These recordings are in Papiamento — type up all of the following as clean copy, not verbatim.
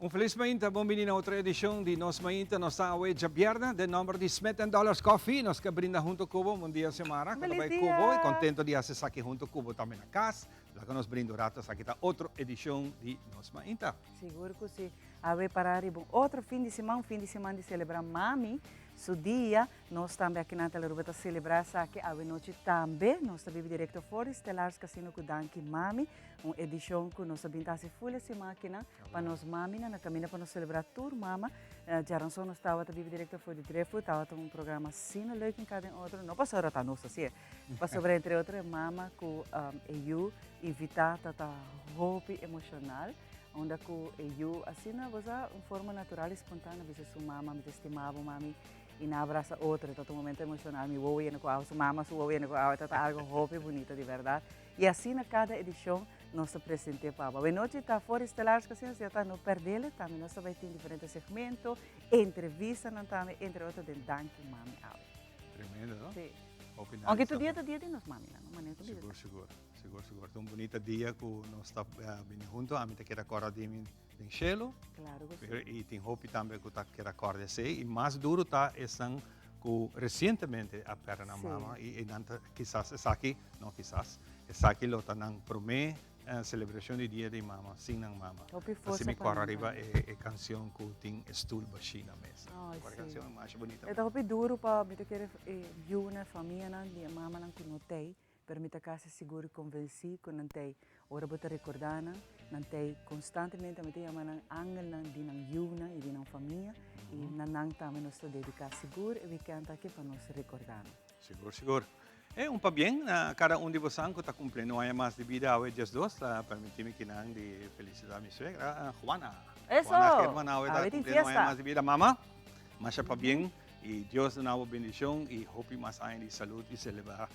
Un felis mainta, bon bini na otro edicion di Nos Mainta. Nos ta awe djabièrnè den nomber di Smith and Dollars Coffee. Nos ke brinda hunto ku bo. Bon dia, Xiomara. Ku ta Felis bai ku bo dia! i kontento di hasi esaki hunto ku bo tambe na kas. Laga nos brinda un rato. Esaki ta otro edicion di Nos Mainta. Sigur ku si. Awe para riba un otro fin di siman, un fin di siman di selebrá mami su dia. Nos tambe aki na Telearuba ta selebrá esaki awe nochi tambe. Nos ta bibi direkto for di Stellaris Casino ku Danki Mami. Un edishon ku nos a bin ta hasi ful e siman akinan pa nos maminan na kaminda pa nos selebrá tur mama. Djaranson nos tabata biba direkto for di Driftwood, tabata un programa asina leuk in kada en otro, no pasobra ta nos hasié, pasobra entre otro e mama ku e yu invitá ta ta hopi emoshonal, unda ku e yu asina bo sa un forma natural i spontáneo a bisa su mama, mi ta stima bo mami, i nan a brasa otro, e tabata un momento emoshonal, mi wowo yena ku awa, su mama su wowo yena ku awa, e tabata algo hopi bunita di bèrdat. I asina kada edishon nos ta present'é pa bo. Awenochi ta for di Stellaris Casino, si ta no pèrdele, tambe nos ta bai tin diferente segmento, entrevistanan tambe, entre otro den Danki Mami Awe. Tremendo, no? Sí. Hopi nice Aunke tur dia tambe. ta dia di nos maminan, no? Manera ta bisa. Sigur, sigur. Sigur, sigur. Ta un bunita dia ku nos ta bini hunto. Ami ta keda kòrda di mi den shelu. Claro ku si. Pero i tin hopi tambe ku ta keda kòrda esei. I mas duru ta esnan ku resientemente a pèrdè nan mama i nan ta kisas esaki, no kisas, esaki lo ta nan promé selebrashon di dia di mama sin nan mama. Hopi Ta forsa si mi pa kòrda nan riba tambe. e kanshon ku tin e stul bashí na mesa. Ay, Kòrda e sí. kanshon? Masha bunita. E ta hopi duru pa mi ta kere e yunan, famianan di e mamanan ku no t'ei. Pero mi ta casi sigur y convenci cu nan t'ey ora bo ta recorda nan, nan t'ey constantemente, mi ta yama nan angelnan di nan yiunan y di nan famia y na nan tambe nos ta dedica sigur e weekend aki pa nos recorda nan. Sigur, sigur. E un pabien na cada un di bosan cu ta cumpliendo un aña mas di bida awe 12, ta permiti mi kinan di felicita mi suegra, Juana. Eso! Juana German awe ta Awe tin cumpliendo un aña fiesta! mas di bida. Mama, masha pabien y Dios duna bo bendicion y hopi mas aña di salud y celebra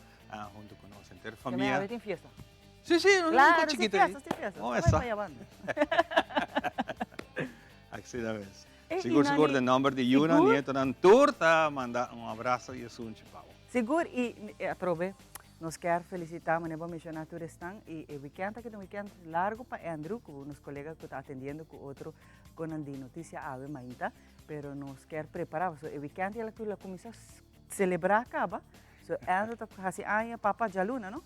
Hunto cu nos henter Te me famia. awe tin fiesta. Sí, sí, un Claro, poco sí chiquito ahí. fiesta, sí fiesta. Oh, Esta esa. pa yabando. Así da vez. Eh, y Sigur, sigur, Nani, de nomber di Yuna, sigur? nietonan tur ta manda un abrazo y esun chipao. Sigur y atrobe nos kier felicita manera bo a menciona tur esnan y e weekend aki ta un weekend largo pa Andrew cu nos colega cu ta atendiendo cu otro conan di noticia awe mainta pero nos kier prepara pasobra e weekend ya la cuminsa celebra caba. So Andrew ta hasi aña papa djaluna no?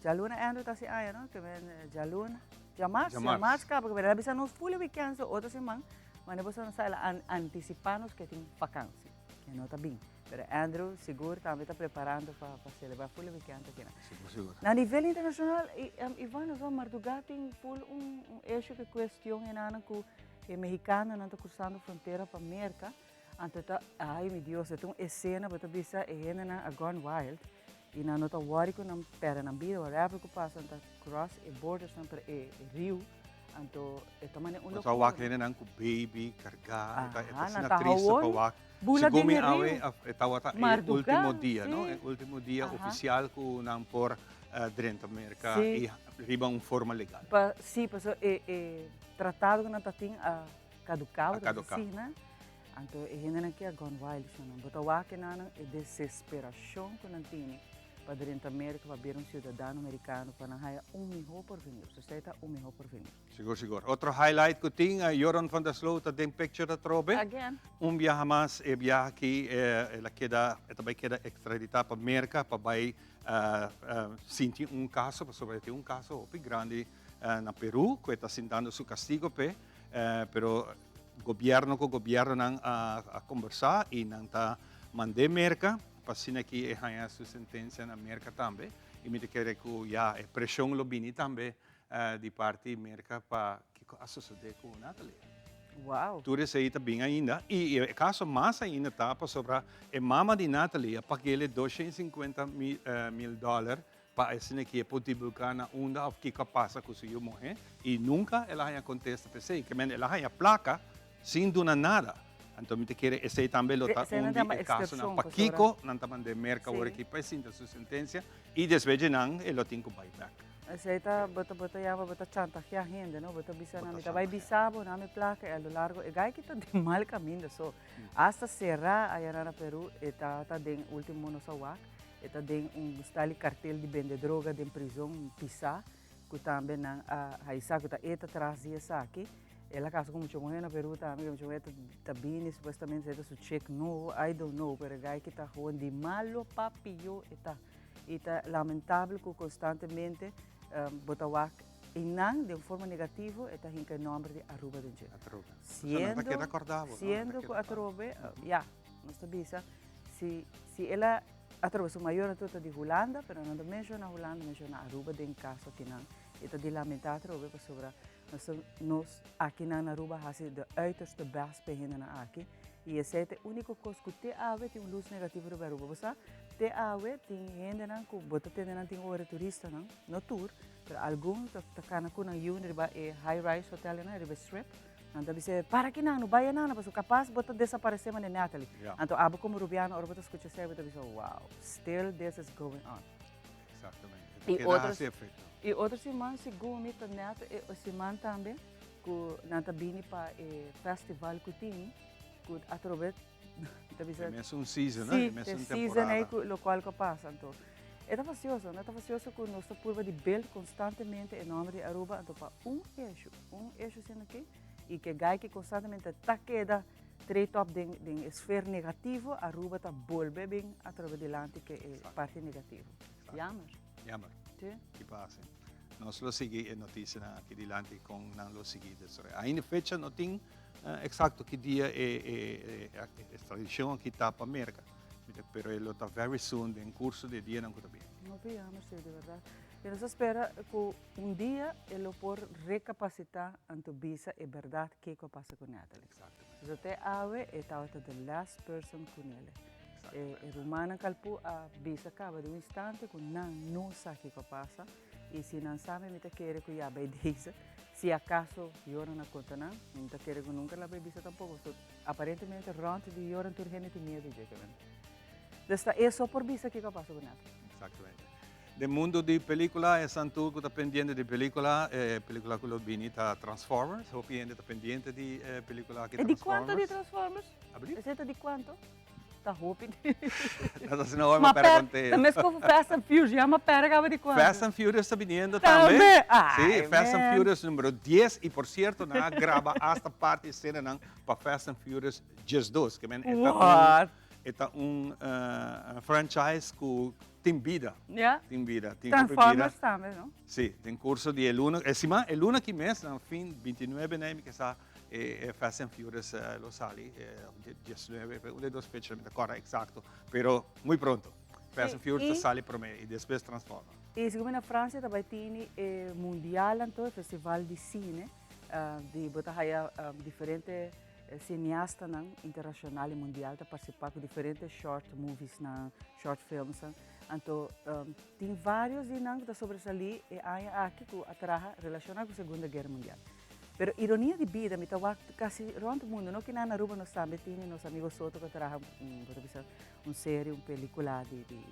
Djaluna Andrew ta hasi aña no? Ke men djaluna, djamars, djamars kaba ke men a bisa nos ful e weekend so otro siman mane boso no sa el a anticipa nos ke tin vakansi ke no ta bin. Pero Andrew sigur tambe ta preparando pa pa celebra ful e weekend akina. Sigur sigur. Na nivel internacional Ivan nos wak marduga tin ful un un issue ke cuestion enanan ku e mexicanonan ta cruzando frontera pa Merca. Anto ta, ay mi Dios, e ta un escena, bo ta bisa e hendenan a gone wild y nan no ta worry cu nan perde nan bida, whatever cu pasa, nan ta cross e borders nan, pero e riu, anto e ta manera un Bo ta locura. wak hendenan cu baby carga, e ta Aha, nan asina ta triste pa gewoon wak. bula Segun den mi e awe riu. e tabata e Marduga, ultimo dia, no? si. E ultimo dia Aha. oficial cu nan por drenta Merca Si. y riba un forma legal. Pa, si, pasobra e e tratado cu nan ta tin a Caducao A ta caducao. asina. Anto e hendenan ki a gone wild shon. Bo ta wak nan e desesperacion cu nan tene pa drenta Merca pa bira un ciudadano Mericano pa nan haya un miho porvenir. So esey ta un miho porvenir. Sigur sigur. Otro highlight cu tin, Joran van der Sloot ta den picture atrobe. Again. Un biaha mas, e biaha aki el a keda, e ta bay keda extradita pa Merca pa bay sinti un caso, pasobra e tin un caso hopi grandi na Peru cu e ta sintando su castigo p'e. Pero gobierno cu gobiernonan a conversa y nan ta mand'e Merca pa asina aki e haña su sentencia na Merca tambe. Y mi ta kere cu ya e presion lo bini tambe di parti Merca pa kico a sosode cu Natalie. Wow. Tur esey ta bin ainda y e caso mas ainda ta pasobra e mama di Natalie a pag'ele 250 mil dollar Pa asina ki e por divulgá na unda òf kiko a pasa ku su yu muhé i nunka el a haña kontesta pa esei. Ke men el a haña plaka sin duna nada. Anto mi ta kere esei tambe lo ta un di e kasonan pakiko nan ta mand'é Merka awor aki pa e sinta su sentensia i despues dje nan e lo tin ku bai bèk. Esei ta bo ta bo ta yama bo ta chantajeá hende no bo ta bisa nan mi ta bai bisa bo nan mi plaka i a lo largo e gai ki ta den mal kaminda so asta será aya nan na Peru e ta ta den ultimo nos a wak. E ta den un style kartel di bende droga den prizon pisá ku tambe nan a haisá ku ta e ta tras di esaki. El a casa cu mucha muher na Peru tambe, cu mucha muher ta bini supuestamente ta su chick nobo, I don't know, pero e guy ki ta gewoon di malo pa pio e ta. Y ta lamentable cu constantemente bo ta wak eynan den un forma negativo e ta hinca e nomber di Aruba den dje. Atrobe. Siendo, ta keda corda bo. Siendo cu atrobe, ya, nos ta bisa, si, si el a atrobe su mayornan tur ta di Hulanda, pero nan ta menciona Hulanda, menciona Aruba den caso akinan. E ta di lamenta atrobe pasobra Nos ta nos akinan na Aruba hasi de uiterste best pa e hendenan aki y esey ta e unico cos cu te awe tin un luz negativo riba Aruba. Bo sa, te awe tin hendenan cu bo ta tende nan tin ora turistanan, no tur, pero algun ta ta cana cu nan yiu riba e high rise hotelnan riba e strip, nan ta bisa para akinan, no bay anan pasobra capaz bo ta desaparece manera Natalie. Anto abo como Rubiano ora bo ta scucha esey bo ta bisa wow, still this is going on. Exactamente. E ta keda hasi efecto. Y otro siman segun mi ta net e siman tambe cu nan ta bini pa e festival cu tin cu atrobe ta bisa. E mesun season, si, e mesun temporada. Season ey cu locual cu a pasa anto. E ta fastioso, no? E ta fastioso cu nos ta purba di build constantemente e nomber di Aruba anto pa un issue, un issue asina aki y cu e guy ki constantemente ta keda Trade top den den e sfeer negativo, Aruba ta bolbe bin atrobe dilanti ke e parti negativo. Jammer. Jammer. Sí. Ki pasa. Nos lo sigui e noticianan aki dilanti con nan lo sigui desaroya. Ainda fecha no tin exacto ki dia e e extradicion aki ta pa Merca. Pero e lo ta very soon den curso di e dianan cu ta bini. Hopi jammer sí, di berdad. Y nos ta spera cu un dia e lo por recapacita anto bisa e berdad kico a pasa cu Natalie. Exactamente. So te awe e tabata the last person cu nele. E, e rumannan Kalpu a bisa caba di un instante cu nan no sa kico a pasa y si nan sa mi ta kere cu ya bay deze, si acaso Joran a conta nan, mi no ta kere cu nunca la bay bisa tampoco. So aparentemente rond di Joran tur hende tin miedo dje kemen. Dus ta e so por bisa kico a pasa cu Natalie. Exactamente. Den mundo di pelicula esnan tur cu ta pendiente di pelicula, e pelicula cu lo bini ta Transformers. Hopi hende ta pendiente di e pelicula aki E di cuanto di Transformers. Transformers? Abri? Esey ta di cuanto? Ta hopi. No ta asina hoor, ma pera conte. Ta mes cu Fast and Furious, ya ma pera caba di cuanto. Fast and Furious ta biniendo tambe. Tambe! Ay, Sí, Fast and man. Furious numero 10 y por cierto nan a graba hasta parti escenanan pa Fast and Furious 12. Ke men e ta un, What? e ta un franchise cu Tin bida. Ya. Tin bida. Tin hopi bida. Transformers tambe, no? Si, den curso di e luna, e siman, e luna aki mes, na fin 29 nei mi ke sa e Fast and Furious lo sali, 19, un de dos fecha, mi ta corda exacto, pero muy pronto. Fast and Furious ta sali prome y despues Transformers. Y segun mi na Francia ta bay tini e mundial anto, e festival di cine, di bo ta haya diferente Cineastanan internacional y mundial ta participa cu diferente short moviesnan, short filmsnan. Anto tin varios di nan cu ta sobresali e aña aki cu a traha relaciona cu Segunda Guera Mundial. Pero ironia di bida, mi ta wak casi rond mundo, no kinan na Aruba nos tambe tin nos amigo Soto cu a traha un, bo ta bisa, un serie, un pelicula di di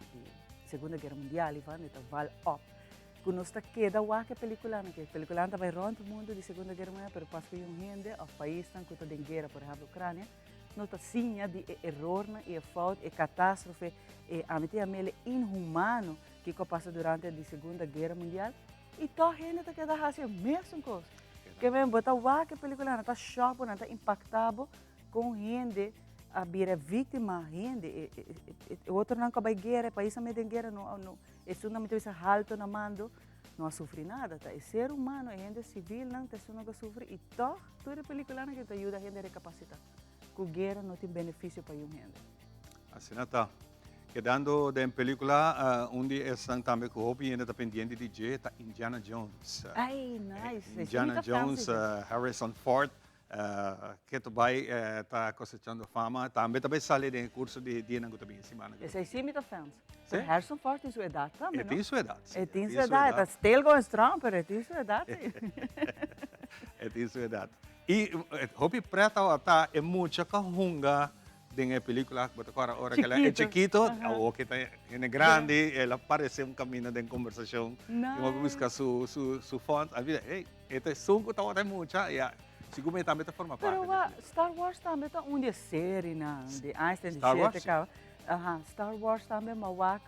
Segunda Guera Mundial, Ivan, e ta Val Op. Ku nos ta keda wak e pelikulanan, ku e pelikulanan ta bai rònt mundu di Segunda Guera Mundial, pero pas ku un hende òf paisnan ku ta den guera, por ehèmpel Ukrania, no ta siña di e erornan i e fout, e katástrofe, e ami ta yam'el e inhumano kiko a pasa durante di Segunda Guera Mundial, i tòg hende ta keda hasi e mesun kos. Ke men bo ta wak e pelikulanan, nan ta shòk bo, nan ta impaktá bo kon hende a bira víktima, hende, e otronan ku a bai guera, e paisnan mei den guera no no. Esun mi ta bisa halto na mando no a sufri nada, ta e ser humano, e hende civilnan ta esunnan ku a sufri i tòg tur e peliculanan ke ta yuda hende recapacita ku guera no tin beneficio pa yun hende. Asina ta. Kedando den pelicula, un di esnan tambe ku hopi hende ta pendiente di dje ta Indiana Jones. Ay, nice. Indiana Jones, Harrison Ford. Keto bai ta cosechando fama. Tambe ta bai sali den e curso di dianan cu ta bin e simana. Esey si mi ta fans. Si? Harrison Ford tin su edad tambe, no? E tin su edad, si. E tin su edad. E ta still going strong, pero e tin su edad, si. E tin su edad. Y hopi pret tabata e mucha cu a hunga den e pelicula, bo ta corda ora cu el a chikito, awor cu e ta hende grandi, el a parece un camino den conversacion. Nice. Y bo a busca su font, a bira, hey. E ta esun ku tabata e mucha i a sigur mi tambe ta forma Pero parti. wa, Star Wars tambe ta un di e serienan di Einstein di Star Wars, shete kaba. Aha, Star Wars tambe m'a wak,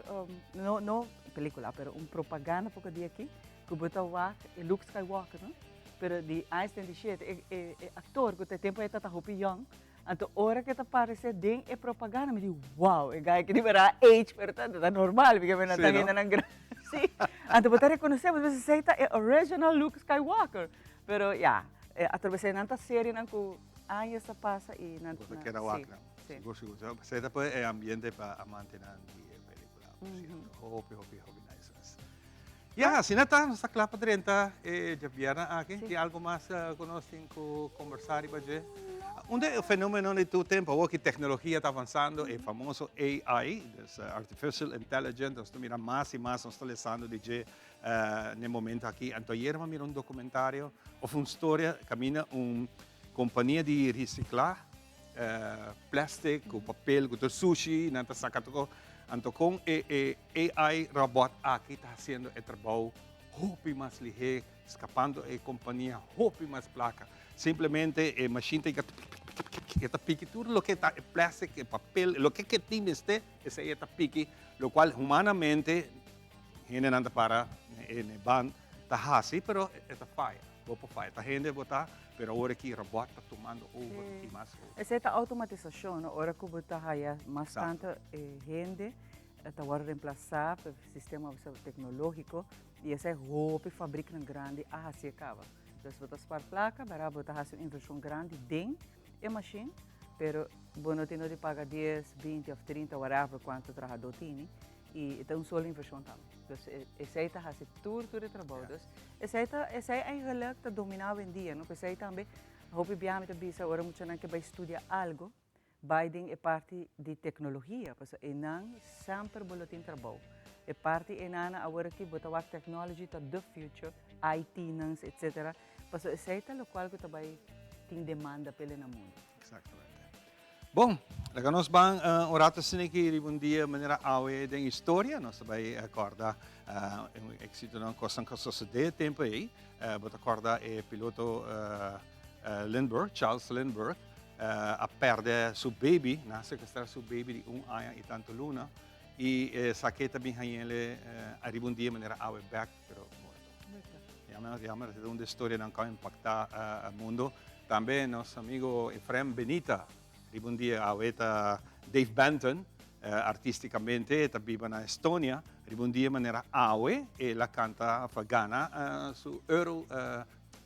no, no pelicula, pero un propaganda poko di aki, ku bo ta wak e Luke Skywalker, no? Pero di aña 77 e e e actor cu ta e tempo ei ta ta hopi young, anto ora cu e ta parece den e propaganda mi di wow e guy aki di berdad age pero ta ta normal porque mi no ta hendenan grandi si. Anto bo ta reconoce bo ta bisa esey ta e original Luke Skywalker. Pero ya, atrobe nan ta serienan cu años ta pasa y nan Bo ta keda wak nan. Sigur sigur. Esey ta pone e ambiente pa amantenan di e pelicula. Hopi hopi hopi nice mes. Ya, asina ta, nos ta kla pa drenta e djabièrnè aki. Tin algu mas ku nos tin ku kombersá riba dje? Un di e fenómenonan di tur tempu, awor ku teknologia ta avansando, e famoso AI, dus Artificial Intelligence, nos ta mira mas i mas, nos ta lesando di dje na e momento aki. Anto ayer mi a mira un dokumentario òf un storia kaminda un kompania di risiklá plastic ku papel ku tur sushi nan ta saka tur anto kon e e AI robot aki ta hasiendo e trabou hopi mas lihé skapando e kompania hopi mas plaka simplemente e mashin ta yega piki e ta piki tur loke ta e plastic e papel loke ke tin mester esei e ta piki lokual humanamente hendenan ta para na e band ta hasi pero e ta faya. Bo por faya. Ta hende bo ta, pero awor aki robot ta tumando over y mas over. Esei ta automatisacion, no? Ora cu bo ta haya mas tanto hende ta worde reemplasa pa sistema tecnologico y esei hopi fabricnan grandi a haci e caba. Dus bo ta spar placa, bera bo ta haci un inversion grandi den e machine, pero bo no tin no di paga dies, binti of trinta, whatever cuanto trahador tini. Y e ta un solo inversion tambe. Dus esey ta haci tur tur e trabou. Dus esey ta esey eigenlijk ta domina awendia, no? P'esey tambe hopi biaha mi ta bisa ora muchanan ke bay studia algo, bay den e parti di tecnologia, pasobra eynan semper bo lo tin trabou. E parti eynana awor aki bo ta wak technology ta the future, IT nan etcetera, pasobra esey ta locual cu ta bay tin demanda p'e na mundo. Exactamente. Bon, laga nos ban un rato asina aki riba un dia manera awe den historia. Nos ta bai kòrda un éksitonan, kosnan ku a sosodé e tempu ei. Bo ta kòrda e piloto Lindbergh, Charles Lindbergh, a pèrdè su baby, nan a sekuestrá su baby di un aña i tantu luna i esaki ta bin hañ'el ariba un dia manera awe bèk, pero morto. Jammer, jammer, ta un di e storianan ku a impaktá mundo. Tambe nos amigo Efrem Benita, riba un dia awe ta Dave Benton, artisticamente ta biba na Estonia, riba un dia manera awe el a canta of a gana su Euro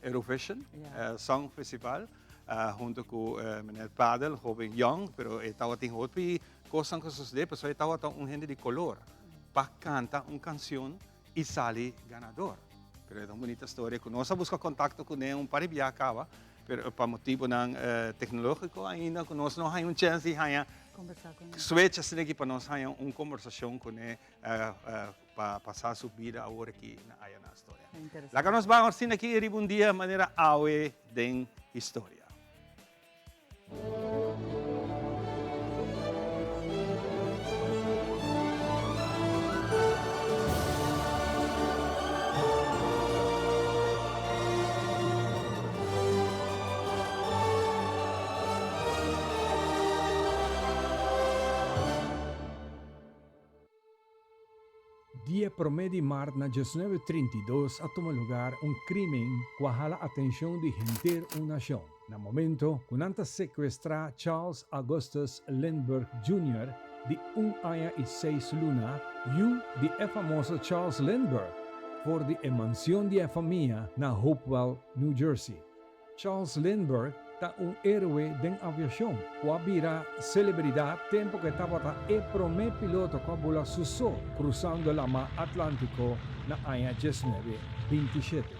Eurovision Song Festival hunto cu meneer Padel, hoben young, pero e tabatin hopi cosnan cu a sucede pasobra e tabata un hende di color pa canta un cancion y sali ganador. Pero e ta un bunita storia cu nos a busca contacto cune un par di bia caba, pero pa motibonan tecnologico ainda cu nos no haya un chance di haya switch asina aki pa nos haya un conversacion cune pa pasa su bida awor aki na aya na Astoria. Laga nos ban asina aki riba un dia manera awe den historia. Dia promé di mart na diesnuebe trinta i dos a tuma lugar un crimen cu a hala atencion di henter un nacion, na momento cu nan ta secuestra Charles Augustus Lindbergh Junior di un aña i seis luna, yu di e famoso Charles Lindbergh, for di e mansion di e famia na Hopewell, New Jersey. Charles Lindbergh ta un héroe den aviashon ku a bira selebridat tempu ku e tabata e promé piloto ku a bula su so krusando Lama Atlántiko na aña diesnuebe bintishete.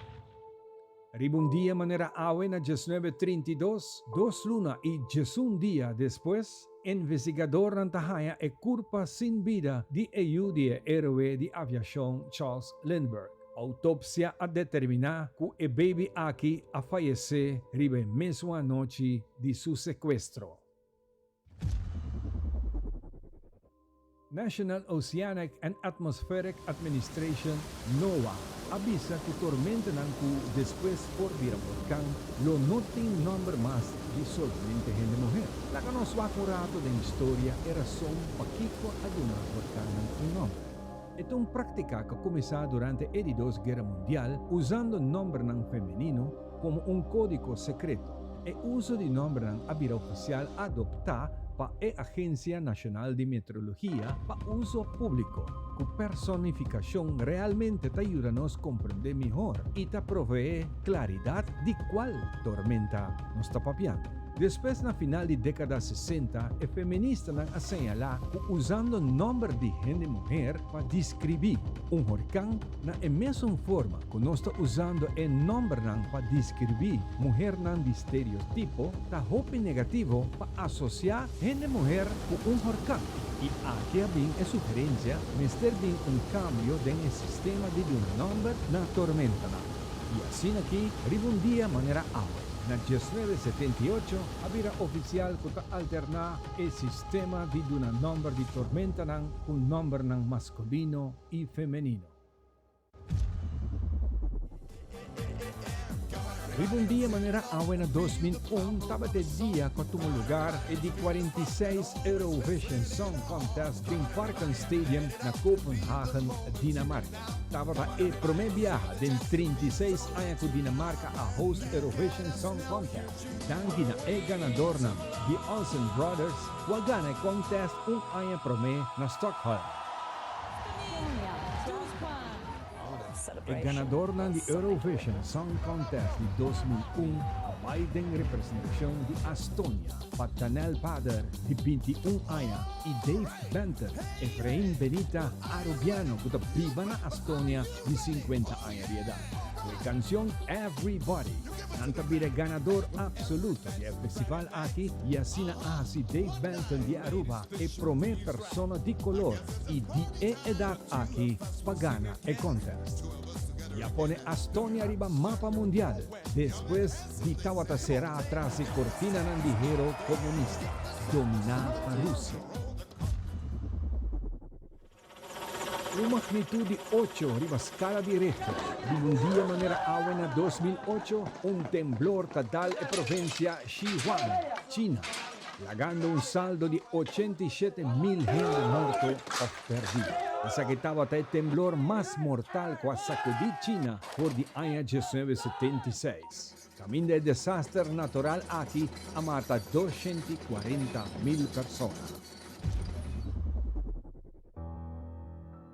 Riba un dia manera awe na diesnuebe 32, dos luna i diesun dia despues, investigadornan ta haña e kurpa sin bida di e yu di e héroe di aviashon Charles Lindbergh. Autopsia a determiná ku e baby aki a fayesé riba e mesun anochi di su sekuestro. National Oceanic and Atmospheric Administration, NOAA, a bisa ku tormentenan ku despues por bira volkan lo no tin nòmber mas di solamente hende muher. Laga nos wak un rato den historia e rason pakiko a duna volkannan un nòmber. E ta un práktika ku a kuminsá durante e di dos Guera Mundial usando nòmbernan femenino. komo un kódigo sekreto. E uso di nòmbernan a bira ofisial adoptá pa e Agensia Nashonal di Meteorologia pa uso públiko. Ku personifikashon realmente ta yuda nos komprendé mihor i ta proveé klaridat di kual tormenta nos ta papiando. Despues na final di dékada sesenta e feministanan a señalá ku usando nòmber di hende muher pa deskribí un horkan na e mesun forma ku nos ta usando e nòmbernan pa deskribí muhernan di stereotipo ta hopi negativo pa asosiá hende muher ku un horkan. I aki a bin e sugerensia mester bin un kambio den e sistema di duna nòmber na tormentanan. I asina ki riba un dia manera awe. Na diesnuebe setenta i ocho a bira ofisial ku ta alterná e sistema di duna nòmber di tormentanan ku nòmbernan maskulino i femenino. Riba un dia manera awe na 2001 tabata e dia ku a tuma lugar e di 46 Eurovision Song Contest den Parken Stadium na Kopenhagen, Dinamarka. Tabata e promé biaha den 36 aña ku Dinamarka a host Eurovision Song Contest. Danki na e ganadornan, The Olsen Brothers, ku a gana e contest un aña promé na Stockholm. E ganadornan di Eurovision Song Contest di 2001 a bai den representashon di Astonia pa Tanel Pader di 21 aña i Dave Benton, Efrain Benita, Arubiano ku ta biba na Astonia di 50 aña di edat. Ku e kanshon Everybody, nan ta bira e ganador absoluto di e festival aki i asina a hasi Dave Benton di Aruba e promé persona di kolor i di e edat aki pa gana e contest. I a pone Astonia riba mapa mundial despues di tawata será tras e kortinanan di hero komunista dominá pa Rusia. Un magnitud di ocho riba skala di Richter. Di un dia manera awe na 2008, un temblor ta dal e provinsia Sichuan, China, lagando un saldo di 87,000 hende morto òf pèrdí. Esaki tabata e temblor mas mortal ku a sakudí China for di aña 1976. Kaminda e desaster natural aki a mata 240,000 persona.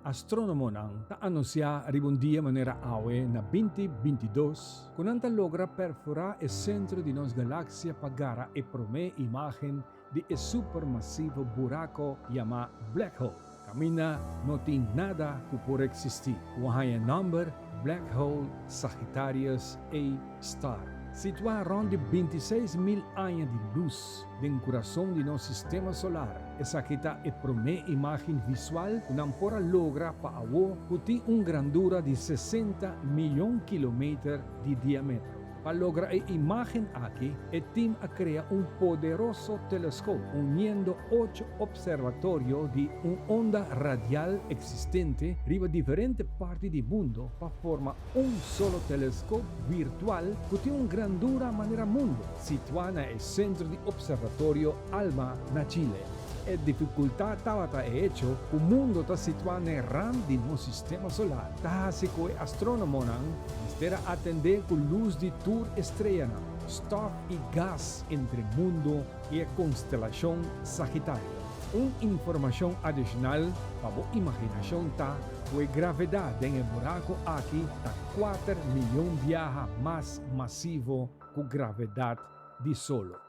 Astrónomonan ta anunsiá riba un dia manera awe na 2022 ku nan ta logra perforá e sentro di nos galaksia pa gara e promé imágen di e supermasivo burako yamá black hole, kaminda no tin nada ku por eksistí, ku a haña e nòmber Black Hole Sagittarius A Star. Situá rònt di 26,000 aña di lus den kurason di nos sistema solar, Esaki ta e promé imágen visual ku nan por a logra pa awo ku tin un grandura di 60 miyon kilometer di diametro. Pa logra e imágen aki, e tim a krea un poderoso teleskop uniendo ocho opservatorio di un onda radial eksistente riba diferente parti di mundo pa forma un solo teleskop virtual ku tin un grandura manera mundo, situá na e sentro di opservatorio Alma na Chile. E difikultat tabata e echo ku mundo ta situá n'e rand di nos sistema solar, ta hasi ku e astrónomonan mester a atendé ku lus di tur e streanan, stòf i gas entre mundo i e konstelashon Sagitario. Un informashon adishonal pa bo imaginashon ta ku e gravedat den e buraku aki ta kuater miyon biaha mas masivo ku gravedat di solo.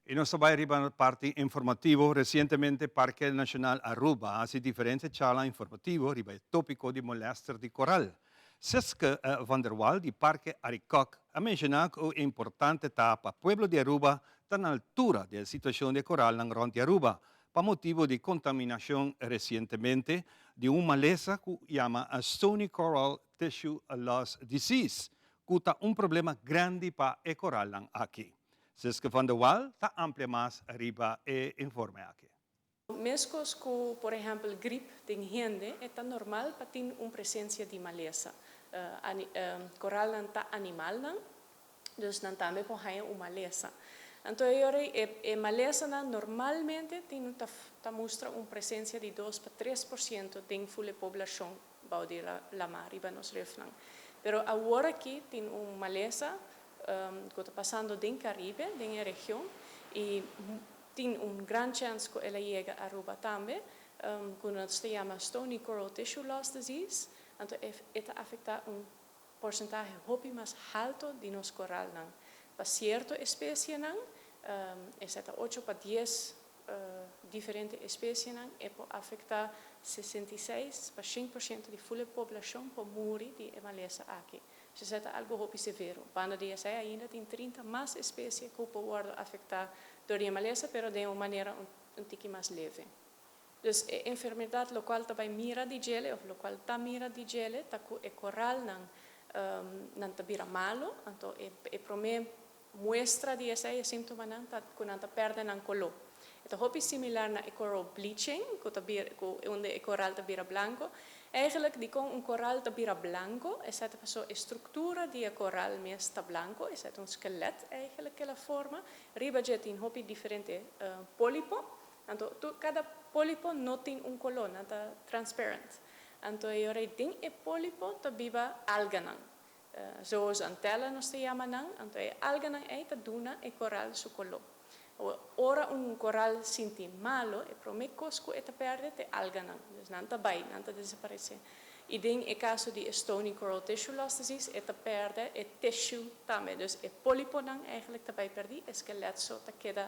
Y nos ta bay riba parti informativo. Recientemente Parke Nacional Aruba a haci diferente charla informativo riba e topico di molester di coral. Siske van der Wal di Parke Arikok a menciona cu importante ta pa pueblo di Aruba ta na altura di e situacion di e coralnan rond di Aruba pa motibo di contaminacion recientemente di un malesa cu yama Stony Coral Tissue Loss Disease cu ta un problema grandi pa e coralnan aki. Siska van der Wal ta amplia mas riba e informe aki. Meskos ku por ehèmpel grip den hende, e ta normal pa tin un presensia di malesa. Koralnan ta animalnan, dus nan tambe por haña un malesa. Anto e ora ei e malesanan normalmente tin ta mustra un presensia di 2 pa 3% den ful e poblashon bou di lamá riba nos refnan. Pero awor aki tin un malesa ku ta pasando den Karibe, den e region, i tin un gran chèns ku el a yega Aruba tambe, ku nos ta yama Stony Coral Tissue Loss Disease. Anto e ta afektá un porsentahe hopi mas halto di nos koralnan. Pa sierto espesienan, esei ta 8 pa 10 diferente espesienan, e por afektá 66 pa 100% di ful e poblashon por muri di e malesa aki. Esei ta algu hopi severo. Banda di esei ainda tin 30 mas espesie ku por wòrdu afektá dor di e malesa, pero den un manera un tiki mas leve. Dus e enfermedat lokual ta bai mira di djele òf lokual ta mira di djele ta ku e koralnan nan ta bira malu, anto e promé muestra di esei, e síntomanan ta ku nan ta pèrdè nan koló. E ta hopi similar na e coral bleaching ku ta bira ku unda e koral ta bira blanko. Eigenlijk dikon un koral ta bira blanko esei ta pasobra e struktura di e koral mes ta blanko, esei ta un skelet eigenlijk ku el a forma. Riba dje tin hopi diferente pólipo. Anto tur kada pólipo no tin un koló, nan ta transparent. Anto e ora ei den e pólipo ta biba alganan. Zooxanthella nos ta yama nan, anto e alganan ei ta duna e koral su koló. Awor, ora un koral sinti malo, e promé kos ku e ta pèrdè ta e alganan. Dus nan ta bai, nan ta desaparesé. I den e kaso di e stony coral tissue loss disease, e ta pèrdè e tissue tambe. Dus e póliponan eigenlijk ta bai pèrdí, e skelet so ta keda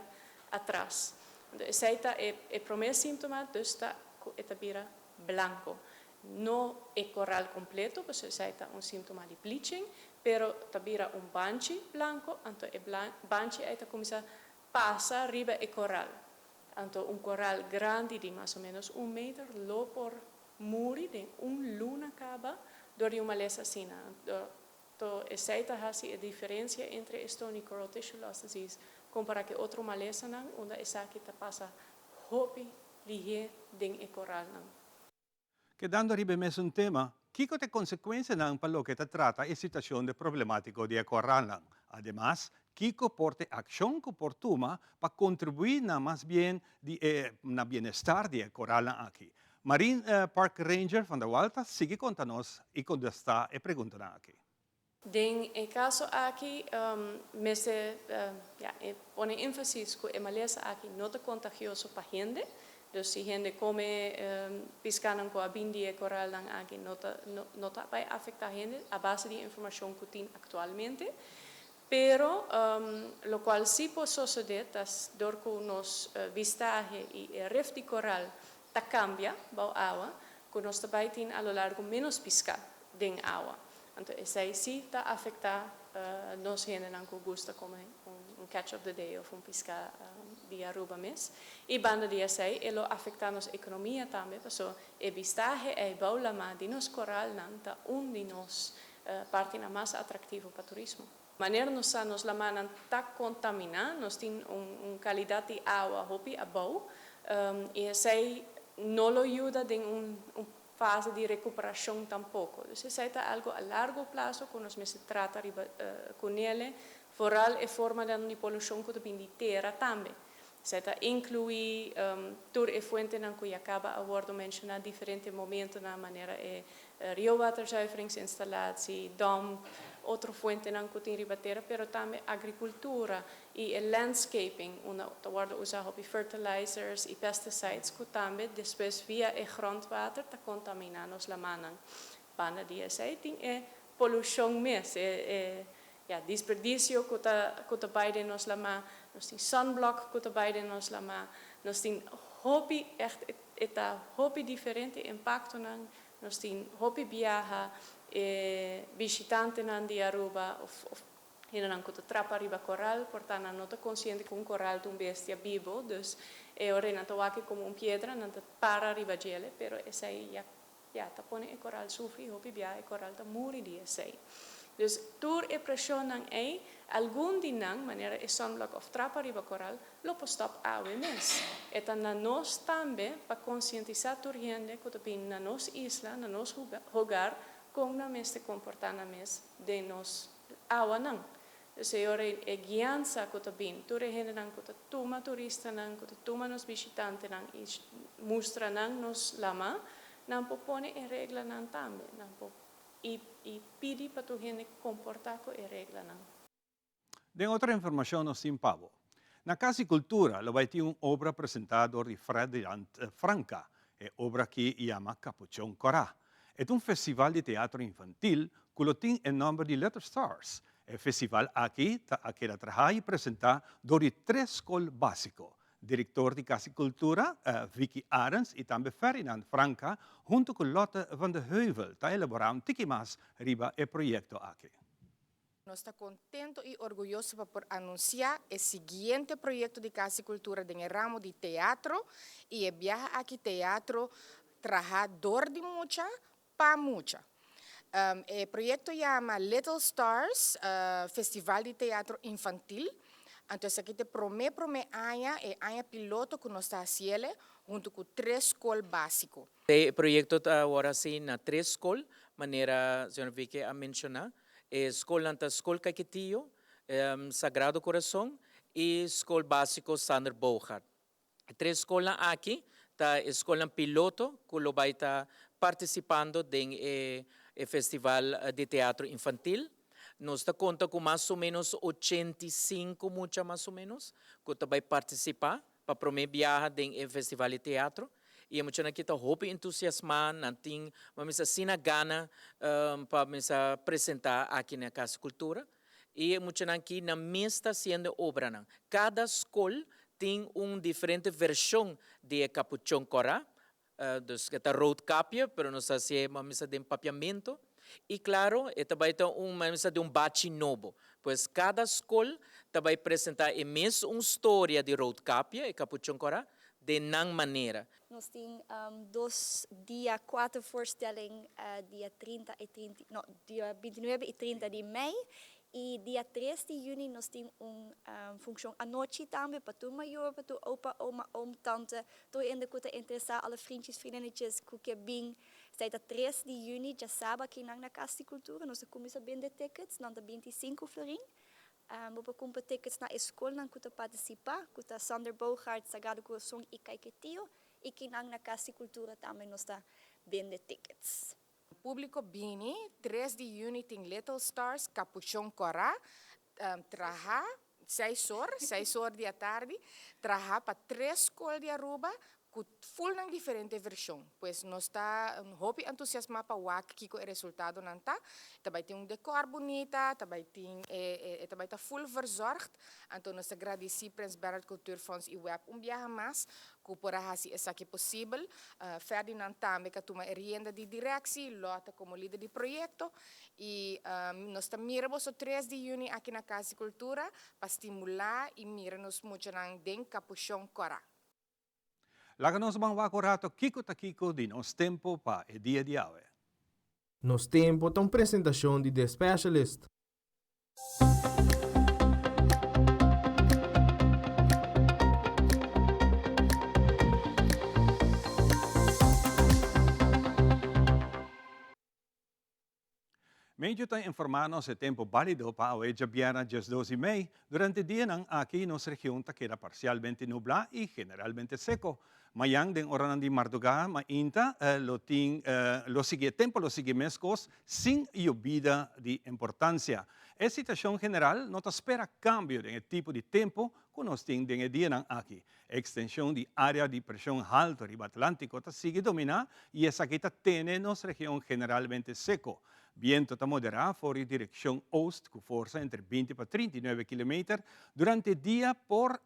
atras. Anto esei ta e promé síntoma, dus ta ku e ta bira blanko. No e koral kompleto, pasobra esei ta un síntoma di bleaching, pero ta bira un banchi blanko, anto e banchi ei ta kuminsá pasa riba e koral. Anto un koral grandi di mas o ménos un meter lo por muri den un luna kaba dor di un malesa asina. Anto esei ta hasi e diferensia entre e stony coral tissue loss disease kompará ku e otro malesanan unda esaki ta pasa hopi lihé den e koralnan. Kedando riba e mesun tema, kiko ta e konsekuensianan pa loke ta trata e situashon de problemátiko di e koralnan? Ademas, kiko por ta e akshon ku por tuma pa kontribuí na mas bien di e na bienestar di e koralnan aki? Marine Park Ranger van der Wal ta sigui konta nos i kontestá e preguntanan aki. Den e kaso aki mester ya pone énfasis ku e malesa aki no ta kontagioso pa hende. Dus si hende kome piskanan ku a bin di e koralnan aki no ta no ta bai afektá hende a base di e informashon ku tin aktualmente. Pero lokual sí por sosodé ta dor ku nos bistahe i e ref di koral ta kambia bou awa, ku nos ta bai tin a lo largo ménos piská den awa. Anto esei sí ta afektá nos hendenan ku gusta kome un catch of the day òf un piská di Aruba mes. I banda di esei e lo afektá nos ekonomia tambe, paso e bistahe ei bou lamá di nos koralnan ta un di nos partinan mas atraktivo pa turismo. Manera nos sa nos lamannan ta kontaminá, nos tin un kalidat di awa hopi abou i esei no lo yuda den un fase di rekuperashon tampoko. Dus esei ta algu a largo plaso ku nos mester trata riba kunele, foral e formanan di polushon ku ta bin di tera tambe. Esei ta inkluí tur e fuentenan ku ya kaba a wòrdu menshoná diferente momentonan manera e riowaterzuiveringsinstallatie, dump, otro fuentenan ku tin riba tera, pero tambe agrikultura i e landscaping unda ta wòrdu usá hopi fertilizers i pesticides ku tambe despues via e grondwater ta kontaminá nos lamannan. Banda di esei tin e polushon mes, e ya, desperdisio ku ta bai den nos lamá, nos tin sunblock ku ta bai den nos lamá, nos tin hopi, ègt e ta hopi diferente impaktonan, nos tin hopi biaha e bishitantenan di Aruba òf òf. Hendenan ku ta trapa riba koral, por ta nan no ta konsiente ku un koral ta un bestia bibo, dus e ora nan ta wak e komo un piedra, nan ta para riba djele, pero esei ya ya ta pone e koral sufri, hopi bia e koral ta muri di esei. Dus tur e preshonnan ei, algun di nan, manera e sunblock òf trapa riba koral, lo por stòp awe mes. E ta na nos tambe pa konsientisá tur hende ku ta bini na nos isla, na nos hogar, kon nan mester komportá nan mes den nos awanan. Señor, e guiansa ku ta bin, tur e hendenan ku ta tuma turistanan, ku ta tuma nos bishitantenan i mustra nan nos lama, nan por pone e reglanan tambe. Nan por i i pidi pa tur hende komportá ku e reglanan. Den otro informashon nos tin pa bo. Na Kas di Kultura lo bai tin un obra presentá dor di Ferdinand Franca. E obra aki yama Kapuchon Kòrá. E ta un festival di teatro infantil ku lo tin e nòmber di Little Stars. E festival aki ta a keda trahá i presentá dor di tres skol básiko. Direktor di Kas di Kultura, Vicky Arens i tambe Ferdinand Franca huntu ku Lotte van de Heuvel ta elaborá un tiki mas riba e proyekto aki. Nos ta contento y orguyoso pa por anuncia e siguiente proyecto di Cas di Cultura den e ramo di teatro y e biaha aki teatro traha dor di mucha pa mucha. E proyecto yama Little Stars Festival di Teatro Infantil. Anto esaki ta e prome prome aña, e aña piloto cu nos ta haciele hunto cu tres scol basico. E proyecto ta awor haci na tres scol, manera señor Vicky a menciona. E skolnan ta Skol Caiquetio, Sagrado Corazon i Skol Básiko Sander Boogaard. E tres skolnan aki ta e skolnan piloto ku lo bai ta partisipando den e festival di teatro infantil. Nos ta konta ku mas o ménos 85 mucha mas o ménos ku ta bai partisipá. Pa promé biaha den e festival di teatro i e muchanan aki ta hopi entusiasmá, nan tin bo mester asina gana pa mester presentá aki na Kas di Kultura i e muchanan aki nan mes ta hasiendo e obranan. Kada skol tin un diferente vershon di e Kapuchon Kòrá, Dus e ta roodkapje, pero nos ta hasié mas mester den papiamento. I klaro, e ta bai ta un mas mester den un bachi nobo. Pues kada skol ta bai presentá e mes un storia di roodkapje, e kapuchon kòrá, den nan manera. Nos tin dos dia kuater voorstelling, dia 30 i 30, no, dia 29 i 30 di mei I dia tres di juni nos tin un funccion anochi tambe pa tur mayor, pa tur opa, oma, oom, tante, tur hende cu ta interesa, alle vriendjes, vriendinnetjes cu ke bin. Esei ta tres di juni, djasaba akinan na Cas di Cultura. Nos ta cuminsa bende tickets, nan ta 25 florin. Bo por cumpra tickets na e scolnan cu ta participa, cu ta Sander Boogaard, Sagrado Corazon y Caiquetio. I kinan na Cas di Cultura tambe nos ta bende tickets. Públiko bini, tres di yüni tin Little Stars, Kapuchon Kòrá, traha seis or, seis or di atardi, traha pa tres skol di Aruba ku ful nan diferente vershon. Pues nos ta hopi entusiasmá pa wak kiko e resultadonan ta. Ta bai tin un dekòr bunita, ta bai tin e ta bai ta ful verzorgd. Anto nos ta gradisí Prins Bernhard Cultuurfonds i web un biaha mas ku por a hasi esaki posibel. Ferdinand tambe ka tuma e rienda di direksi, Lotte komo lider di proyekto i nos ta mira boso tres di yüni aki na Kas di Kultura pa stimulá i mira nos muchanan den Kapushon Kòrá. Laga nos ban wak un rato kiko ta kiko di nos tempo pa e dia di awe. Nos Tempo ta un presentashon di The Specialist. Medio ta informá nos e tempu bálido pa awe djabièrnè 12 di mei. Durante dianan aki nos region ta keda parsialmente nublá i generalmente seko. Mayan den oranan di mardugá mainta lo tin lo sigui e tempu lo sigui meskos sin yobida di importansia. E situashon general no ta spera kambio den e tipo di tempu ku nos tin den e dianan aki. E ekstenshon di área di preshon haltu riba Atlántiko ta sigui dominá i esaki ta tene nos region generalmente seko. Biento ta moderá for di direkshon oost ku forsa entre 20 pa 39 kilometer durante dia por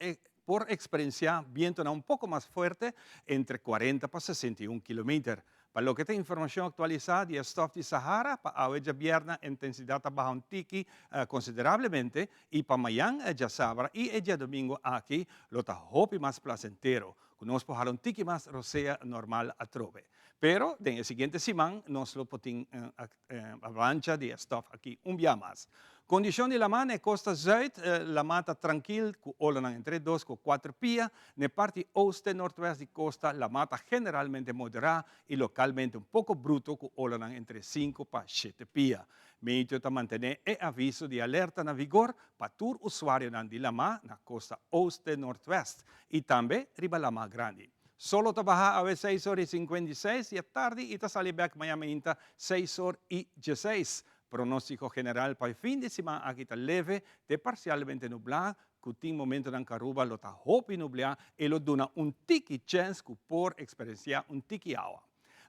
Por eksperensiá bientonan un poko mas fuerte, entre 40 pa 61 kilometer. Pa loke ta informashon aktualisá di e stòf di Sahara, pa awe djabièrnè intensidat ta baha un tiki konsiderablemente i pa mayan djasabra i e djadumingu aki lo ta hopi mas plasentero, ku nos por hala un tiki mas rosea normal atrobe. Pero den e siguiente siman nos lo por tin avalancha di e stòf aki un bia mas. Kondishon di laman na e kosta zùit, Laman ta trankil ku olanan entre dos ku kuater pia. Na e parti oost te noordwest di kosta, laman ta generalmente moderá i lokalmente un poko bruto ku olanan entre sinku pa shete pia. Meteo ta mantené e aviso di alerta na vigor pa tur usuarionan di laman na kosta oost te noordwest i tambe riba laman grandi. Solo ta baha awe seis or i 56 di e tardi i ta sali bek maña mainta seis or i dieseis. Pronóstiko general pa e fin di siman aki ta leve te parsialmente nublá ku tin momentonan ku Aruba lo ta hopi nubliá i lo duna un tiki chèns ku por eksperensiá un tiki awa.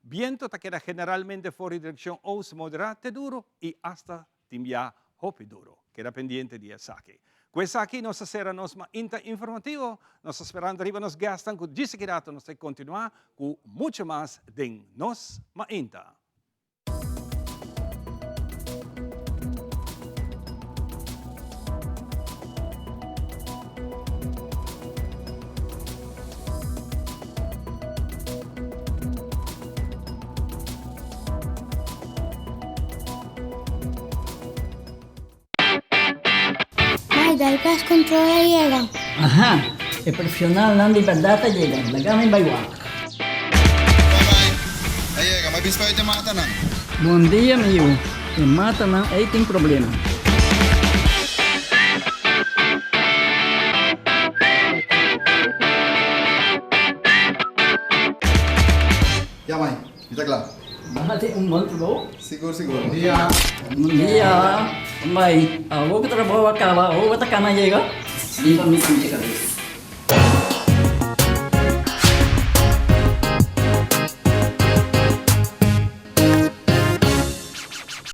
Biento ta keda generalmente for di direkshon oost moderá te duru i asta tin bia hopi duru. Keda pendiente di esaki. Ku esaki nos ta sera nos mainta informativo. Nos ta sperando riba nos guestnan ku djis aki rato nos ta kontinuá ku mucho mas den nos mainta. Mai, dal pest control a yega. Aha, e profesionalnan di berdad a yega, laga mi bai wak. Bye bye, a yega, mai bin spuit e matanan. Bon dia mi yu, e matanan ei tin problema. Ya mai, mi ta kla. Nan tin un bon trabou? Sigur sigur. Bon dia. Bon dia. Mai, awor ku trabou a kaba, awor bo ta kana yega? Liba mi pinche kabes.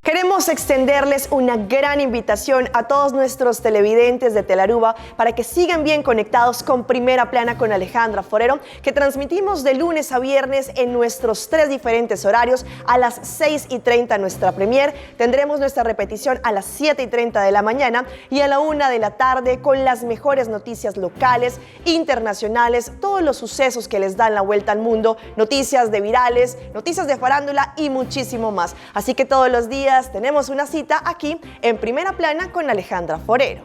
Queremos extenderles una gran invitación a todos nuestros televidentes de Telaruba para que sigan bien conectados con Primera Plana con Alejandra Forero, que transmitimos de lunes a viernes en nuestros tres diferentes horarios a las 6 y 30 nuestra premier. Tendremos nuestra repetición a las 7 y 30 de la mañana y a la 1 de la tarde con las mejores noticias locales, internacionales, todos los sucesos que les dan la vuelta al mundo, noticias de virales, noticias de farándula y muchísimo más. Así que todos los días tenemos una cita aquí en Primera Plana con Alejandra Forero.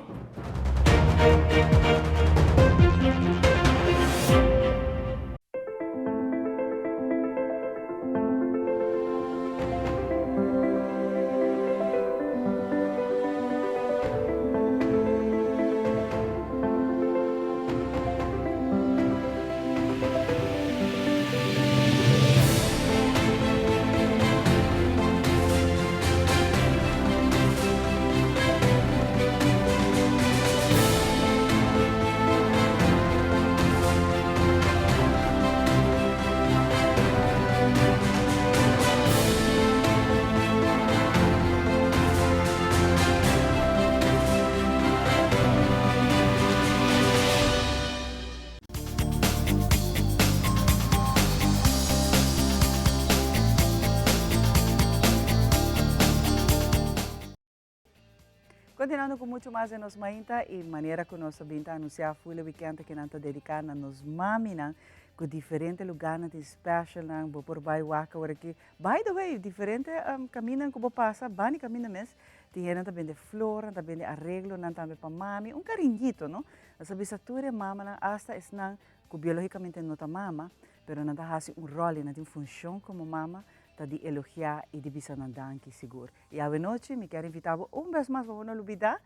Continuando cu mucho mas den nos mainta y manera cu nos a bin ta anuncia fule weekend aki nan ta dedica na nos maminan cu diferente lugarnan tin specialnan bo por bay wak awor aki. By the way diferente camindanan cu bo pasa bani caminda mes tin hendenan ta bende flor nan ta bende areglonan tambe pa mami un cariñito no. Nos a bisa tur e mamanan, asta esnan ku biológikamente no ta mama, pero nan ta hasi un ròl i nan tin funshon komo mama, ta di elogiá i di bisa nan danki sigur. I awenochi mi kier invitá bo un bes mas pa bo no lubidá,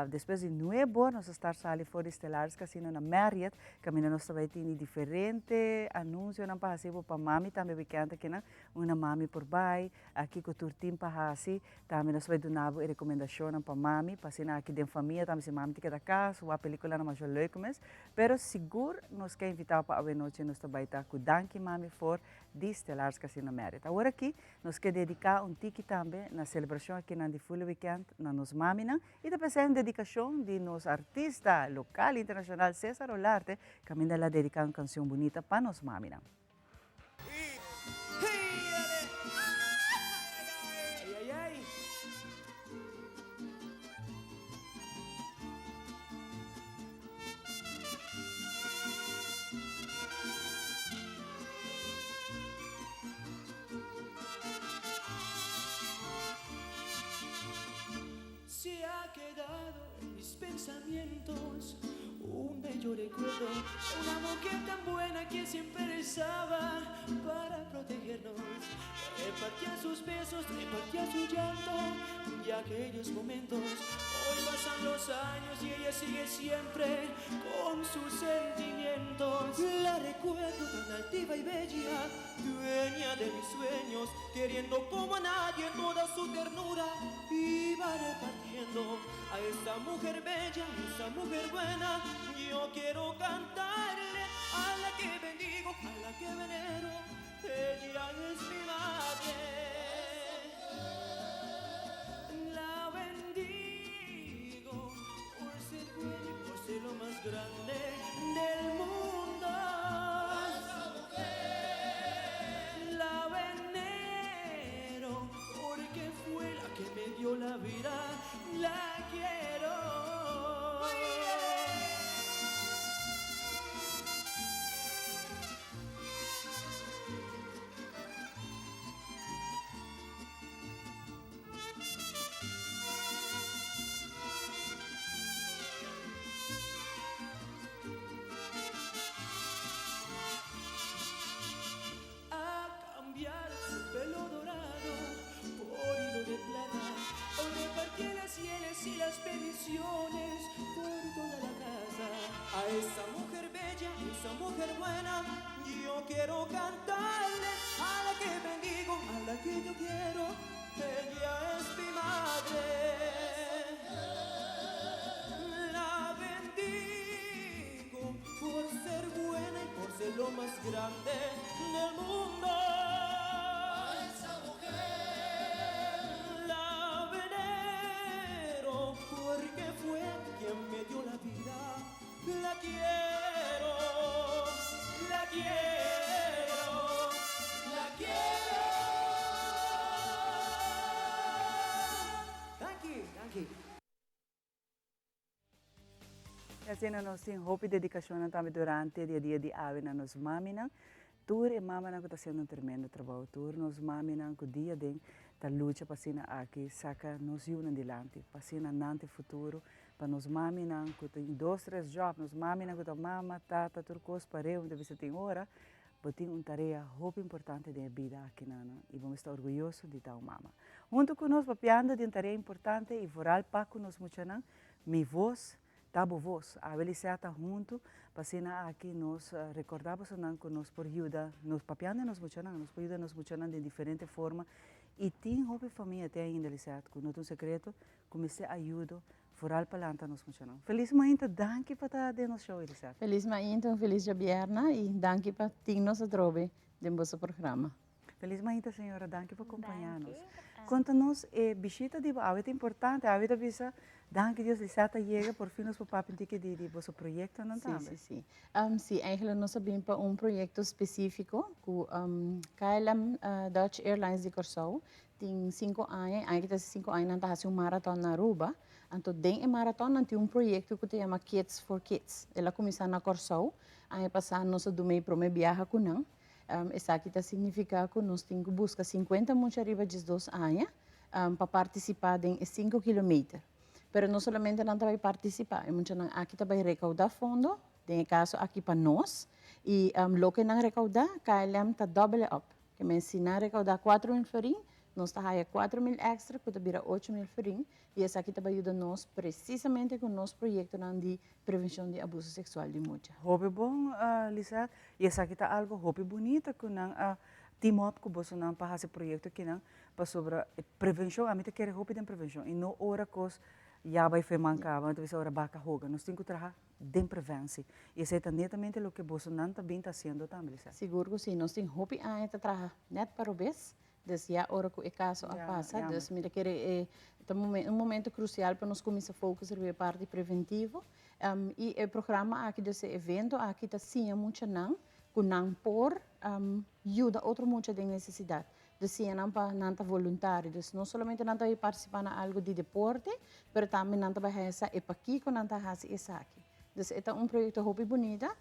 despues di nuebor nos a start sali for di Stellaris Casino na Marriott, kaminda nos ta bai tini diferente anunsionan pa hasi bo pa mami tambe wikènt akinan, unda mami por bai, kiko tur tin pa hasi. Tambe nos bai duna bo e rekomendashonnan pa mami, pa asina aki den famia tambe si mami ta keda kas, wak pelikulanan masha leuk mes. Pero sigur nos ke invitá bo pa awenochi nos ta bai ta ku Danki Mami for di Stellaris Casino Marriott. Awor aki nos ke dediká un tiki tambe na selebrashon akinan di Fule Weekend na nos maminan i ta p'esei un dedikashon di nos artista lokal i internashonal Cesar Olarte kaminda el a dediká un kanshon bunita pa nos maminan. mis pensamientos un bello recuerdo de una mujer tan buena que siempre rezaba para protegernos. Repartía sus besos, repartía su llanto y aquellos momentos. Hoy pasan los años y ella sigue siempre con sus sentimientos. La recuerdo tan altiva y bella, dueña de mis sueños, queriendo como a nadie toda su ternura iba repartiendo a esa mujer bella, esa mujer buena. Yo quiero cantarle a la que bendigo, a la que venero. Ella es mi madre. La bendigo por ser buena y por ser lo más grande del mundo. La venero porque fue la que me dio la vida. La quiero. A cambiar su pelo dorado por hilo de plata. Hoy repartí las hieles y las bendiciones por toda la casa. A esa mujer bella, esa mujer buena, yo quiero cantarle a la que bendigo, a la que yo quiero. Ella es mi madre. La bendigo por ser buena y por ser lo más grande del mundo. A esa mujer la venero porque fue quien me dio la vida. La quiero, la quiero, la quiero. Thank you, thank you. Y asina nos tin hopi dedicacionnan tambe durante di e dia di awe na nos maminan. Tur e mamanan cu ta haciendo un tremendo trabou. Tur nos maminan cu dia den ta lucha pa asina aki saca nos yunan dilanti, pa asina nan tin futuro, pa nos maminan cu tin dos tres job, nos maminan cu ta mama, tata, tur cos pareu, mi ta bisa tin ora bo tin un tarea hopi importante den e bida aki nan y bo mester ta orguyoso di ta un mama. Hunto cu nos papiando di un tarea importante y vooral pa cu nos muchanan, Mi voz ta bo voz. Abel y Seth ta hunto pa asina aki nos recorda bosonan cu nos por yuda nos papiando nos muchanan, nos por yuda nos muchanan den diferente forma y tin hopi famia te ainda Lisette cu no ta un secreto cu mester ayudo vooral pa lanta nos muchanan. Feliz mainta, danki pa ta den nos show Lisette. Feliz mainta, un feliz djabierna y danki pa tin nos atrobe den boso programa. Feliz mainta señora, danki pa compaña nos. Conta nos e bishita di bo awe ta importante, awe ta bisa danki Dios Lisette a yega, por fin nos por papia un tiki di di boso proyectonan tambe. Si, si, si. Si, eigenlijk nos a bin pa un proyecto specifico cu KLM Dutch Airlines di Corsou tin cinco aña, aña ki ta haci cinco aña nan ta haci un marathon na Aruba, anto den e marathon nan tin un proyecto cu ta yama Kids for Kids. El a cuminsa na Corsou, aña pasa nos a duna e prome biaha cu nan. Esaki ta signifiká ku nos tin ku buska sinkuenta mucha riba diesdos aña pa partisipá den e sinku kilometer. Pero no solamente nan ta bai partisipá, e muchanan aki ta bai rekoudá fondo, den e kaso aki pa nos, i loke nan rekoudá, KLM ta dòbel e òp. Ke men si nan rekoudá 4000 florin, nos ta haya 4000 èkstra ku ta bira 8000 florin, i esaki ta bai yuda nos presisamente ku nos proyektonan di prevenshon di abuso seksual di mucha. Hopi bon, Lisette. I esaki ta algo hopi bunita ku nan a team up ku bosonan pa hasi proyekto akinan pasobra e prevenshon, ami ta kere hopi den prevenshon i no ora kos ya bai fe man kaba, mi ta bisa ora baka hoga. Nos tin ku traha den prevensi i esei ta netamente loke bosonan ta bin ta hasiendo tambe, Lisette. Sigur ku si. Nos tin hopi aña ta traha nèt pa robes Dus ya ora ku e kaso a pasa, dus mi ta kere e ta un momento krusial pa nos kuminsá focus riba e parti preventivo. I e programa aki, dus e evento aki ta siña muchanan ku nan por yuda otro mucha den nesesidat. Dus siña nan pa nan ta voluntario. Dus no solamente nan ta bai partisipá na algu di deporte, pero tambe nan ta bai haña sa e pakiko nan ta hasi esaki. Dus e ta un proyekto hopi bunita.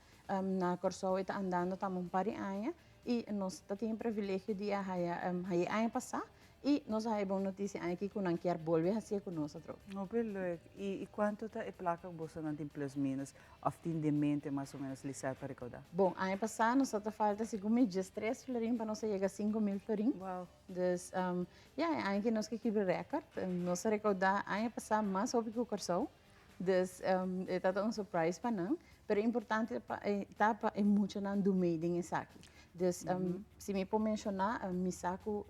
Na Kòrsou e ta andando tambe un par di aña. I nos ta tin e privilegio di a haya haya e aña pasá. Y nos a haya bon noticia aki cu nan kier bolbe hacié cu nos atrobe. Hopi leuk. Y cuanto ta e placa cu bosonan tin plus minus of tin den mente mas o menos Lisette pa recauda? Bon, aña pasa nos ta ta falta segun mi djes tres florin pa nos a yega 5000 florin. Wow. Dus, ya, e aña aki nos ke kibra record. Nos a recauda aña pasa mas hopi cu Corsou. Dus, e ta ta un surprise pa nan. Pero importante pa ta pa e muchanan du mee den esaki. Dus, si mi por menciona, mi sa cu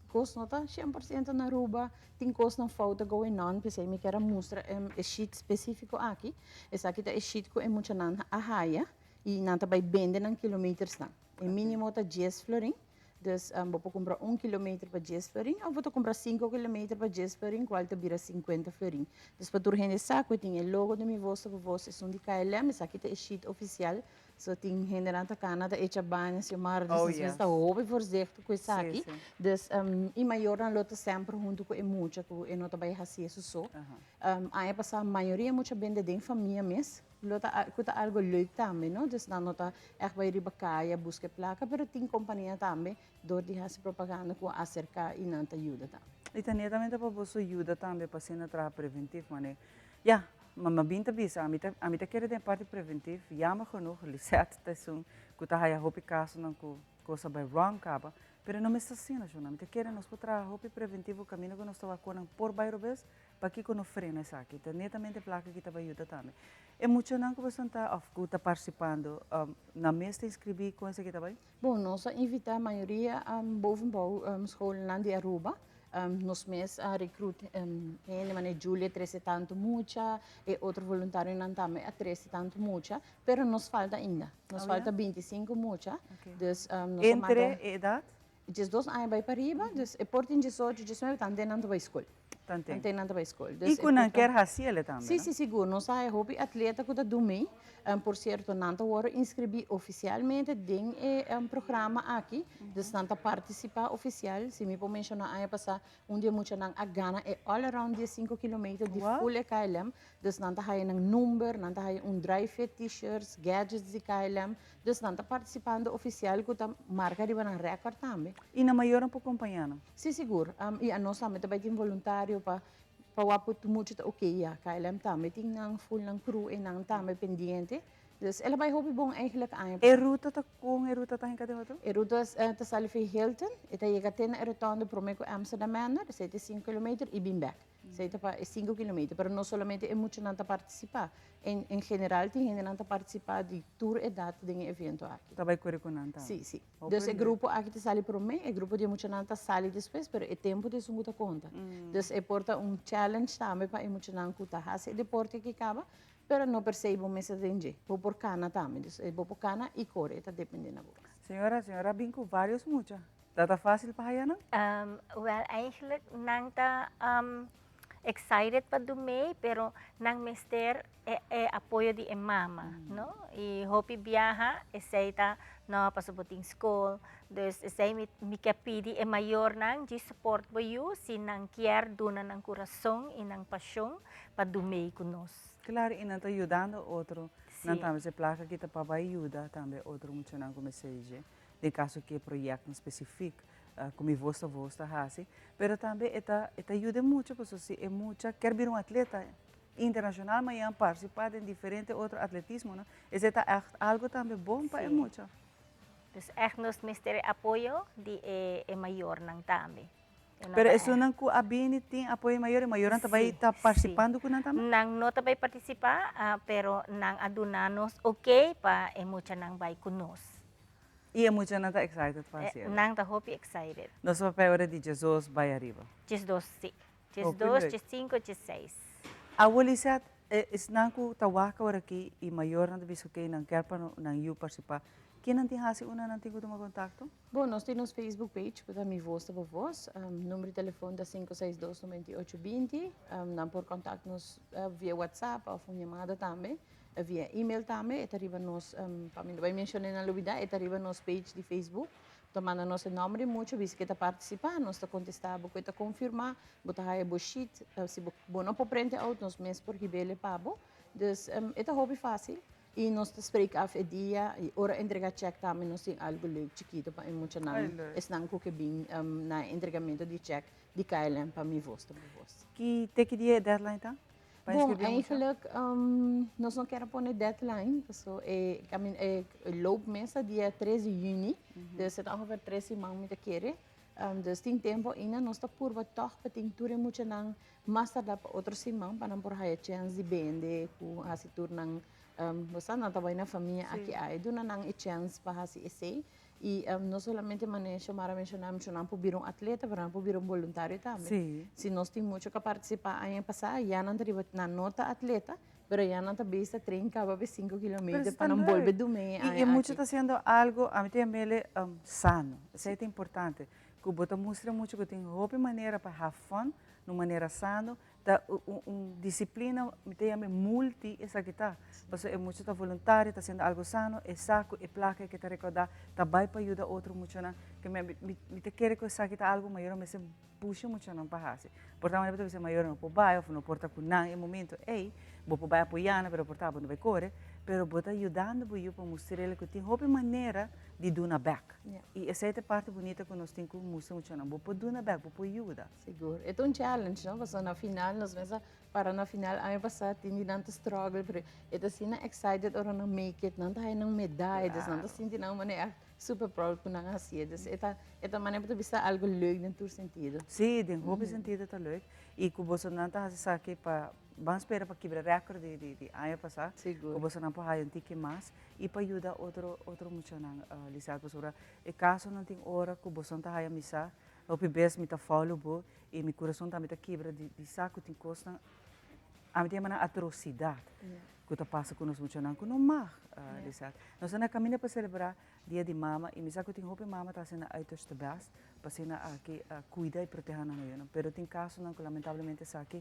cos no ta 100% na Aruba, tin cosnan fout ta going on, p'esei mi kier a mustra e sheet specifico aki. Esaki ta e sheet cu e muchanan a haya y nan ta bay bende nan kilometersnan. E minimo ta 10 florin. Dus bo por kumpra un kilometer pa 10 florin of bo ta kumpra 5 kilometer pa 10 florin kual ta bira 50 florin. Dus pa tur hende sa ku e tin e logo di Mi Voz Ta Pa Vos esun di KLM, esaki ta e sheet ofisial. So tin hendenan ta kana ta echa baña Xiomara, dus nos mester ta hopi voorzichtig ku esaki. Dus i mayornan lo ta semper huntu ku e mucha ku e no ta bai hasi su so. Aña pasá mayoria mucha bende den famia mes. Lo ta cu ta algo leuk tambe, no? Dus nan no ta echt bay riba caya busca e placa, pero tin compania tambe door di haci propaganda cu a acerca y nan ta yuda tambe. Y ta netamente pa boso yuda tambe pa asina traha preventief, mane ya, mama bin ta bisa, ami ta ami ta kere den e parti preventief, jammer genoeg, Lisette ta esun cu ta haya hopi casonan cu cos a bay wrong caba, pero no mester asina, shona, mi ta kere nos por traha hopi preventivo caminda cu nos ta wak con nan por bay robes, Pakiko no frena esaki? Ta netamente plaka ki ta bai yuda tambe. E muchanan ku boso ta òf ku ta partisipando, nan mes ta inskribí kon esaki ta bai? Bon, nos a invitá mayoria bovenbouw schoolnan di Aruba. Nos mes a recruit hende manera Julia trese tantu mucha, e otro voluntarionan tambe a trese tantu mucha, pero nos falta ainda. Nos falta 25 mucha. Dus nos a manda. Entre e edat? 12 aña bai pa riba, dus e por tin 18, 19, tanten nan ta bai skol. Tanten. Tanten nan ta bai skol. I ku nan kier hasi ele tambe, Si, si, sigur. Nos a haya hopi atleta ku ta dun mee. Por sierto, nan ta wòrdu inskribí ofisialmente den e programa aki. Dus nan ta partisipá ofisial. Si mi por menshoná aña pasá, un di e muchanan a gana e all around 15 kilometer di full e KLM. Dus nan ta haya nan number, nan ta haya un dry fit t-shirts, gadgets di KLM. Dus nan ta partisipando ofisial ku ta marka riba nan rèkòrt tambe. I nan mayornan por kompañá nan? Sí, sigur. I anos tambe ta bai tin voluntario pa pa wak ku mucha ta oké ya. KLM tambe tin nan full nan crew i nan tambe pendiente. Dus el a bai hopi bon eigenlijk aña E ruta ta kon e ruta ta hinka den otro? E ruta ta sali for Hilton, e ta yega te na e rotonde promé ku Amsterdam Manor, esei ta sinku kilometer i bin bèk. Esei ta pa e sinku kilometer, pero no solamente e muchanan ta partisipá. En en general tin hendenan ta partisipá di tur edat den e evento aki. Ta bai kore ku nan tambe? Sí, sí. Dus e grupo aki ta sali promé, e grupo di e muchanan ta sali despues, pero e tempu ta esun ku ta konta. Dus e por ta un challenge tambe pa e muchanan ku ta hasi e deporte aki kaba, pero no per se bo mester ta den dje. Bo por kana tambe. Dus bo por kana i kore, e ta depende na bo. Señora, señora a bin ku vários mucha. Ta ta fácil pa haya nan? Wel, eigenlijk nan ta excited pa do mee, pero nan mester e, e apoyo di e mama, no? Y hopi biaha esey ta, no, pasobra bo tin school. Dus esey mi, mi ke pidi e mayornan djis support bo yu si nan kier duna nan curason y nan pasion pa do mee cu nos. Claro, y nan ta yudando otro. Nan tambe se placa kita pa bay yuda tambe otro muchanan cu mester dje. Den kaso ku e proyektonan spesifik ku Mi Voz Ta Voz ta hasi, pero tambe e ta e ta yuda e mucha pasobra si e mucha kier bira un atleta internashonal mañan partisipá den diferente otro atletismonan, esei ta ègt algu tambe bon pa e mucha. Dus ègt nos mester e apoyo di e mayornan tambe. Pero esunnan ku a bini tin apoyo di mayor, e mayornan ta bai ta partisipando ku nan tambe? Nan no ta bai partisipá, pero nan a duna nos oké pa e muchanan bai ku nos. I e muchanan ta excited pa hasi el? Nan ta hopi excited. Nos a papia ora di 12 bai ariba. 12, si. 12, 15, 16. Awor Lisette, esnan ku ta wak awor aki i mayornan ta bisa oké nan kier pa nan yu partisipá, kinan tin hasi unda nan tin ku tuma kontakto? Bon, nos tin nos Facebook page ku ta Mi Voz Ta Bo Voz. Number di telefon ta 562 98 20. Nan por contact nos via WhatsApp of un yamada tambe, via email tambe. E ta riba nos, pa mi no bai menciona e nan lubida, e ta riba nos page di Facebook. Bo ta manda nos e nomber di mucha, bisa ke ta participa, nos ta contesta bo ku e ta confirma, bo ta haya bo sheet. Si bo no por prente out, nos mes por hib'el pa bo. Dus e ta hopi facil. Y nos ta spreek af e dia y ora entrega check tambe nos tin algo leuk chikito pa e muchanan, esnan cu ke bin na e entregamento di check di KLM pa Mi Voz ta Bo Voz. Ki te ki dia e deadline ta pa Bon, inscribi e mucha? eigenlijk nos no kier a pone deadline paso e e loop mes ta dia tres di juni, dus e ta ongeveer tres siman mi ta kere. Dus tin tempo ainda, nos ta purba tog pa tin tur e muchanan mas tarda pa otro siman pa nan por haya chens di bende ku hasi tur nan, bo sa nan ta bai na famia aki ai, duna nan e chens pa hasi esei. I no solamente manera Xiomara a menshoná, nan por bira un atleta pero nan por bira un boluntario tambe. Si nos tin mucho ku a partisipá aña pasá ya nan ta riba, nan no ta atleta pero ya nan ta bes ta train kaba pa e sinku kilometer pa nan bolbe dum'é e aña aki. I e mucha ta hasiendo algo, ami ta yam'el sano, esei ta importante, ku bo ta mustra mucha ku tin hopi manera pa have fun na un manera sano, ta un disiplina, mi ta yam'é multi esaki ta, pasobra e mucha ta voluntario, ta hasiendo algo sano, e sa ku e plaka ke ta rekoudá ta bai pa yuda otro muchanan, ke mi ta kere ku esaki ta algo mayor a mester pusha muchanan pa hasi. Por ta manera bo ta bisa mayornan no por bai of no por ta ku nan e momento ei, bo por bai apoyá nan pero por ta bo no bai kore, pero bo ta yudando bo yu pa mustr'el ku tin hopi manera di duna bèk. I esei ta e parti bunita ku nos tin ku mustra muchanan, bo por duna bèk, bo por yuda. Sigur. E ta un challenge, no? Pasobra na final nos mester para na final aña pasá tin di nan ta struggle pero e ta asina excited ora nan make it, nan ta haña nan medaya, dus nan ta sinti nan manera echt super proud ku nan a hasié. Dus e ta e ta manera bo ta bisa algu leuk den tur sentido. Sí, den hopi sentido ta leuk. I ku bosonan ta hasi esaki pa ban spera pa kibra record di di di aña pasá. Sigur. Ku bosonan por haya un tiki mas i pa yuda otro otro muchanan, Lisette, pasobra e kasonan tin ora ku bosonan ta haya misa Hopi bes mi ta follow bo y mi curason tambe ta kibra di di sa cu tin cosnan, ami ta yama nan atrocidad cu ta pasa cu nos muchanan cu no mag, Lisette. Nos ta na caminda pa celebra Dia di Mama y mi sa cu tin hopi mama ta haci nan uiterste best pa asina aki cuida y proteha nan hoyonan, pero tin casonan cu lamentablemente esaki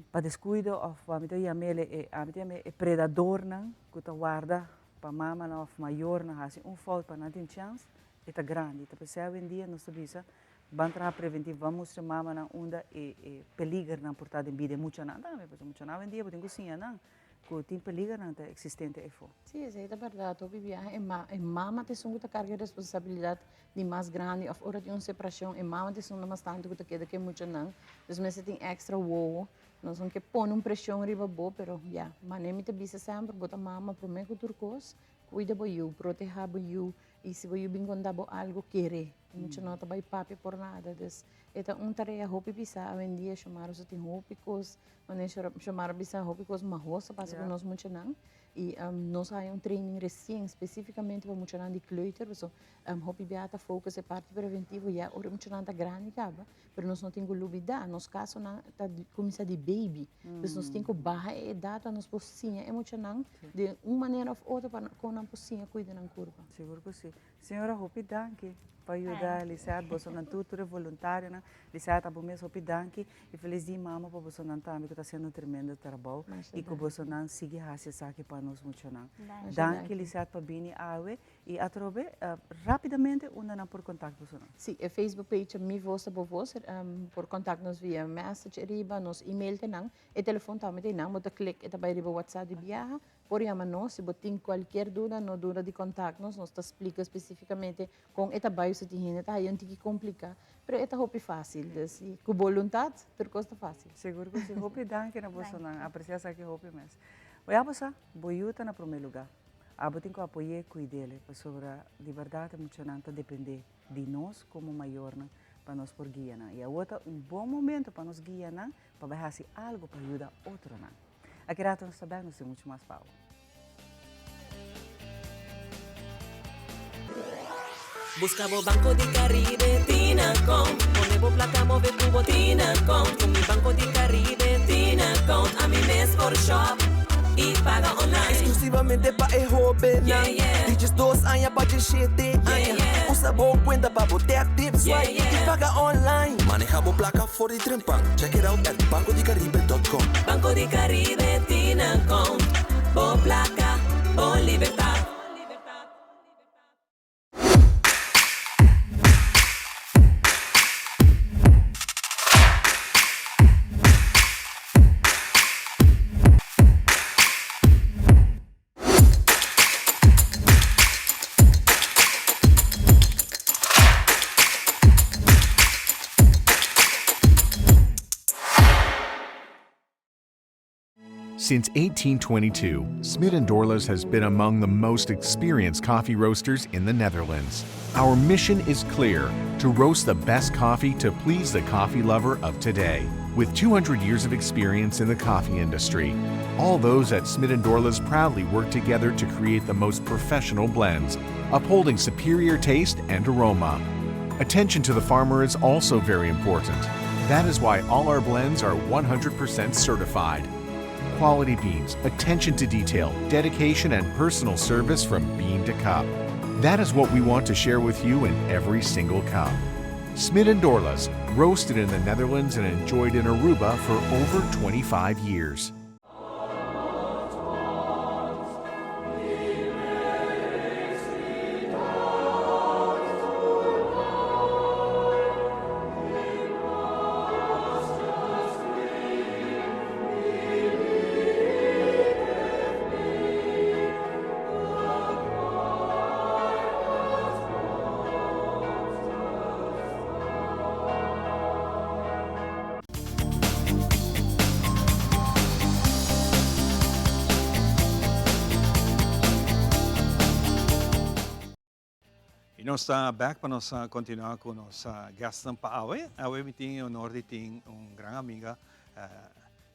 pa descuido of ami ta yam'e e ami ta yam'e e predadornan cu ta warda pa mamanan of mayornan haci un fout pa nan tin chance. E ta grandi. Ta p'esei awendia nos ta bisa, ban traha preventivo, ban mustra mamanan unda e e peligernan por ta den bida e muchanan tambe, pasobra muchanan awendia bo tin ku siña nan ku tin peligernan ta eksistente efo. Sí, esei ta bèrdat. Hopi biaha e ma e mama ta esun ku ta karga e responsabilidat di mas grandi òf ora tin un separashon e mama ta esun mas tantu ku ta keda ku e muchanan. Dus mester tin èkstra wowo. Nos no ke pone un preshon riba bo, pero ya, manera mi ta bisa semper, bo ta mama promé ku tur kos, kuida bo yu, protehá bo yu, I si bo yu bin konta bo algu, kere. E mucha no ta bai papia por nada. Dus e ta un tarea hopi pisá awendia. Shomara so tin hopi kos, manera Shomara bisa hopi kos mahos ta pasa ku nos muchanan. I nos a haña un training resien spesífikamente pa muchanan di kleuter, pasobra hopi bia ta focus e parti preventivo ya ora e muchanan ta grandi kaba. Pero nos no tin ku lubidá, nos kasonan ta kuminsá di baby. Dus nos tin ku baha e edat pa nos por siña e muchanan di un manera òf otro pa kon nan por siña kuida nan kurpa. Sigur ku si. Señora hopi danki pa yuda Lisette, bosonan tur, tur e voluntarionan. Lisette abo mes hopi danki i felis dia mama pa bosonan tambe ku ta hasiendo un tremendo trabou i ku bosonan sigui hasi esaki pa nos muchanan. Danki Lisette pa bini awe. I atrobe rapidamente unda nan por contact boso nan? Sí, e Facebook page Mi Voz ta Bo Voz, por contact nos via message riba, nos email ta nan, e telefon tambe ta einan, bo ta click e ta bai riba WhatsApp di biaha, por yama nos si bo tin cualkier duda, no duda di contact nos, nos ta splica specificamente con e ta bai, si tin hende ta haya un tiki complica, pero e ta hopi facil, dus cu boluntad tur cos ta facil. Sigur cu si, hopi danki na boso nan, aprecia esaki hopi mes. Bo ya bo sa, bo yu ta na prome lugar. Abo tin ku apoy'é kuid'el pasobra di bèrdat e muchanan ta dependé di nos komo mayornan pa nos por guia nan. I awor ta un bon momento pa nos guia nan pa bai hasi algu pa yuda otronan. Aki rato nos ta bèk, nos tin muchu mas pa abo. Buska bo Banco di Caribe Tinacom Pone bo placa move cu bo Tinacom Cu mi Banco di Caribe Tinacom Ami mes por shop y paga online Exclusivamente pa e hobennan Di diesdos aña pa diesshete aña Usa bo cuenta pa bo tap tip swipe y paga online Maneha bo placa for di trempan Check it out at bancodicaribe dot com Banco di Caribe Tinacom Bo placa, bo libertad. Since 1822, Smit & Dorlas has been among the most experienced coffee roasters in the Netherlands. Our mission is clear, to roast the best coffee to please the coffee lover of today. With 200 years of experience in the coffee industry, all those at Smit & Dorlas proudly work together to create the most professional blends, upholding superior taste and aroma. Attention to the farmer is also very important. That is why all our blends are 100% certified. Quality beans, attention to detail, dedication, and personal service from bean to cup. That is what we want to share with you in every single cup. Smit and Dorlas, roasted in the Netherlands and enjoyed in Aruba for over 25 years. Y nos ta back pa nos continua cu nos guestnan pa awe. Awe mi tin e honor di tin un gran amiga,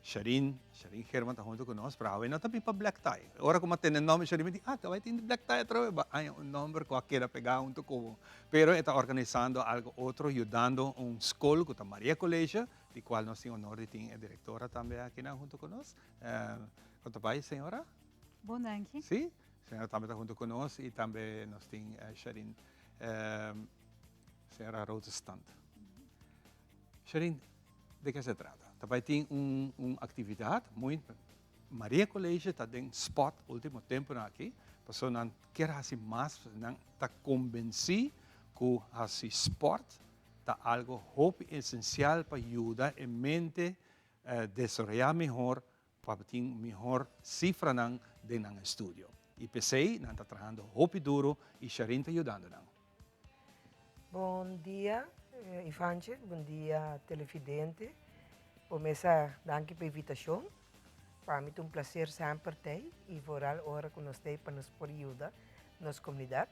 Sharine, Sharine Geerman ta hunto cu nos, pero awe no ta bin pa black tie. Ora cu mi a tende nomber Sharine mi di, ah, ta bay tin black tie atrobe, ba aña un nomber cu a keda pega hunto cu bo. Pero e ta organisando algo otro, yudando un scol cu ta Maria College, di cual nos tin honor di tin e directora tambe akinan hunto cu nos. Con ta bay, señora? Bon, danki. Si? Señora tambe ta hunto cu nos y tambe nos tin Sharine, señora Rosenstand. Sharine, de ke se trata? Ta bay tin un un actividad muy Maria College ta den spot ultimo temponan aki, pasobra nan kier haci mas, nan ta convenci cu haci sport ta algo hopi esencial pa yuda e mente desaroya mihor pa tin mihor cifranan den nan estudio. Y p'esey nan ta trahando hopi duro y Sharine ta yudando nan. Bon dia Ivanche, bon dia televidente. Bo mesa danki pa invitacion. Pa mi ta un placer semper t'ey y vooral ora cu nos t'ey pa nos por yuda nos comunidad.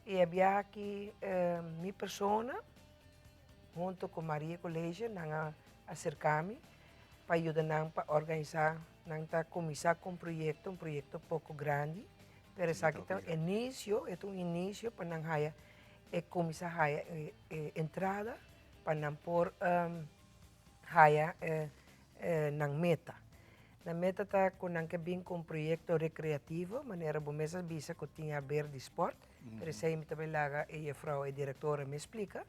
Y e biaha aki mi persona hunto cu Maria College nan a acerca mi pa yuda nan pa organisa, nan ta cuminsa cu un proyecto, un proyecto poco grandi, pero esaki ta un inicio, e ta un inicio pa nan haya, e cuminsa haya e entrada pa nan por haya nan meta. Nan meta ta cu nan ke bin cu un proyecto recreativo, manera bo mes a bisa cu tin haber di sport, pero esey mi ta bay laga e juffrouw, e directora mi splica.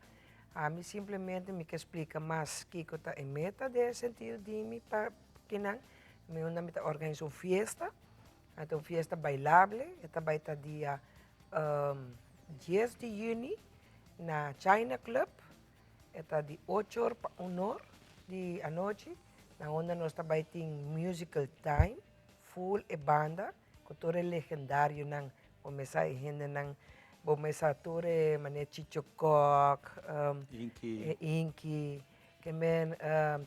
Ami simplemente mi ke splika mas kiko ta e meta den e sentido di mi pa kinan. Mi unda mi ta organisa un fiesta, e ta un fiesta bailable, e ta bai ta dia dies di juni na China Club, e ta di ocho or pa un or di anochi, na unda nos ta bai tin musical time, full e banda. Ku tur e legendarionan, bo mesa e hendenan, bo mesa tur e manera Chicho Kok, Inky, Inky, ke men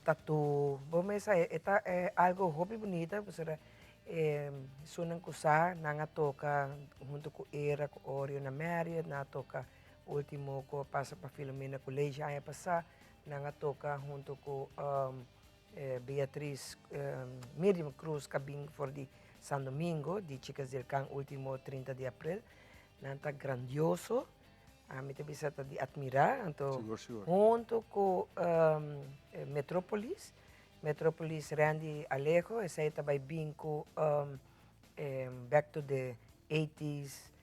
Tatu, bo mesa e ta algo hopi bunita pasobra esunnan ku sa nan a toka hunto ku Era ku Oreo na Marriott, nan a toka ultimo ku a pasa pa Filomena College aña pasa, nan a toka hunto ku Beatriz Miriam Cruz ka bin for di San Domingo di Chicas del Can ultimo 30 di april. Nan ta grandioso. Ami ta bisa ta di admira. Anto Sigur, sigur. hunto ku Metropolis, Metropolis Randy Alejo, esei ta bai bin ku back to the eighties,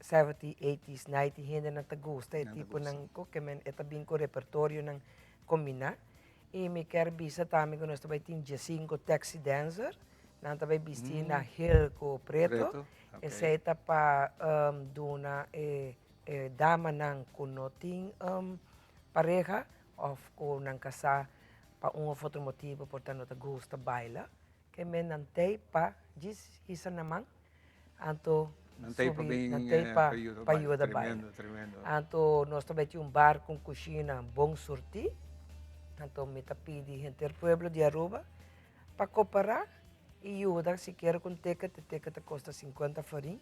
seventy, eighties, ninety hendenan ta gusta e Nan ta tipo gusta. nan ku ke men e ta bin ku repertorionan kombiná. I mi kier bisa tambe ku nos ta bai tin diesinko taxi dancer. Nan ta bai bisti na hel ku preto. Preto, ok. Esei ta pa duna e e damanan ku no tin pareha òf ku nan kasá pa un òf otro motibu por ta no ta gusta baila. Ke men nan tei pa djis hisa nan man anto Nan tei pa subi bin nan tei pa pa yuda pa baila. yuda baila. Tremendo, tremendo. Anto nos ta bai tin un bar ku kushina bon surtí. Anto mi ta pidi henter pueblo di Aruba pa koperá. i yuda sikiera ku un ticket, e ticket ta kosta sinkuenta florin,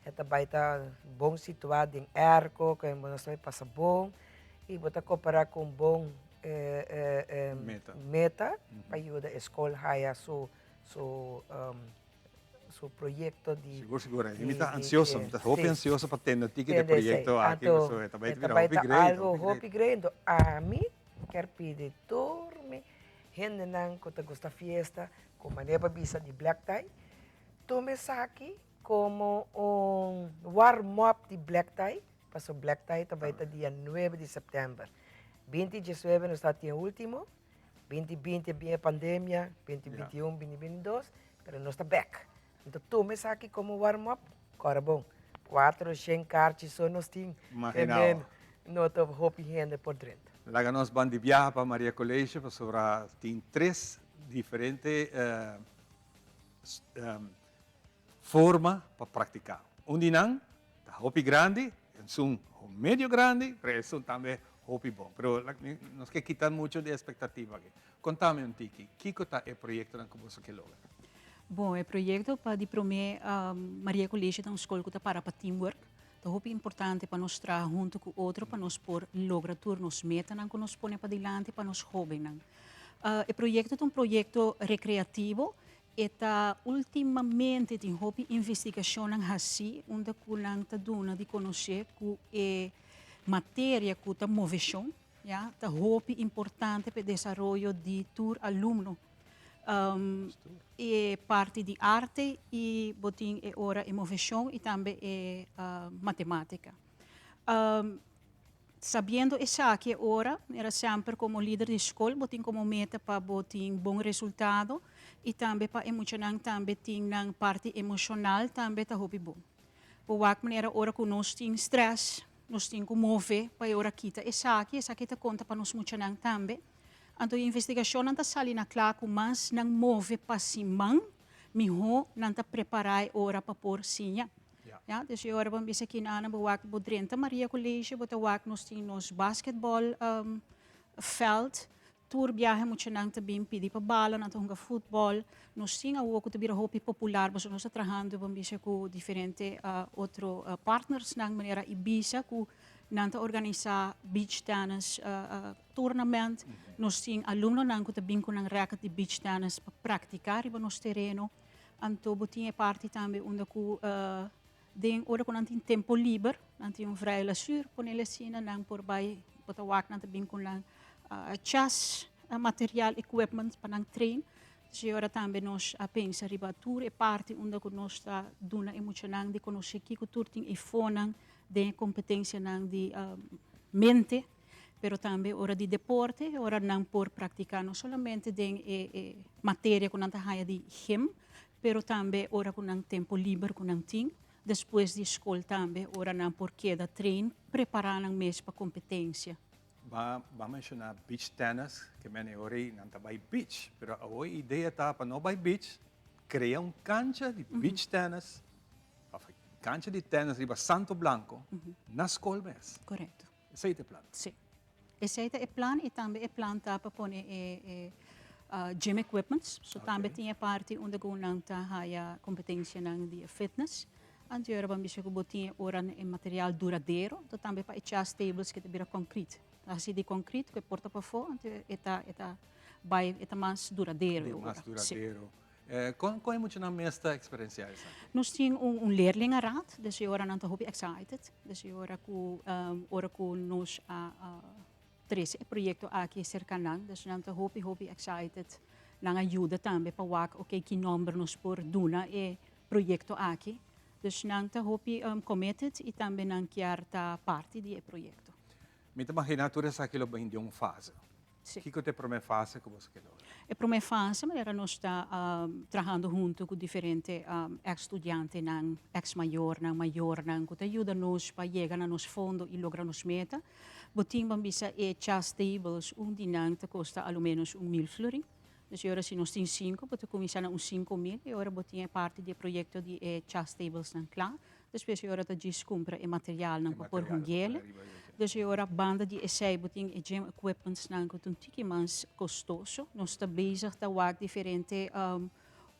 e ta bai ta bon situá den airco, ku nos ta bai pasa bon i bo ta koperá ku un bon meta pa yuda e skol haya su su su proyecto di Sigur sigur e mi ta ansioso mi ta hopi ansioso pa tende tiki di proyecto aki pasobra e ta bai bira hopi grei algo hopi grei enton ami kier pidi tur mi hendenan ku ta gusta fiesta ku manera pa bisa di black tie tuma esaki komo un warm up di black tie pasobra black tie ta bai ta dia nuebe di september binti diesnuebe nos ta tin e ultimo. 2020 a bin e pandemia, 2021, 2022, pero nos ta bek. Anto tuma esaki komo warm up, kòrda bon, kuatro shen karchi so nos tin, Imaginao. No ta hopi hende por drenta. Laga nos ban di biaha pa Maria College pasobra tin tres diferente forma pa praktiká. Un di nan ta hopi grandi, esun medio grandi, pero esun tambe hopi bon. Pero nos ke kita mucho di e espektativa aki. Konta mi un tiki, kiko ta e proyektonan ku boso ke logra? Bon, e proyekto pa di promé Maria College ta un skol ku ta para pa teamwork. Ta hopi importante pa nos traha huntu ku otro pa nos por logra tur nos metanan ku nos pone padilanti pa nos hóbennan. E proyekto ta un proyekto rekreativo E ta ultimamente tin hopi investigacionnan haci unda cu nan ta duna di conoce cu e materia cu ta movecion, ya, ta hopi importante pa e desaroyo di tur alumno. E parti di arte y bo tin e ora e movecion y tambe e matematica. Sabiendo esaki e ora, era semper como lider di school bo tin como meta pa bo tin bon resultado y tambe pa e muchanan tambe tin nan parti emocional tambe ta hopi bon. Bo wak manera ora cu nos tin stress, nos tin cu move pa e ora kita esaki, esaki ta conta pa nos muchanan tambe. Anto e investigacionnan ta sali na cla cu mas nan move pa siman, miho nan ta prepara e ora pa por siña. Ya, dus e ora bo bisa ki nana bo wak bo drenta Maria College, bo ta wak nos tin nos basketball um, veld. Tur biahe muchanan ta bin pidi pa bala, nan ta hunga futbol. Nos tin awo ku ta bira hopi popular, pasobra nos ta trahando bo bisa ku diferente uh, otro uh, partners nan manera Ibiza ku nan ta organisa beach tennis uh, uh, tournament. Nos tin alumnonan ku ta bin ku nan racket di beach tennis pa praktika riba nos tereno. Anto bo tin e parti tambe unda ku den ora ku nan tin tempo liber, nan tin un vrije lesuur, ponele asina, nan por bai, bo ta wak nan ta bin ku nan chess material, equipment pa nan train. Dus e ora tambe nos a pensa riba tur e parti unda ku nos ta duna e muchanan di konosé kiko tur tin efonan den e kompetensianan di mente. pero tambe ora di deporte, ora nan por practica no solamente den e, e materia cu nan ta haya di gym, pero tambe ora cu nan tempo liber cu nan tin, despues di school tambe, ora nan por keda train, prepara nan mes pa competencia. Ba ba menciona beach tennis, ke mene ora ei nan ta bai beach, pero awo e idea ta pa no bai beach, crea un cancha di beach tennis, of cancha di tennis riba Santo Blanco, na school mes. Correcto. Esei ta e plan? Sí. Esei ta e plan y tambe e plan ta pa pone e e gym equipments. So tambe tin e parti unda cu nan ta haya competencianan di e fitness. Anto ora ban bisa cu bo tin e ora e material duradero, anto tambe pa e chess tables cu ta bira concrete. Ta haci di concrete cu e porta pafo, anto e ta e ta bay e ta mas duradero e ora. Mas duradero. Kon kon e muchanan mes ta eksperensiá esaki? Nos tin un un leerlingenraad, dus e ora nan ta hopi excited. Dus e ora ku ora ku nos a trese e proyekto aki serka nan, dus nan ta hopi hopi excited. Nan a yuda tambe pa wak oke ki nòmber nos por duna e proyekto aki. Dus nan ta hopi committed i tambe nan kier ta parti di e proyekto. Mi ta maginá tur esaki lo bin den un fase. Sí. Kiko ta e promé fase ku boso ke logra? E promé fase manera nos ta trahando huntu ku diferente eks studiantenan, eks mayornan, mayornan ku ta yuda nos pa yega na nos fondo i logra nos meta. Bo tin ban bisa e chess tables, un di nan ta kosta alomenos un mil florin. Dus e ora si nos tin sinku bo ta kuminsá na un 5000 e ora bo tin e parti di e proyekto di e chess tablesnan kla. Despues e ora ta djis kumpra e materialnan pa por hunguele. Dus e ora banda di esei bo tin e gym equipmentsnan ku ta un tiki mas kostoso. Nos ta bezig ta wak diferente.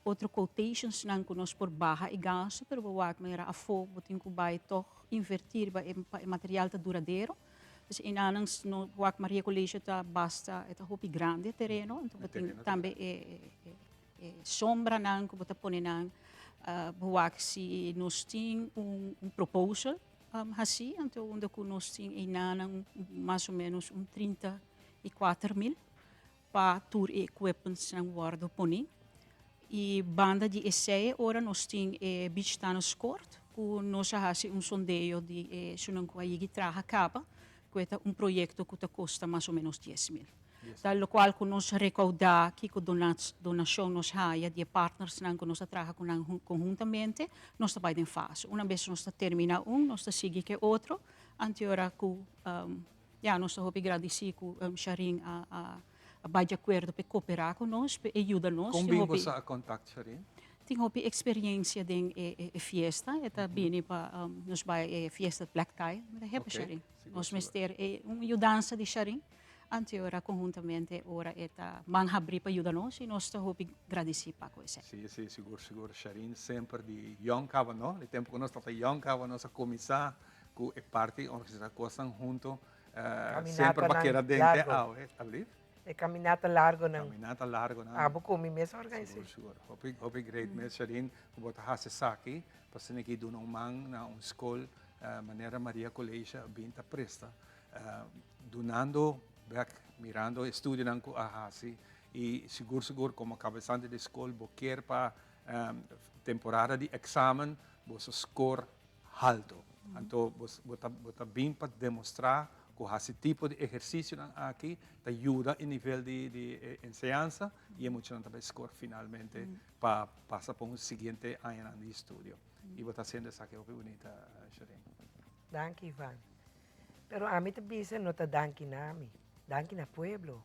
otro quotations nan ku nos por baha e gasto, pero bo wak manera afó bo tin ku bai tòg invertir pa e pa e material ta duradero. Dus enanan no wak Maria College ta basta e ta hopi grandi e tereno, anto bo tin tambe e e e sombranan ku bo ta pone nan. Bo wak si nos tin un un proposal hasi, anto unda ku nos tin enanan mas o menos un 34.000 pa tur e equipmentsnan wordo poni. Y banda di esey ora nos tin e beach tennis court cu nos a haci un sondeo di e esunnan cu a yigi traha caba cu e ta un proyecto cu ta costa mas o menos 10.000. Ta locual cu nos recauda kico donacion nos haya di e partnersnan cu nos a traha cu nan conhuntamente nos ta bay den fase. Una bes nos ta termina un nos ta sigui cu e otro anteora cu Ya, nos ta hopi gradisí ku Sharin a a bai di akuerdo pa e kooperá ku nos, pa e yuda nos. Kon bin boso a kontakt Sharin? Tin hopi eksperensia den e fiesta. E ta bini pa nos bai e fiesta Black Tie. Mi ta hepa Sharin. Nos mester e un yudansa di Sharin. Anto e ora konhuntamente ora e ta man habrí pa yuda nos i nos ta hopi gradisí pa ku esei. Sí, sí, sigur, sigur. Sharin semper di yòn kaba no. Di tempu ku nos tabata yòn kaba nos a kuminsá Cu e parti organisa cosnan hunto semper pa keda den te awe, alblief? E caminata largonan. Caminata largonan. Abo cu mi mes organisa. Sigur, sigur. Hopi, hopi great mes, Sharin, cu bo ta haci esaki pa asina ki duna un man na un scol manera Maria College a bin ta presta, dunando bek, mirando e studionan cu a haci y sigur, sigur como cabezante di scol bo kier pa temporada di examen boso score halto. Anto bo ta bo ta bin pa demostrá ku hasi tipo di ehersisionan aki ta yuda e nivel di di e enseñansa i e muchanan ta bai skor finalmente pa pasa pa un siguiente añanan di estudio. I bo ta hasiendo esaki hopi bunita, Shereen. Danki Ivan. Pero ami ta bisa no ta danki na mi, danki na pueblo.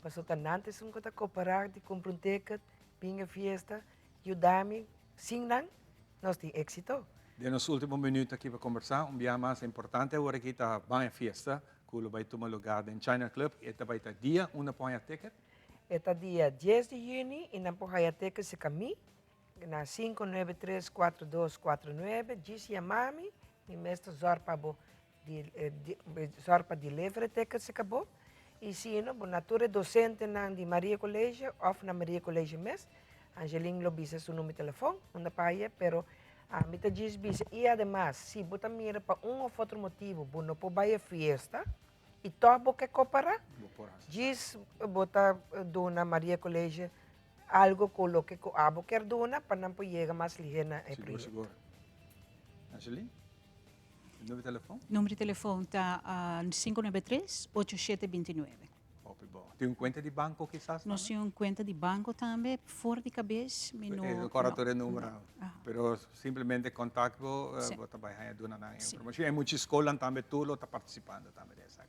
Pasobra ta nan ta esun ku ta koperá di kumpra un ticket, bin e fiesta, yuda mi, sin nan nos tin éxito. Den nos último minuut aki pa kombersá, un biaha mas importante awor aki ta ban e fiesta ku lo bai tuma lugá den China Club. E ta bai ta dia unda por haña ticket? E ta dia dies di yüni i nan por haña ticket serka mi na 593 4249. Djis yama mi, mi mes ta zòrg pa bo Zòrg pa deliver e ticket si ka bo. I si no, bo na tur e dosentenan di Maria College òf na Maria College mes. Angeline lo bisa su number di telefòn unda pa haye, pero ami ta djis bisa. I ademas, si bo ta mira pa un òf otro motibu bo no por bai e fiesta i tòg bo ke koperá, djis bo ta duna Maria College algo ku loke ku abo kier duna pa nan por yega mas lihé na e proyekto. Sigur, sigur. Angeline? Numero di telefon? Numero di telefon ta 593 8729. Hopi bon. Tin un cuenta di banco kisas tambe? Nos tin un cuenta di banco tambe, for di cabes mi no. E corda tur e numero. Pero simplemente contact bo, bo ta bay haña duna nan e informacion. E mucha scolnan tambe tur lo ta participando tambe den esaki.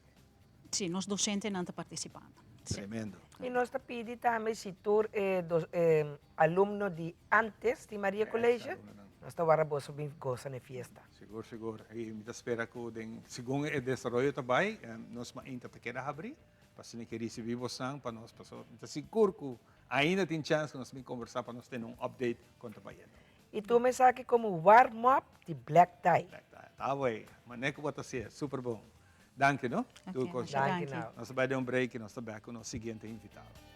Si, nos docentenan ta participando. Tremendo. Y nos ta pidi tambe si tur e alumno di antes di Maria College, nos ta wara boso bin goza na e fiesta. Sigur, sigur. Y mi ta spera cu den, segun e desaroyo ta bay, nos mainta ta keda habri, pa asina ke ricibi bosnan pa nos, pasobra mi ta sigur cu ainda tin chance cu nos bin conversa pa nos tene un update con ta bayendo. Y tuma esaki como warm-up di black tie. Black tie. Ta wey. Mane cu bo ta hacié. Super bon. Danki no. Tur kos. Danki nou. Nos ta bai den un break y nos ta bek ku nos siguiente invitado.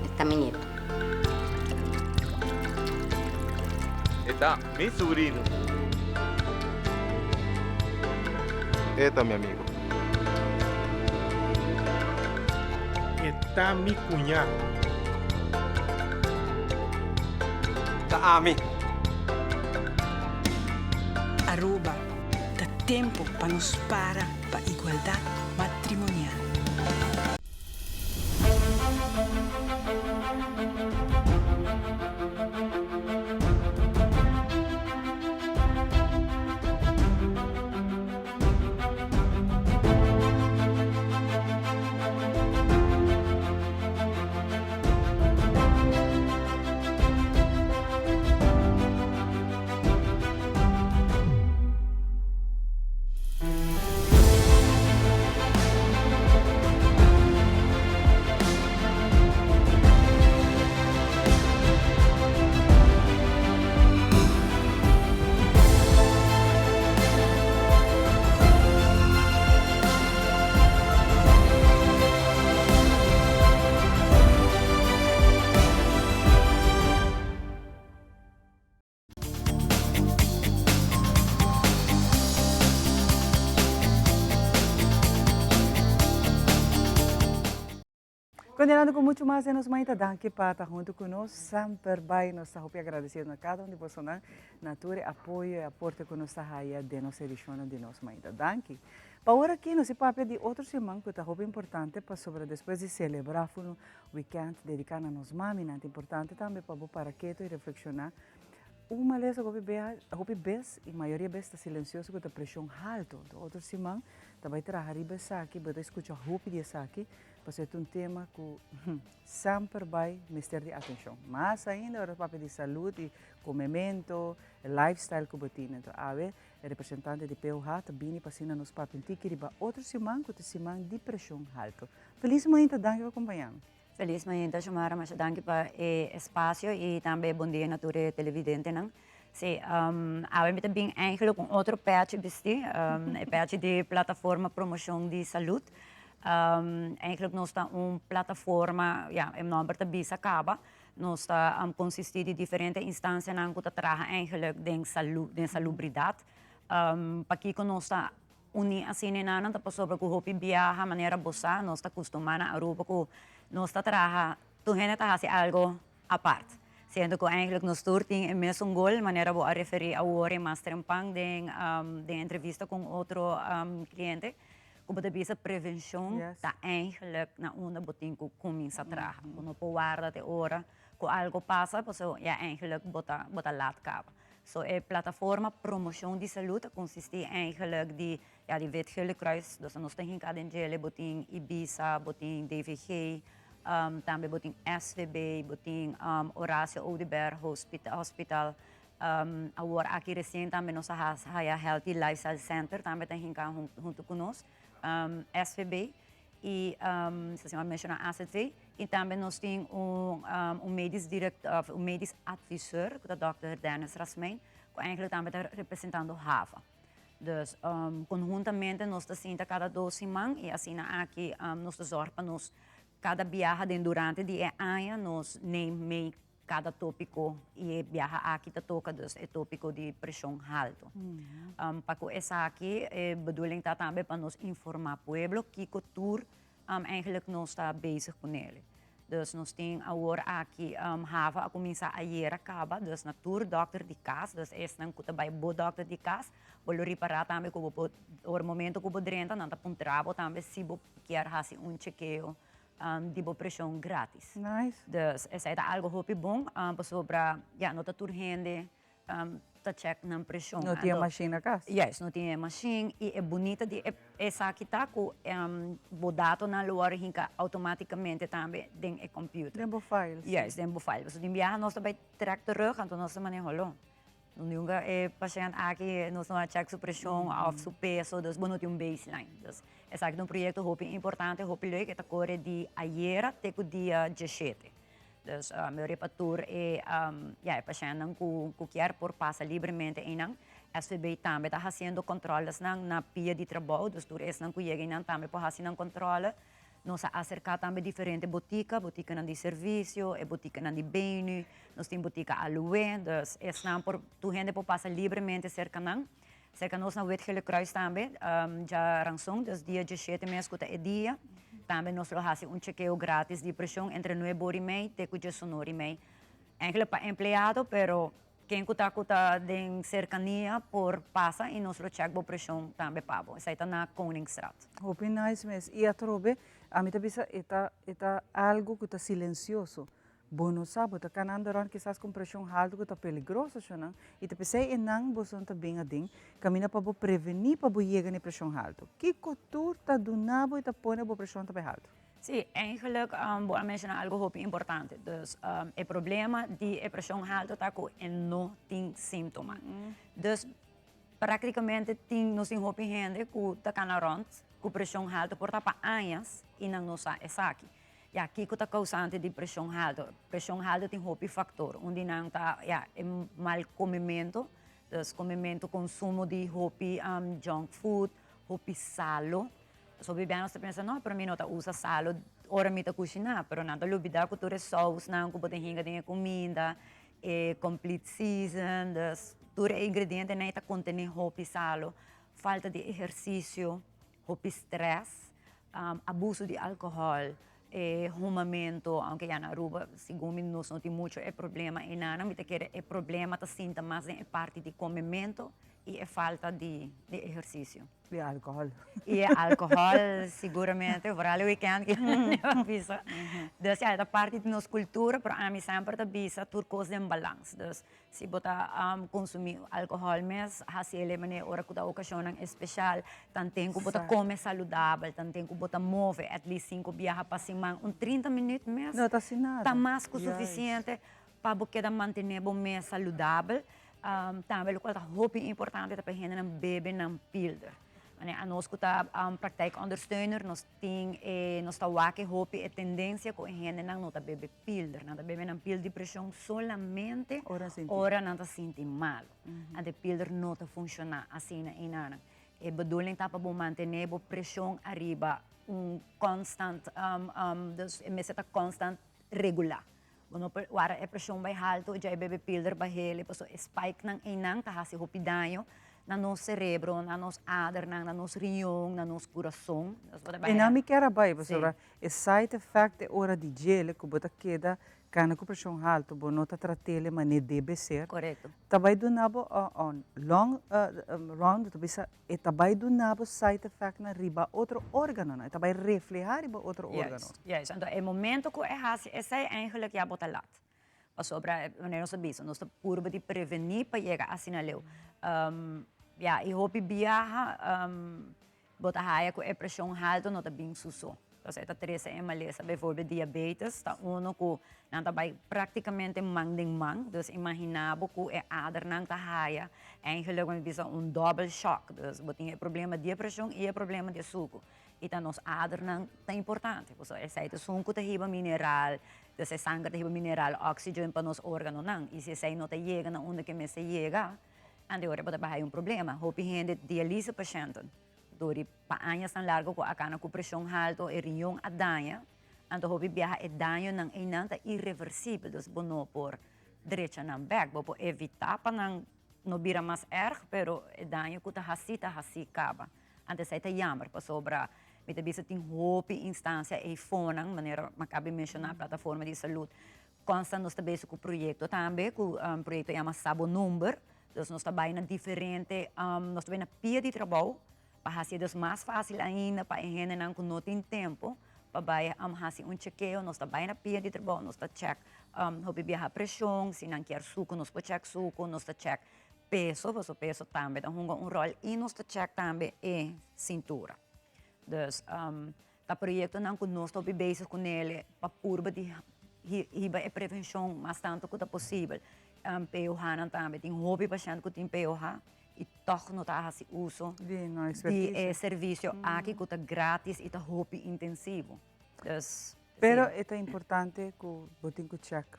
E ta mi nieto. E ta mi subrino. E ta mi amigo. E ta mi cuña. Ta ami. Aruba, ta tempo pa nos para pa igualdad matrimonial. Continuando cu mucho mas den nos mainta, danki pa ta hunto cu nos. Semper bay nos ta hopi agradecido na cada un di bosonan na tur e apoyo y aporte cu nos ta haya den nos edicionnan di nos mainta. Danki. Pa ora aki nos e papia di otro siman cu ta hopi importante pasobra despues di celebra fun weekend dedica na nos maminan ta importante tambe pa bo para keto y reflexiona un malesa cu hopi bia hopi bes y mayoria bes ta silencioso cu ta presion halto. Enton otro siman ta bay traha riba esaki bo ta scucha hopi di esaki pasobra e ta un tema cu semper bay mester di atencion. Mas ainda ora papia di salud y comemento, lifestyle cu bo tin. Enton awe E representante di POH ta bini pa asina nos papia un tiki riba otro siman ku ta siman di preshon haltu. Felis mainta, danki pa kompañá mi. Felis mainta Xiomara, masha danki pa e espasio i tambe bon dia na tur e televidentenan. Si, awe mi ta bin eigenlijk un otro pèchi bistí, e pèchi di Plataforma Promoshon di Salud. Eigenlijk nos ta un plataforma, ya, e nòmber ta bisa kaba, Nos ta konsistí di diferente instansianan ku ta traha eigenlijk den salu, den salubridat. Pakiko nos ta uní asina enanan ta pasobra ku hopi biaha manera bo sa nos ta kustumá na Aruba ku nos ta traha, tur hende ta hasi algu apart. Siendo ku eigenlijk nos tur tin e mesun gol manera bo a referí awor e mas trempan den den entrevista ku un otro kliente. Ku bo ta bisa prevenshon ta eigenlijk na unda bo tin ku kuminsá traha. Bo no por warda te ora ku algo pasa pasobra ya eigenlijk bo ta bo ta lat kaba. So e plataforma promoshon di salud ta konsistí eigenlijk di ya di Wit Gele Kruis, dus nos ta hinká den djele bo tin Ibisa, bo tin DVG, tambe bo tin SVB, bo tin Horacio Oduber Hospital, Awor aki resien tambe nos a haya Healthy Lifestyle Center tambe ta hinka hunto ku nos, SVB i si mi a menshoná AZV i tambe nos tin un un medisch direct of un medisch adviseur ku ta dòkter Dennis Rasmijn ku eigenlijk tambe ta representando hava. Dus konhuntamente nos ta sinta kada dos siman i asina aki nos ta zòrg pa nos kada biaha den durante di e aña nos neem mee Kada tópiko i e biaha aki ta toka dus e tópiko di preshon haltu. Pa ku esaki e bedoeling ta tambe pa nos informá pueblo kiko tur eigenlijk nos ta bezig kunele. Dus nos tin awor aki hava a kuminsá ayera kaba dus na tur dòkter di kas, dus esnan ku ta bai bo dòkter di kas bo lo ripará tambe ku bo por ora momento ku bo drenta nan ta puntra bo tambe si bo kier hasi un chekeo di bo preshon gratis. Nice. Dus esei ta algo hopi bon pasobra ya no ta tur hende ta check nan preshon. No tin e machine na kas. Juist, no tin e machine i e bunita di esaki ta ku bo datonan lo wòrdu hinka outomaticamente tambe den e computer. Den bo file. Juist, den bo file. Pasobra tin biaha nos ta bai trèk terug anto nos ta maneha lo. Nunca e pashent aki nos no a check su presion of su peso, dus bo no tin un baseline. Dus esaki ta un proyecto hopi importante, hopi leuk, e ta core di ayera te cu dia dieshete. Dus mi riba tur e ya e pashentnan cu cu kier por pasa libremente eynan. SVB tambe ta haciendo controlesnan na pia di trabou, dus tur esnan cu yega eynan tambe por haci nan controle. Nos a aserká tambe diferente botika, botikanan di servisio, e botikanan di benu, nos tin botika Aloe, dus esnan por, tur hende por pasa libremente serka nan. Serka nos na Wit Gele Kruis tambe, djaranson, dus dia dieshete mes ku ta e dia, tambe nos lo hasi un chekeo gratis di preshon entre nuebe ora i mei te ku diesunora i mei. Eigenlijk pa empleado, pero Ken ku ta ku ta den serkania por pasa i nos lo chèk bo preshon tambe pa bo. Esei ta na Koningstraat. Hopi nice mes. I atrobe, ami ta bisa e ta e ta algu ku ta silensioso. Bo no sa, bo ta kanando rònt kisas ku un preshon haltu ku ta peligroso shonnan i ta p'esei e nan boso ta bin aden kaminda pa bo prevení pa bo yega na e preshon haltu. Kiko tur ta duna bo i ta pone bo preshon ta bai haltu? Sí, eigenlijk bo a menciona algo hopi importante. Dus e problema di e presion halto ta cu e no tin simptoma. Dus practicamente tin, nos tin hopi hende cu ta cana rond cu presion halto por ta pa añas y nan no sa esaki. Ya, kico ta causante di presion halto? Presion halto tin hopi factor. Un di nan ta, ya, e mal comemento. Dus comemento, consumo di hopi junk food, hopi salo. Pasobra bia nos ta pensa, no, pero mi no ta usa salo ora mi ta kushiná. Pero nan ta lubidá ku tur e sousnan ku bo ta hinka den e kuminda, e complete season, dus tur e ingredientenan ei ta kontené hopi salo. Falta di ehersisio, hopi strès, abuso di alkohòl. E humamento, aunke ya na Aruba segun mi nos no tin mucho e problema enanan, mi ta kere e problema ta sinta mas den e parti di comemento y e falta di di ehercicio. Y e alcohol. Y e alcohol siguramente, vooral e weekend ki nan bisa. Dus ya e ta parti di nos cultura, pero ami semper ta bisa tur cos den balans. Dus Si bo ta consumi alcohol mes, haci el e manera ora cu ta ocasionnan especial, tanten cu bo ta come saludabel, tanten cu bo ta move at least cinco biaha pa siman, un 30 minuut mes No ta haci nada. ta mas cu suficiente pa bo keda mantene bo mes saludabel. Tambe locual ta hopi importante ta pa e hendenan bebe nan pilder. Manera anos cu ta praktijkondersteuner nos tin e, nos ta wak e hopi e tendencia cu e hendenan no ta bebe pilder. Nan ta bebe nan pil di preshon solamente ora nan ta sinti malo. Anto e pilder no ta funciona asina enanan. E bedoeling ta pa bo mantene bo preshon ariba un constant, dus e mester ta constant regula. Bo no por wara e preshon bai halto dja e bebe pilder bahele pasobra e spike nan einan ta hasi hopi daño na nos cerebro, na nos adernan, na nos riñon, na nos curason. Einan mi kier a bai pasobra E side effect e ora di djele ku bo ta keda kana ku preshon haltu, bo no ta trat'ele manera debe ser. Korekto. Ta bai duna bo on long run bo ta bisa e ta bai duna bo side effectnan riba otro organonan, e ta bai refleha riba otro organo. Juist, juist. Anto e momento ku e hasi esei eigenlijk ya bo ta lat. Pasobra manera nos a bisa, nos ta purba di prevení pa yega asina leu. Ya, i hopi biaha bo ta haya ku e preshon haltu no ta bin su so. Entonces e ta trese e malesa. Bijvoorbeeld diabetes ta uno ku nan ta bai praktikamente man den man. Dus imaginá bo ku e adernan ta haya eigenlijk bo bisa un dòbel shòk. Dus bo tin e problema di e preshon i e problema di e suku. I ta nos adernan ta importante. Pasobra esei ta esun ku ta hiba mineral, Dus e sanger ta hiba mineral, oxygen pa nos organonan. I si esei no ta yega na unda ke mester yega, anto e ora bo ta bai haya un problema. Hopi hende dialise pashènten dor di pa añasnan largo ku a kana ku preshon halto, e riñon a daña, anto hopi biaha e dañonan einan ta ireversibel, dus bo no por drecha nan bèk. Bo por evitá pa nan no bira mas èrg, pero e daño ku ta hasí ta hasí kaba. Anto esei ta jammer pasobra mi ta bisa tin hopi instancia eifonan, manera mi a caba di menciona plataforma di salud, constant nos ta bezig cu proyecto tambe, cu proyecto yama Sa Bo Number, dus nos ta bay na diferente, nos ta bay na pia di trabou pa haci e dus mas facil ainda pa e hendenan cu no tin tempo pa bay haci un chekeo, nos ta bay na pia di trabou, nos ta check hopi biaha presion, si nan kier sucu nos por check sucu, nos ta check Peso, pasobra peso tambe ta hunga un ròl i nos ta chèk tambe e sintura. Dus ta proyektonan ku nos ta hopi bezig kuné pa purba di hiba e prevenshon mas tantu ku ta posibel. POH-nan tambe, tin hopi pashènt ku tin POH i tòg no ta hasi uso di e servisio aki ku ta grátis i ta hopi intensivo. Dus. Pero e ta importante ku bo tin ku chèk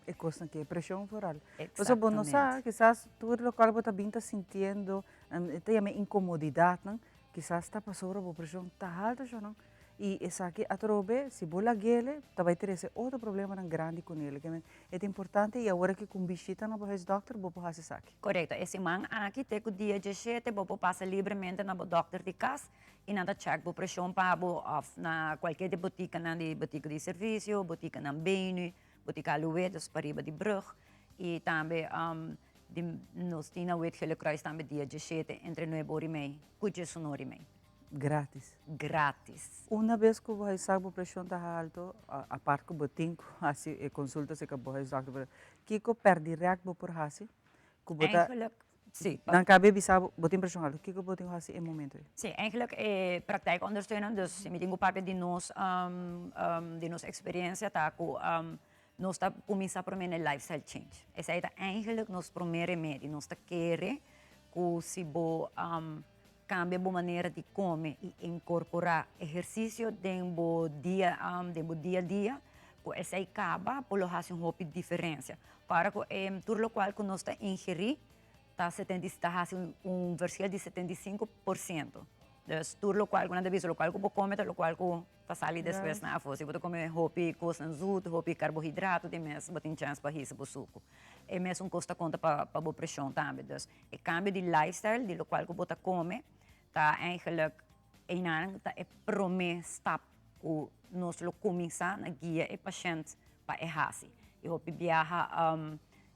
e kosnan ki e preshon vooral. Pasobra bo no sa, kisas tur lokual bo ta bin ta sintiendo, e ta yama inkomodidatnan, kisas ta pasobra bo preshon ta haltu shònan. I esaki atrobe, si bo lag'ele, ta bai trese otro problemanan grandi kunele. Ke men, e ta importante i awor aki ku un bishita na bo huisdòkter bo por hasi esaki. Korekto. E siman aki te ku dia diesshete bo por pasa libremente na bo dòkter di kas I nan ta check bo preshon pa bo of na cualkier di botikanan di botika di servicio, botikanan Benu, botika Alouette, dus pariba di brug. I tambe di nos tin na Wit Gele Kruis tambe dia diesshete entre nuebe ora i mei ku diesun ora i mei. Gratis. Gratis. Una bes ku bo sa bo preshon ta halto, apart ku bo tin ku hasi e konsulta serka bo huisdokter, pero kiko per direct bo por hasi ku bo ta Eigenlijk Sí. Nan ka bisa bo, bo tin preshon alto. Kiko bo tin ku hasi e momento ei? Sí, eigenlijk e praktijkondersteuner, dus si mi tin ku papia di nos, di nos eksperensia ta ku nos ta kuminsá promé na e lifestyle change. Esei ta eigenlijk nos promé remedi. Nos ta kere ku si bo kambia bo manera di kome i inkorporá ehersisio den bo dia, den bo dia a dia, ku esei kaba por lo hasi un hopi diferensia. Ora ku e tur lokual ku nos ta ingerí ta setenta i ta hasi un verschil di 75%. Dus tur lokual ku nan ta bisa lokual ku bo kome ta lokual ku ta sali despues na afó. Si bo ta kome hopi kosnan zut, hopi karbohidrato di mes bo tin chèns pa hisa bo suku. E mesun kos ta konta pa pa bo preshon tambe. Dus e kambio di lifestyle di lokual ku bo ta kome ta eigenlijk einan ta e promé stap. ku nos lo kuminsá na guia e pashènt pa e hasi. I hopi biaha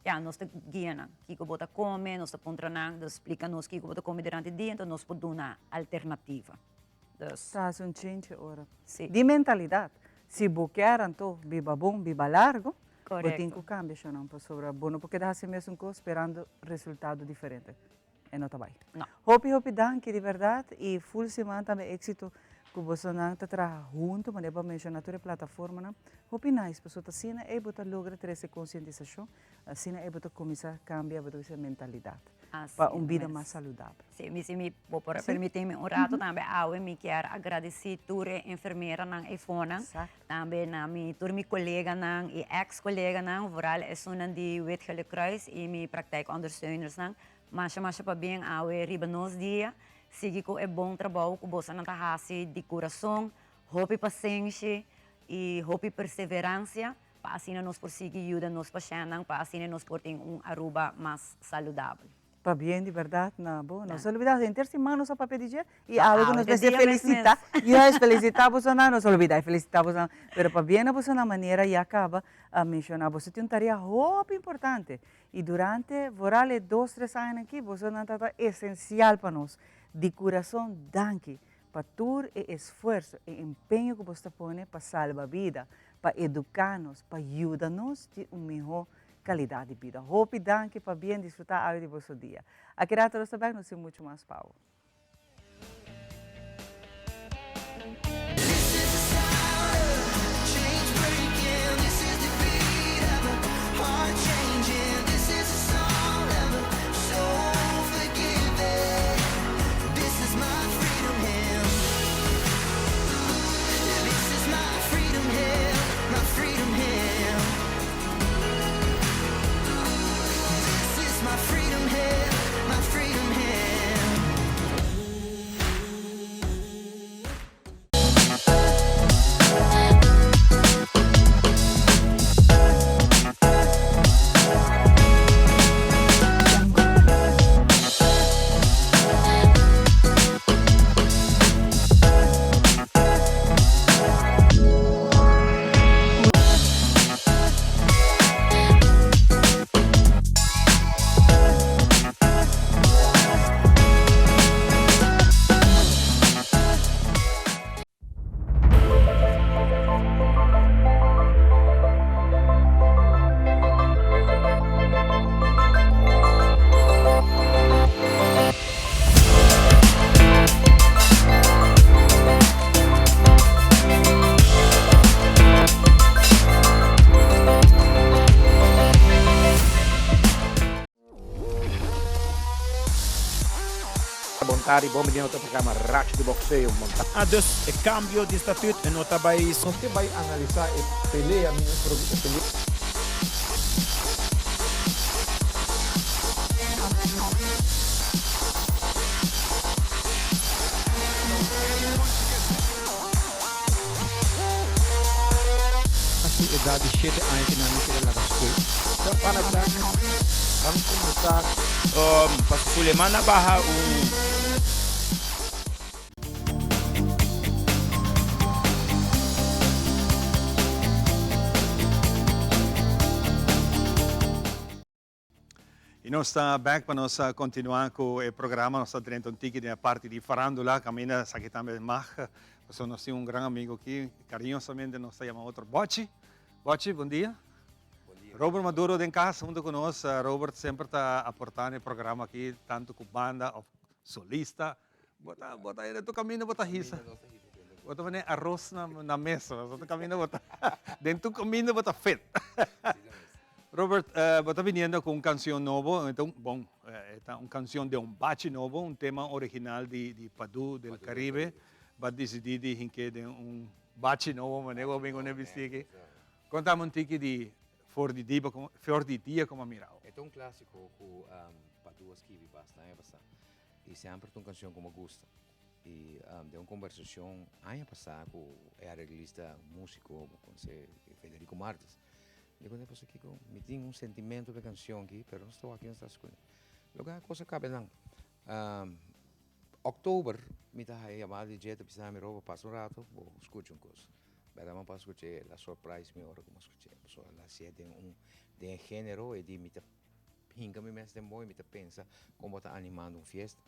ya nos ta guia nan kiko bo ta kome, nos ta puntra nan, dus splika nos kiko bo ta kome durante dia, enton nos por duna alternativa. Dus. Ta hasi un chinchi ora. Si. Di mentalidat. Si bo kier anto biba bon, biba largo, bo tin Korekto. ku kambia eshonan pasobra bo no por keda hasi mesun kos sperando resultado diferente. E no ta bai. No. Hopi hopi danki di berdad y full siman tambe exito cu bosonan ta traha hunto manera bo a menciona tur e plataformanan. Hopi nice pasobra ta asina ey bo ta logra trece concientisacion, asina ey bo ta cuminsa cambia bo ta bisa mentalidad pa un bida mas saludabel. Si, mi si mi bo por a permiti mi un rato tambe awe mi kier agradeci tur e enfermeranan eyfonan, tambe na mi tur mi coleganan y ex coleganan, vooral esunnan di Wit Gele Kruis y mi praktijkondersteunersnan Masha masha pabien awe riba nos dia. Sigui ku e bon trabou ku bosonan ta hasi di kurason, hopi pasenshi i hopi perseveransia pa asina nos por sigui yuda nos pashèntnan pa asina nos por tin un Aruba mas saludabel. Pabien di bèrdat na bo. No se olbida henter siman nos a papia di dje i awe ku nos mester felisitá, juist felisitá bosonan, no se olbida e felisitá bosonan, pero pabien na bosonan manera ya kaba a menshoná boso tin un tarea hopi importante I durante vooral e dos tres añanan aki bosonan tabata esencial pa nos. Di curason danki pa tur e esfuerso, e empeño cu boso ta pone pa salba bida, pa educa nos, pa yuda nos tin un miho calidad di bida. Hopi danki pa bien disfruta awe di boso dia. Aki rato nos ta bek, nos tin mucho mas pa bo. Bon tardi, bon bini na otro programa Racho di Boxeo. Ah, dus e cambio di statuut e no ta bay. Nos ke bay analisa e pelea mi e pelea. Na su edat di shete aña ke nan a keda laga skol. Para dan ban kuminsá. Pa Suleman a baha un. Y nos ta back pa nos continua cu e programa. Nos ta drenta un tiki den e parti di farandula. Caminda esaki tambe mag. Pasobra nos tin un gran amigo aki. Cariñosamente nos ta yama otro Bochi. Bochi, bon dia. Robert Maduro den cas hunto cu nos. Robert semper ta aporta na e programa aki tanto cu banda of solista. Bo ta, bo ta den tu caminda bo ta hisa. Bo ta pone arroz na, na mesa. Bo ta caminda bo ta, den tu caminda bo ta fit. Robert, uh, bo ta viniendo cu un cancion nobo, e ta un, bon, e ta un cancion de un bachi nobo, un tema original di, di Padu del Caribe. Bo a dicidi di hink'é den un bachi nobo, manera bo bin cu bisti aki. Contame un tiki di For di Dia, For di Dia como a mira awo. E ta un clasico cu Padu a skibi basta aña pasa. I semper ta un kanshon ku mi gusta. I den un kombersashon aña pasá ku e areglista músiko bo konosé Federico Martes, mi a konta pasobra kiko mi tin un sentimentu pa e kanshon aki pero no sta wak kico ta skucha. Loke a kos a kabe nan. Oktober mi ta haya yamada di dje ta bisa mi Robo pasa un rato bo skucha un kos. Bèrdat mi a pasa skuch'é el a surprise mi ora ku mi a skuch'é pasobra el a hasié den un den e género e di mi ta hinka mi mes den bo i mi ta pensa kon bo ta animando un fiesta.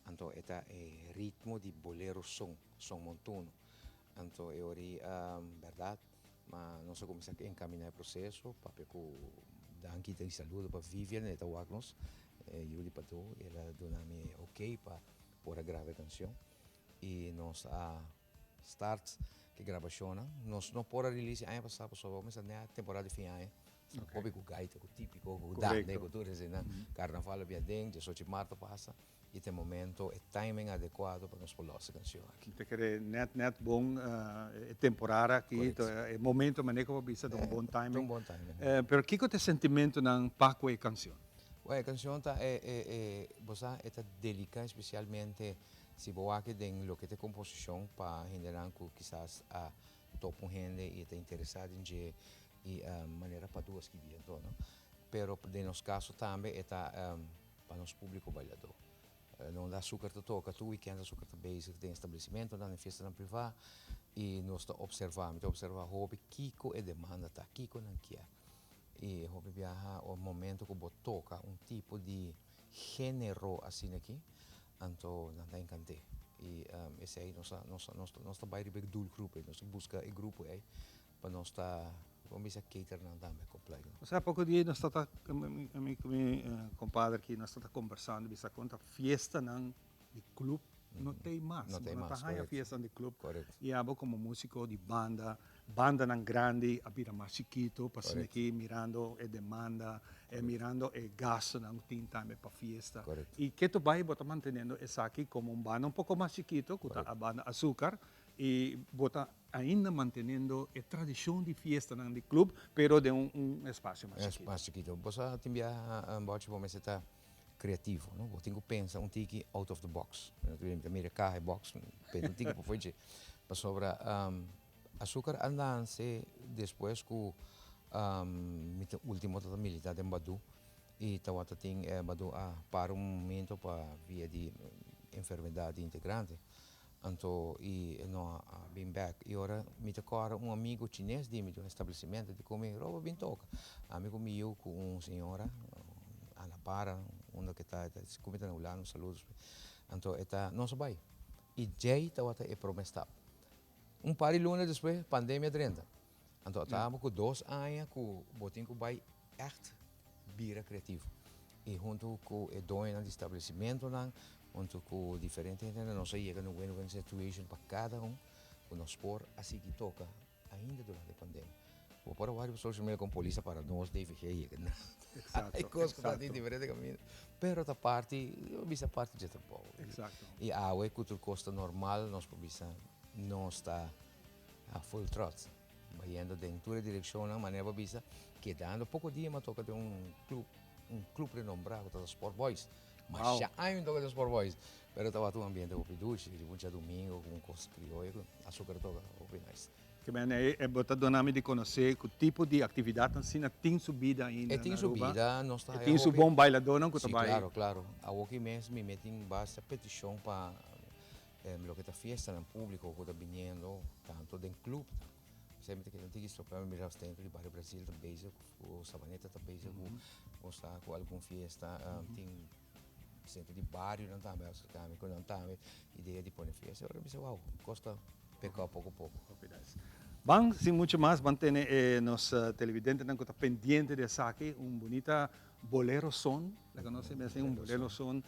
Anto e ta e ritmo di bolero son, son montuno. Anto e ora ei bèrdat ma nos a kuminsá enkaminá e proseso papia ku danki i saludo pa Vivian e ta wak nos. E yu di Padú, el a duna mi e ok pa por a graba e kanshon i nos a start ku e grabashonnan. Nos no por a release e aña pasá pasobra bo mester nea temporada di fin aña. Hopi ku gaita, ku típiko, ku dande, ku tur eseinan. Karnaval a bia den, diesocho di marto pasa i ta e momento, e timing adekuado pa nos por lòs e kanshon aki. Mi ta kere nèt nèt bon e temporada aki, e momento manera ku bo a bisa ta un bon timing. Ta un bon timing. Pero kiko ta e sentimentonan pa ku e kanshon? Bueno, e cancion ta e e e bo sa e ta dedica especialmente si bo wak den loke ta e composicion pa hendenan cu kisas a topa un hende y e ta interesa den dje y manera Padu a skibi anto no. Pero den nos caso tambe e ta pa nos publico bailador. Donde Azucar ta toca tur weekend Azucar ta bezig den establecimentonan, den fiestanan priva y nos ta observa, mi ta observa hopi kico e demanda ta, kico nan kier. I hopi biaha o momento ku bo toka un tipo di género asina aki, anto nan ta enkant'é. I esei nos a nos nos nos ta bai riba e doelgroep ei, nos ta buska e grupo ei pa nos ta kon bisa cater nan tambe completo. Osea poko dia nos ta ta mi ku mi kompadre aki nos ta ta kombersando bisa kon ta fiestanan di club no t'ei mas. No t'ei Bo no ta mas, haña correcto. fiesta di club. Correcto. I abo como musico di banda, bandanan grandi a bira mas chikito pa asina Correcto. aki mirando e demanda, e mirando e gastonan cu tin tambe pa fiesta. Correcto. I ke tu bai bo ta manteniendo esaki como un banda un poco mas chikito cu ta a banda Azucar i bo ta ainda manteniendo e tradicion di fiestanan di club pero den un espacio mas chikito. Mas chikito. Bo sa tin biaha Bochi bo mester ta creativo, no? Bo tin cu pensa un tiki out of the box. Mi ta mira e caha, e box, pensa un tiki pafó dje. Pasobra Azucar a nance despues cu mi ta ultimo tabata milita den Badu y tabata tin Badu a para un momento pa via di enfermedad di integrante. Anto y e no a bin bek. Y ora mi ta cora un amigo chines di mi di un establecimento di cu mi, Roba bin toca. Ami cu mi yiu cu un señora, Ana Para, unda cu e ta, cu mi ta na Hulanda, un saludo. Anto e ta, nos a bay. Y djey tabata e prome stap. Un par di luna despues pandemia drenta. Anto a taba cu dos aña cu bo tin cu bay echt bira creativo. Y hunto cu e doñonan di establecimentonan, hunto cu diferente hendenan nos a yega na un win-win situation pa cada un cu nos por a sigui toca ainda durante e pandemia. Bo por a wak riba social media con polis a para nos, DVG a yega na. Hay cos cu ta tin diferente caminda. Pero ta parti, yo bisa parti dje trabou. Y awe cu tur cos ta normal nos por bisa nos ta A full trot, bayendo den tur e direccionnan, manera bo a bisa, kedando poco dia mi a toca den un club, un club renombrá cu ta Sport Boys. Masha aña mi toca den Sport Boys, pero tabata un ambiente hopi dushi, riba un djadomingo cu un cos crioyo cu azucar a toca, hopi nice. Ke men e bo ta duna mi di conoce cu tipo di actividadnan asina tin su bida ainda E tin na su Aruba. bida, nos ta E haya tin su hopi. bon bailadornan cu ta Si, bai. claro, claro. Awoki mes mi me tin basta peticion pa Loke ta fiestanan públiko ku ta biniendo tantu den klùp ta. P'esei mi ta kere un tiki stropia mi mira dentro di Bario Brasil ta bezig ku Sabaneta ta bezig ku ku sa ku algun fiesta tin sentro di barionan tambe a aserká mi ku nan tambe idea di pone fiesta. Ora mi bisa wou kos ta pick up poko poko. Ban sin mucho mas ban tene e nos televidentenan ku ta pendiente di esaki un bunita Bolero Son, laga nos hende hasi un Bolero Son,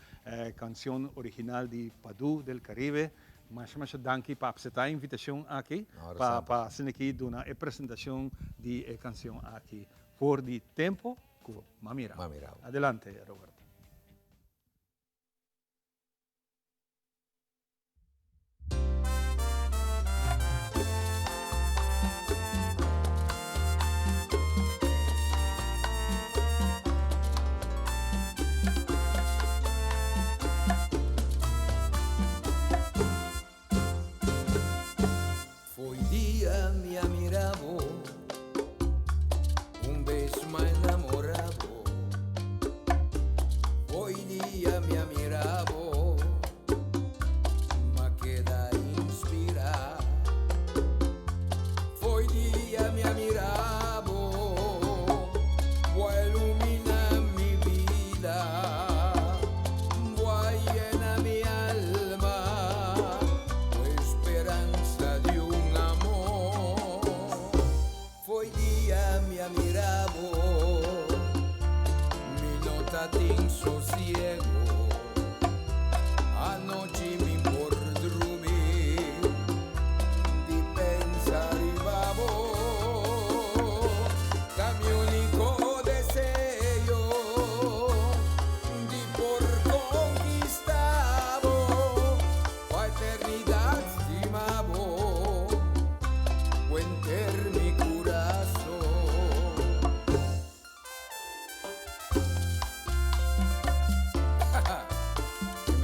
cancion original di Padu del Caribe. Masha masha danki pa acepta e invitacion aki pa pa asina aki duna e presentacion di e cancion aki for di tempo cu Mami Rao. Adelante Roberto. Fo'i dia mi a mira bo, un bes m'a enamora bo. Fo'i dia mi a mira bo.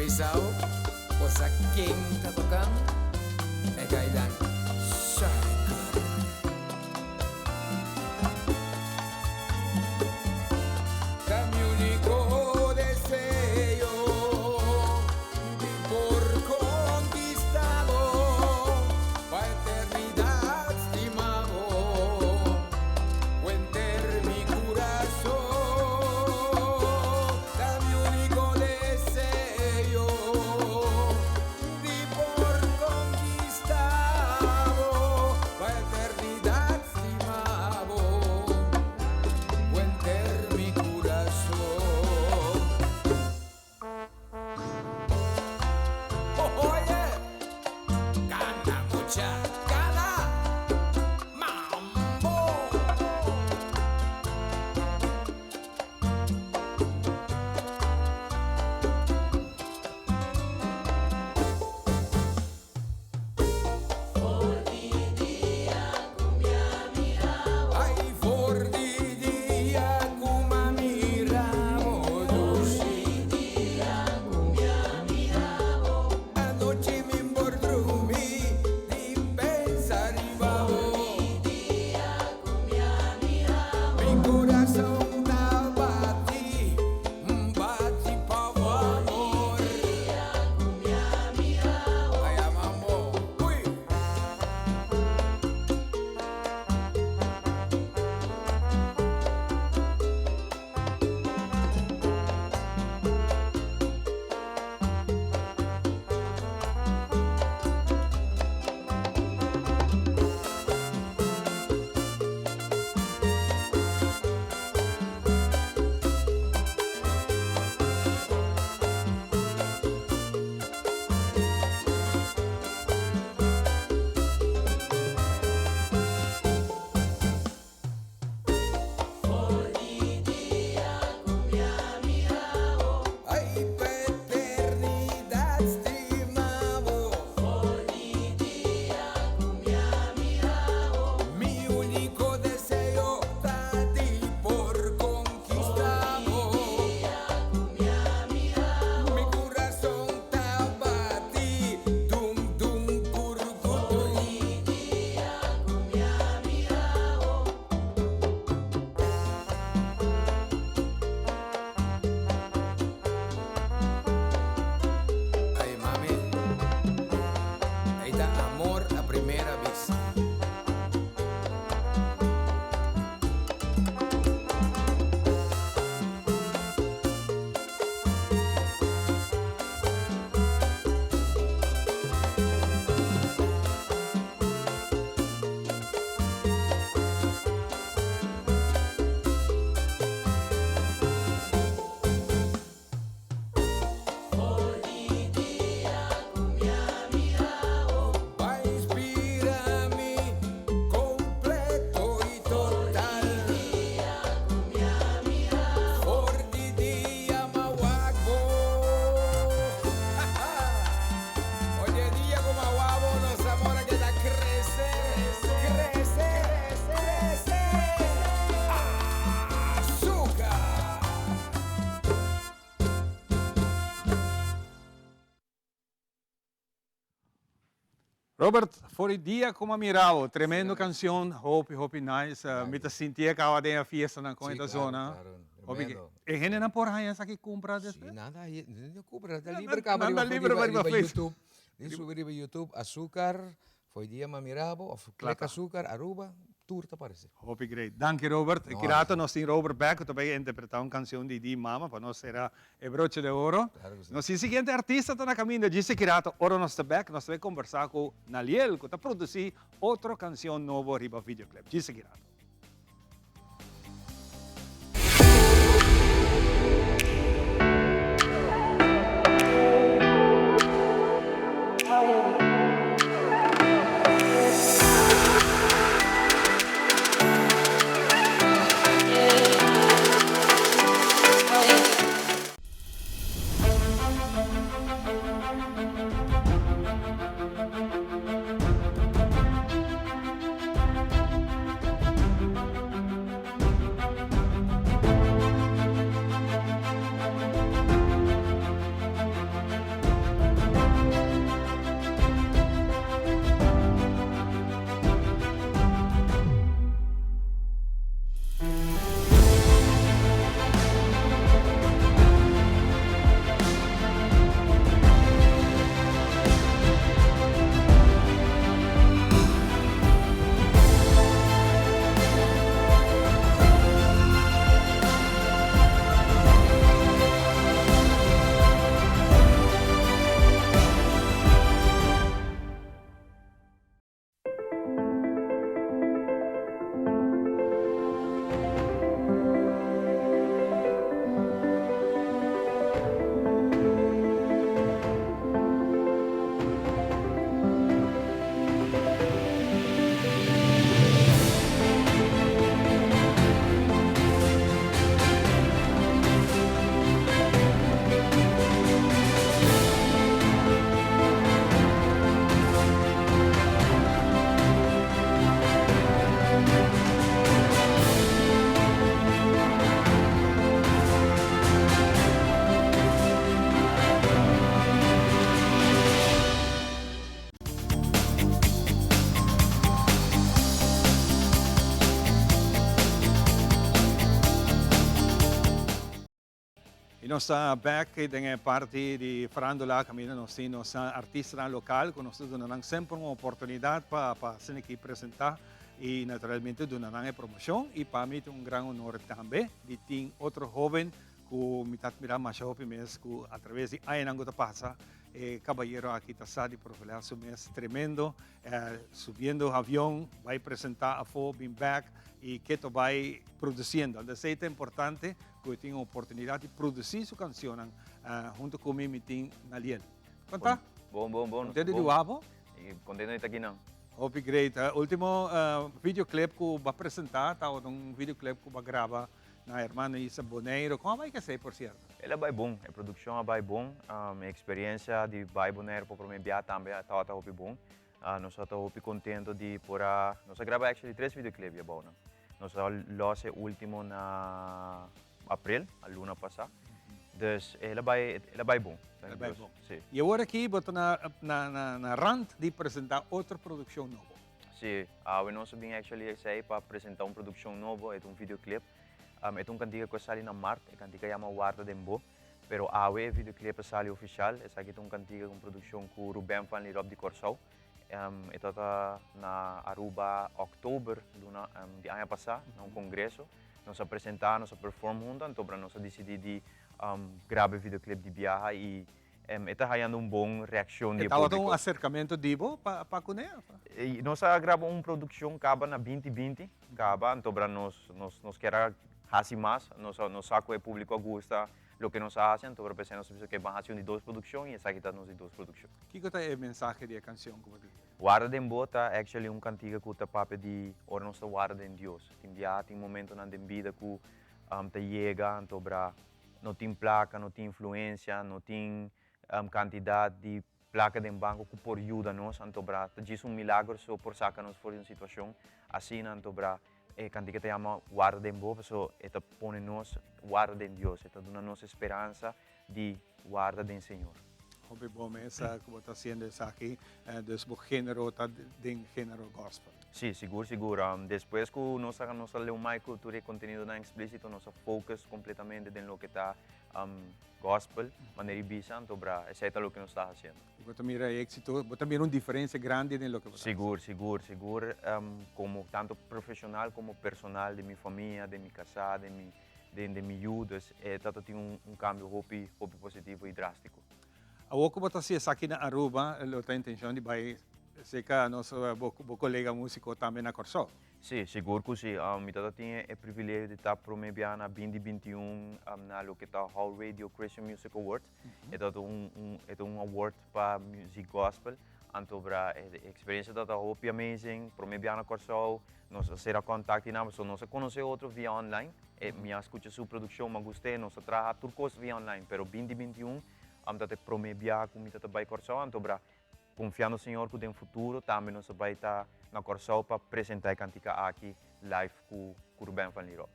bisao, bo sa ken ta tocando? E gaidan Suiker. Ta mi unico deseo di por conquista bo pa eternidad stima bo cu enter mi curason. Ta mi unico deseo di por conquista bo pa eternidad stima bo cu enter mi curason. Oye, cana mucha, cana, mambo. Ay, for di dia cu m'a mira bo dushi. Anochi mi'n por drumi di pensa riba bo. Mi curason ta bati, bati pa bo amor. Ay, mambo, uy. Ay, pa eternidad stima bo. Mi unico deseo ta di por conquista bo. Mi curason ta bati, dum dum curcutum. Ay, mami, ey ta amor a primera vista. Pa inspira mi completo y total. For di dia m'a wak bo. Oye, dia cu m'a wak bo, nos amor a keda crece, crece, crece. Azúcar. Robert, for e dia cu m'a mira bo, tremendo cancion, hopi hopi nice, mi ta sinti e caba den e fiestanan con e ta zona. Hopi e hendenan por haña esaki cumpra despues? Si, nan ta haña, nan ta cumpra, ta liber caba Nan ta liber riba YouTube, di subi riba YouTube, Azúcar, for e dia m'a mira bo, of click Azúcar, Aruba, tur ta parece. Hopi great. Danki Robert. No, Ki rato nos tin Robert bek cu ta bay interpreta un cancion di di mama pa nos cera e broche de oro. Claro cu si. Nos tin siguiente artista ta na caminda djis ki rato ora nos ta bek nos ta bay conversa cu Naliel cu ta produci otro cancion nobo riba videoclip. Djis ki rato. nos ta bek den e parti di farandula caminda nos tin nos artistanan local cu nos ta duna nan semper un oportunidad pa pa asina aki presenta y naturalmente duna nan e promocion y pa mi ta un gran honor tambe di tin otro hoben cu mi ta admira masha hopi mes cu a traves di añanan cu ta pasa e cabayero aki ta sa di profilea su mes tremendo Subiendo avion, bai presenta afo, bin bek y keto bai produciendo. Anto esey ta importante cu e tin un oportunidad di produci su cancionnan. Hunto cu mi, mi tin Naliel. Con ta? Bon, bon, bon. Contento di wak bo? Contento di ta aki nan. Hopi great. Ultimo videoclip cu bo a presenta tabata un videoclip cu bo a graba na Hermana Isa Boneiro. Con a bai cu esey por cierto? El a bai bon. E produccion a bai bon. E experiencia di bai Bonaire pa prome bia tambe tabata hopi bon. Nos tabata hopi contento di por a, nos a graba actually tres videoclip ya bou nan. Nos a los e ultimo na april, a luna pasa. Dus el a bai, el a bai bon. El a bai bon. Si. Y awor aki bo ta na na na rand di presenta otro produccion nobo. Si, awe nos a bin actually esey pa presenta un produccion nobo, e ta un videoclip. E ta un kantika ku a sali na mart, e kantika yama Warda den Bo. Pero awe e videoclip a sali ofishal, esaki ta un kantika ku un produkshon ku Ruben van Lierop di Kòrsou. E tabata na Aruba òktober luna di aña pasá na un kongreso. Nos a presentá, nos a perform huntu, antobra nos a disidí di graba e videoclip di biaha i E ta hayando un bon reaccion di E e tabata publico. un acercamento di bo pa pa cune of? Nos a graba un produccion caba na binti binti caba, antobra nos nos nos kier a haci mas, nos a nos sa cu e publico a gusta loke nos a haci, antobra p'esei nos a bisa oke ban haci un di dos produccion y esaki ta nos di dos produccion. Kico ta e mensahe di e cancion cu bo tin? Warda den bo ta actually un cantica cu ta papia di ora nos ta warda den Dios. Tin biaha tin momentonan den bida cu ta yega antobra No tin placa, no tin influencia, no tin cantidad di placa den banco cu por yuda nos, anto bra ta djis un milagro so por saca nos for di un situacion asina, anto bra e cantica ta yama Warda den bo, paso e ta pone nos warda den Dios, e ta duna nos e speransa di warda den Señor. Hopi bo mes cu bo ta haciendo esaki, dus bo genero ta den genero gospel. Sí, sigur sigur. Despues cu nos a nos a leu mai cu tur e contenidonan explícito nos a focus completamente den loke ta gospel, manera di bisa, anto bra esey ta loke nos ta haciendo. Y bo ta mira e éxito, bo ta mira un diferencia grandi den loke bo ta haci? Sigur, sigur, sigur. Como tanto profesional como personal den mi famia, den mi casá, den mi den den mi yu, dus e ta ta tin un un cambio hopi hopi positivo y drástico. Awor cu bo ta haci esaki na Aruba, lo ta intencion di bay cerca nos bo bo colega musico tambe na Corsou? Si, sigur cu si. Mi ta ta tin e privilegio di ta prome bia na binti 21 na loke ta Hall Radio Christian Music Awards. E ta ta un un e ta un award pa music gospel. Anto bra e experiencia ta ta hopi amazing, prome bia na Corsou, Nos a sera contact y nan pasobra nos a conoce otro via online. E mi a scucha su produccion, mi a gust'e, nos a traha tur cos via online. Pero binti 21 am ta ta e prome biaha cu mi ta ta bay Corsou, anto bra confiando Señor cu den futuro tambe nos a bay ta na Corsou pa presenta e cantica aki live cu cu Ruben van Lierop.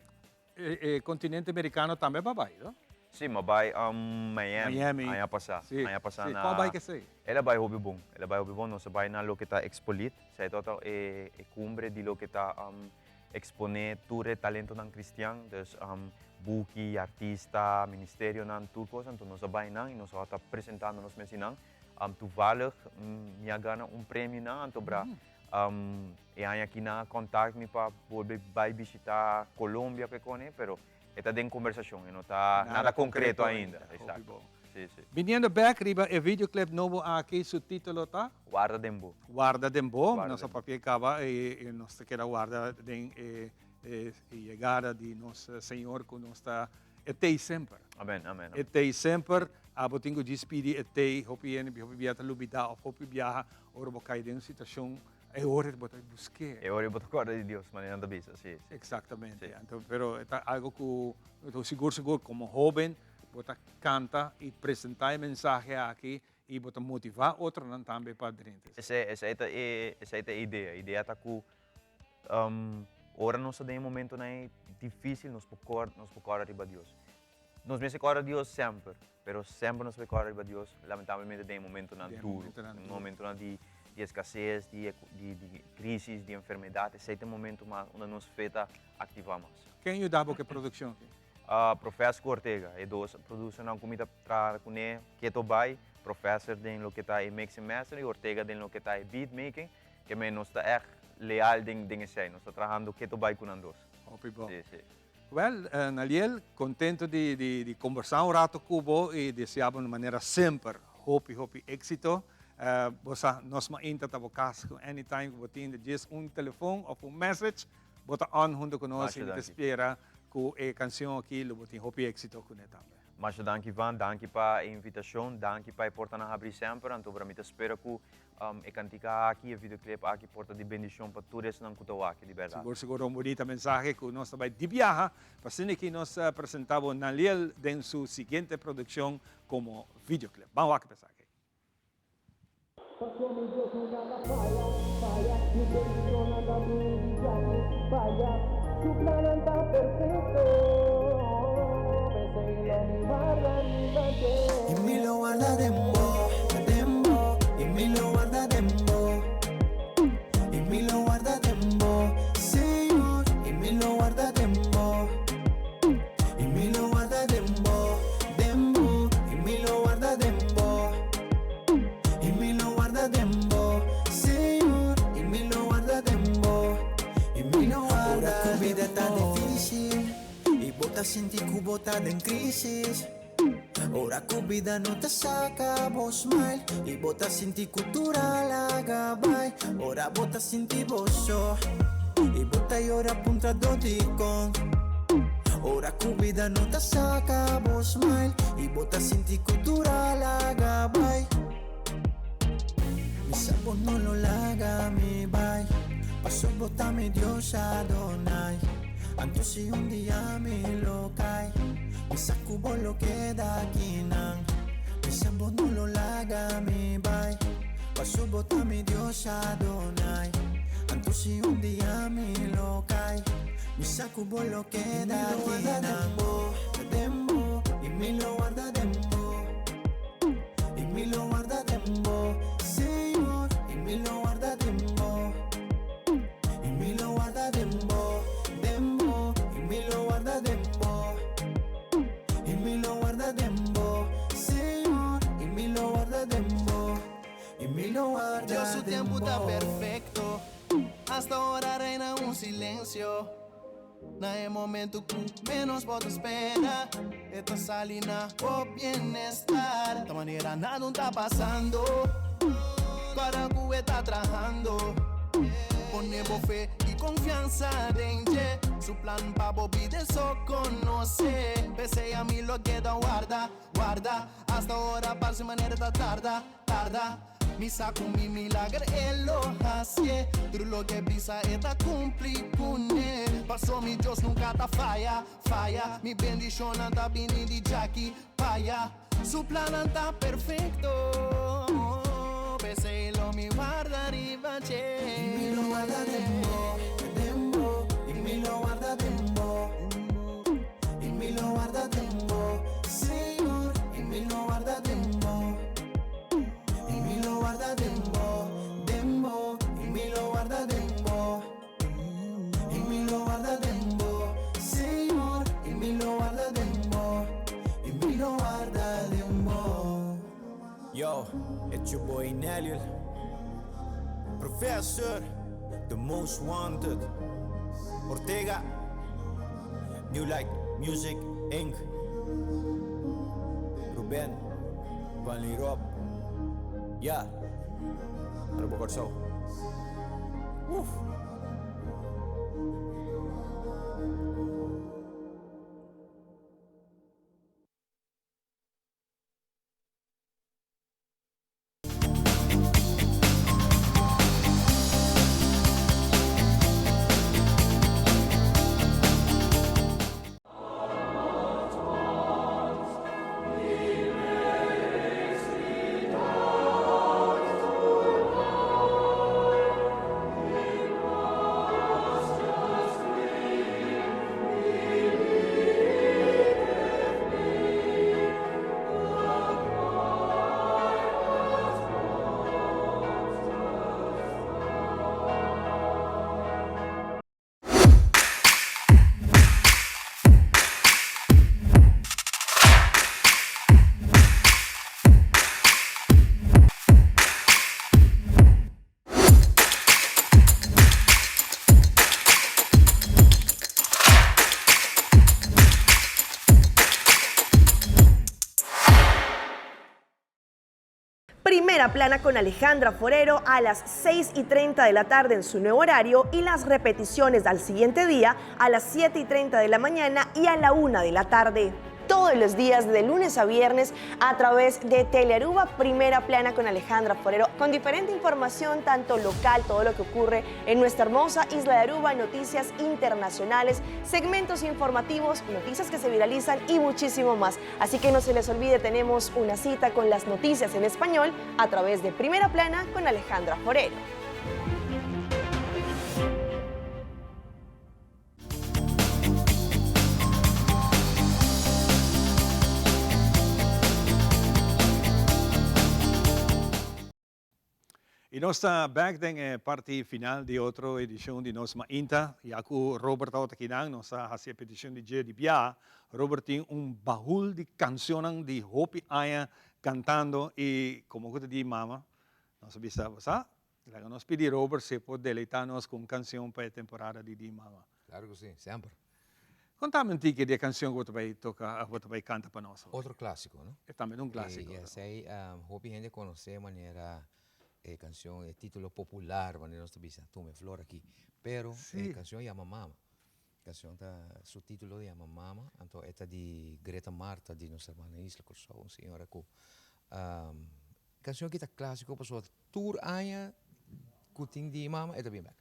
E continente americano tambe bo a bay, no? Si, mi a bay Miami, Miami. aña pasa. Si, Aña pasa si. na. Con a bay kesey? El a bay hopi bon, el a bay hopi bon. Nos a bay na loke ta Expolit, esey tabata e e cumbre di loke ta expone tur e talentonan cristian, dus buki, artista, ministerionan, tur cos. Anto nos a bay nan y nos tabata presentando nos mes eynan. Toevallig mi a gana un premio nan, anto bra E aña aki nan a contact mi pa bolbe bay bishita Colombia cu e cone, pero e ta den conversacion, e no ta nada concreto ainda. Exacto. Si, si. Biniendo bek riba e videoclip nobo aki, su titulo ta? Warda den bo. Warda den bo. Nos a papia caba y nos ta keda warda den e yegada di nos Señor cu nos ta E tei semper. Amen, amen, E tei semper. Abo tin ku djis pidi e tei. Hopi hende, hopi biaha ta lubidá òf hopi biaha ora bo kai den un situashon, e ora bo ta busk'é. E ora bo ta kòrda di Dios, manera nan ta bisa, si, si. Eksaktamente. Anto, pero e ta algu ku sigur sigur komo hóben bo ta kanta i presentá e mensahe aki i bo ta motivá otronan tambe pa drenta. Esei, esei ta e, esei ta e idea. Idea ta ku Ora nos ta den e momentonan ei difícil, nos por kòrda, nos por kòrda riba Dios. Nos mester kòrda Dios semper, pero semper nos por kòrda riba Dios lamentablemente den e momentonan duru, den e momentonan di di eskases, di di di krisis, di enfermedat, esei ta e momento mas unda nos fe ta aktivá mas. Ken yuda bo ku e produkshon aki? Professor ku Ortega, e dos producernan ku mi ta traha kuné keto bai, Professor den loke ta e mix en master i Ortega den loke ta e beat making, ke men nos ta ègt leal den den esei, nos ta trahando keto bai ku nan dos. Hopi bon. Si, si. Wèl, Naliel, kontento di di di kombersá un rato ku bo i deseá bo na manera semper hopi hopi éksito. Bo sa nos mainta ta bo kas ku anytime ku bo tin djis un telefon òf un message bo ta on hunto ku nos i mi ta spera ku e kanshon aki lo bo tin hopi éksito kuné tambe. Masha danki Ivan, danki pa e invitashon, danki pa e portanan habrí semper, anto bra mi ta spera ku e kantika aki, e videoclip aki por ta di bendishon pa tur esnan ku ta wak, di bèrdat. Sigur sigur un bunita mensahe ku nos ta bai di biaha pa asina ki nos presenta bo Naliel den su siguiente produkshon komo videoclip. Ban wak pa esaki. Sinti ku bo ta den crisis Ora ku bida no ta saka bo smile I bo ta sinti ku tur a laga bai Ora bo ta sinti bo so I bo ta yora puntra dor dikon Ora ku bida no ta saka bo smile I bo ta sinti ku tur a laga bai Mi sa bo no lo laga mi bai Paso bo ta mi Dios Adonai Anto si un dia mi lo kai Mi sa ku bo lo keda akinan Mi sa bo no lo laga mi bai Paso bo ta mi Dios Adonai Anto si un dia mi lo kai Mi sa ku bo lo keda akinan Den bo, i mi lo warda den bo I mi lo warda den bo, Señor I mi lo warda den bo I mi lo warda den bo, den bo I mi lo warda den bo I mi lo warda den bo, Señor I mi lo warda den bo I mi lo warda Dios su den tempu ta bo. perfecto Hasta ora reina un silencio Na e momento ku menos bo ta spera E ta sali na bo bienestar Ta manera nada no ta pasando Kòrda ku e ta trahando Pone bo fe i konfiansa den dje Su plan pa bo bida e so konosé P'esei ami lo keda warda, warda Hasta ora parse manera ta tarda, tarda Mi sa ku mi milager e lo hasié Tur loke bisa e ta kumpli kuné Paso mi Dios nunka ta faya, faya Mi bendishonnan ta bini di djaki pa ya Su plannan ta perfekto P'esei lo mi warda riba dje I mi lo warda den bo, den bo I mi lo warda den bo I mi lo warda den bo, Señor I mi lo warda den bo I mi lo warda den bo, den bo I mi lo warda den bo I mi lo warda den bo, Señor I mi lo warda den bo I mi lo warda den bo. Yo, it's your boy Neliel Professor, the most wanted Ortega, New Light Music Inc. Ruben, Van Lierop Ya, Aruba Kòrsou Woof! Primera Plana con Alejandra Forero a las 6 y 30 de la tarde en su nuevo horario y las repeticiones al siguiente día a las 7 y 30 de la mañana y a la 1 de la tarde todos los días de lunes a viernes a través de Telearuba Primera Plana con Alejandra Forero, con diferente información, tanto local, todo lo que ocurre en nuestra hermosa isla de Aruba, noticias internacionales, segmentos informativos, noticias que se viralizan y muchísimo más. Así que no se les olvide, tenemos una cita con las noticias en español a través de Primera Plana con Alejandra Forero. Y nos ta back den e parti final di otro edicion di Nos Mainta. Ya cu Robert tabata akinan, nos a haci e peticion di dje di bia. Robert tin un bahul di cancionnan di hopi aña cantando y como cu ta di mama, nos a bisa, bo sa, Laga nos pidi Robert si e por deleitá nos ku un kansion pa e temporada di Di Mama. Claro ku si, semper. Kontami un tiki di e kansion ku bo ta bai toka, bo ta bai kanta pa nos awe. Otro klásiko, no? E tambe ta un klásiko. I esei hopi hende konosé manera e kansion, e título popular, manera nos ta bisa, Tuma e flor aki. Pero e kansion yama Mama. Kansion ta, su título yama Mama, anto e ta di Greta Martha di nos hermana isla Kòrsou, un señora ku Cancion aki ta clasico pasobra tur aña cu tin di mama e ta bin bek.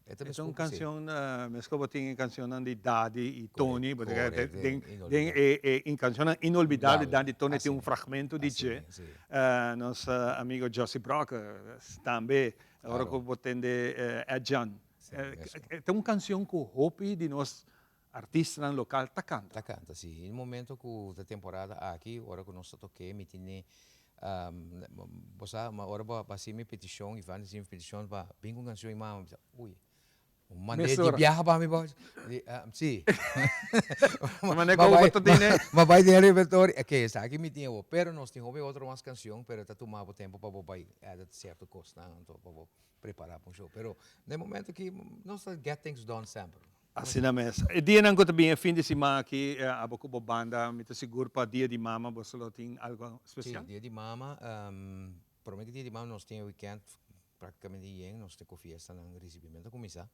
E ta un cancion mesco bo tin e cancionnan di Daddy y Tony bo ta kere den den e e cancionnan inolvidabel di Daddy y Tony tin un fragmento di dje. Nos amigo Jossy Brocker tambe ora cu bo tende Ed Jan. E ta un cancion cu hopi di nos artistanan local ta canta. Ta canta, si. E momento cu ta temporada aki, ora cu nos ta toke, mi tene, bo sa, ma ora bo a haci mi peticion, Ivan a haci mi peticion pa bin cu un cancion, mi mama a bisa, uy, un mande di biaha pa mi bo, di, si. Mande cu bo ta tene. Ma bay den repertorio, ok, esaki mi tin awor, pero nos tin hopi otro mas cancion, pero ta tuma bo tempo pa bo bay edit cierto cosnan, anto pa bo prepara pa un show, pero den momento aki nos ta get things done semper. Asina mes. E dianan ku ta bin e fin di siman aki, abo ku bo banda, mi ta sigur pa Dia di Mama boso lo tin algo spesial. Si, Dia di Mama, prome ku Dia di Mama nos tin e weekend praktikamente yen, nos tin ku fiestanan, risibimento a kuminsá,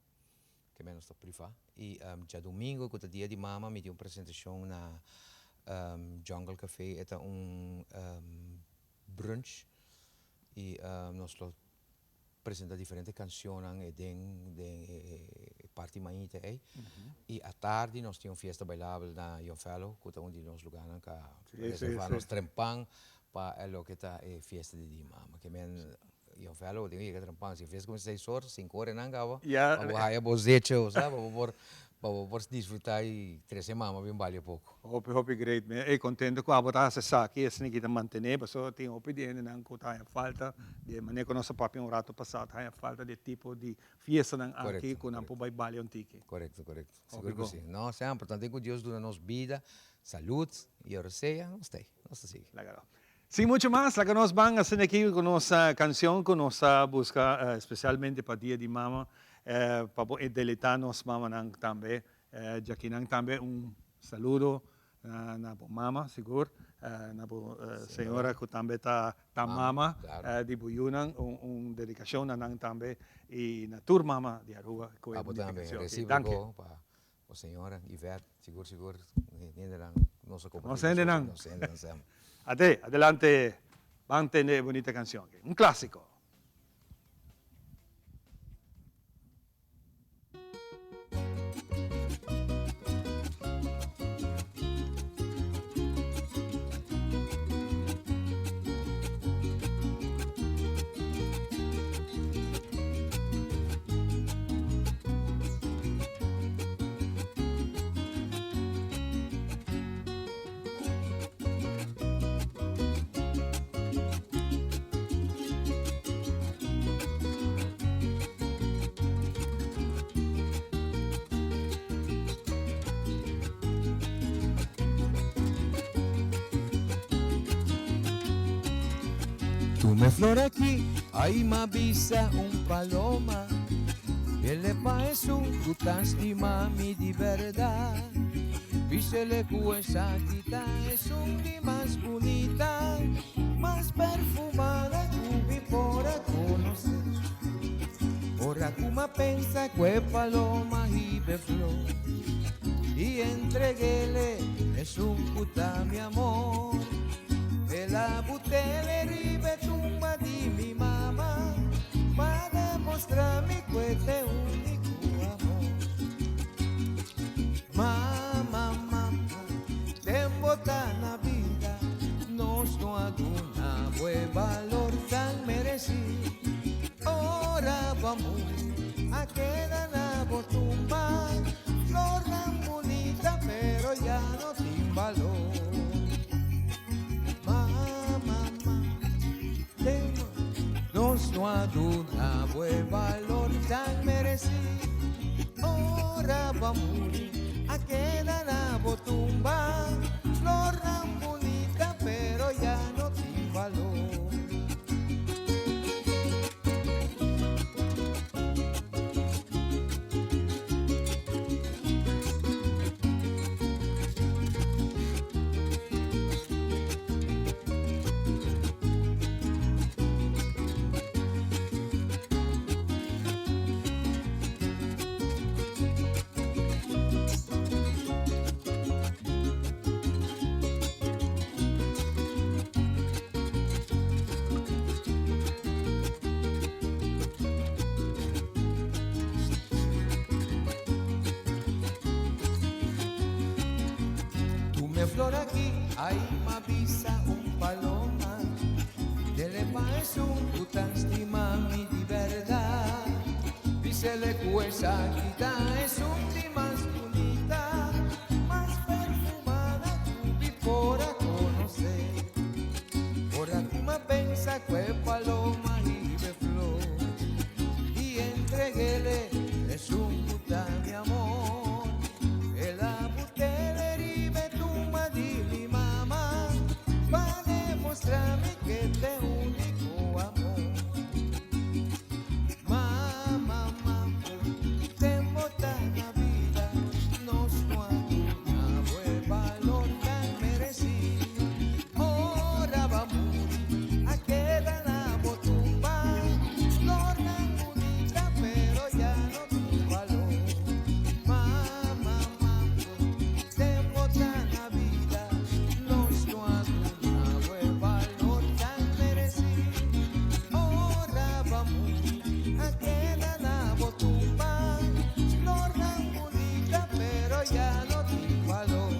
ke men nos ta privá. I djadumingu ku ta Dia di Mama mi tin un presentashon na Jungle Cafe, e ta un brunch i nos lo presenta diferente cancionnan e den den e parti mainta ey y atardi nos tin un fiesta bailabel na Young Fellow cu ta un di nos lugarnan ca reserva nos trempan pa e loke ta e fiesta di di mama ke men Young Fellow bo tin cu yega trempan si e fiesta cuminsa seis or cinco or enan caba pa bo haya bo zecho sa pa bo por pa bo por disfruta y trece mama bin balia poco. Hopi hopi great mi e contento cu abo ta haci esaki esaki ki ta mantene pasobra tin hopi di hendenan cu ta haya falta di e manera cu nos a papia un rato pasa ta haya falta di e tipo di fiestanan aki cu nan por bay balia un tiki. Corecto corecto sigur cu si no semper tanto cu Dios duna nos bida salud y ora sea nos ta nos ta sigui. Laga Sin mucho mas laga nos ban asina aki cu nos cancion cu nos a busca especialmente pa dia di mama pa bo deleita nos mamanan tambe. Djakinan tambe un saludo na bo mama sigur, na bo señora ku tambe ta ta mama di bo yunan, un dedikashon na nan tambe i na tur mama di Aruba ku e Abo tambe, bunita kanshon aki. Danki. resíproko pa bo señora Yvette, sigur sigur hendenan nos a kompartí Nos hendenan. Nos hendenan semper. Ate, adelante, ban tende e bunita kanshon aki, un klasiko. Tuma e flor aki, ay m'a bisa un paloma, Dele pa esun ku ta stima mi di bèrdat. Bisele ku esaki ta esun di mas bunita, mas perfumada ku. pensa que paloma y flor y entreguele es un puta mi amor. El abutele ribe tumba di mi mamá para demostrar mi cuete único amor. Mamá, mamá, te na vida, nos no aduna buen valor tan merecido. Ahora vamos a quedar la tumba, flor tan bonita, pero ya no tiene valor. Mamá, mamá, nos no aduna buen valor tan merecido. Ahora vamos a quedar la tumba, flor tan bonita, pero ya no tiene valor. Tú me flor aquí, ahí me avisa un paloma. Dele pa es un putastima mi di verdad. Dísele cuesa quita es un di más bonita, más perfumada tu por a conocer. Por aquí me pensa que paloma y de flor y entreguele es un puta mi amor. El abutele ribe tumba di mi mamá pa demostrarme que te único amor. Mamá, mamá, te bota la vida, nos no aduna buen valor tan merecido. Ahora vamos a quedar la botumba, flor tan bonita, pero ya no tiene valor. Mamá, mamá, te bota la vida, nos no aduna buen valor tan merecido. Ahora vamos a quedar la botumba, flor tan bonita, pero ya no tiene valor.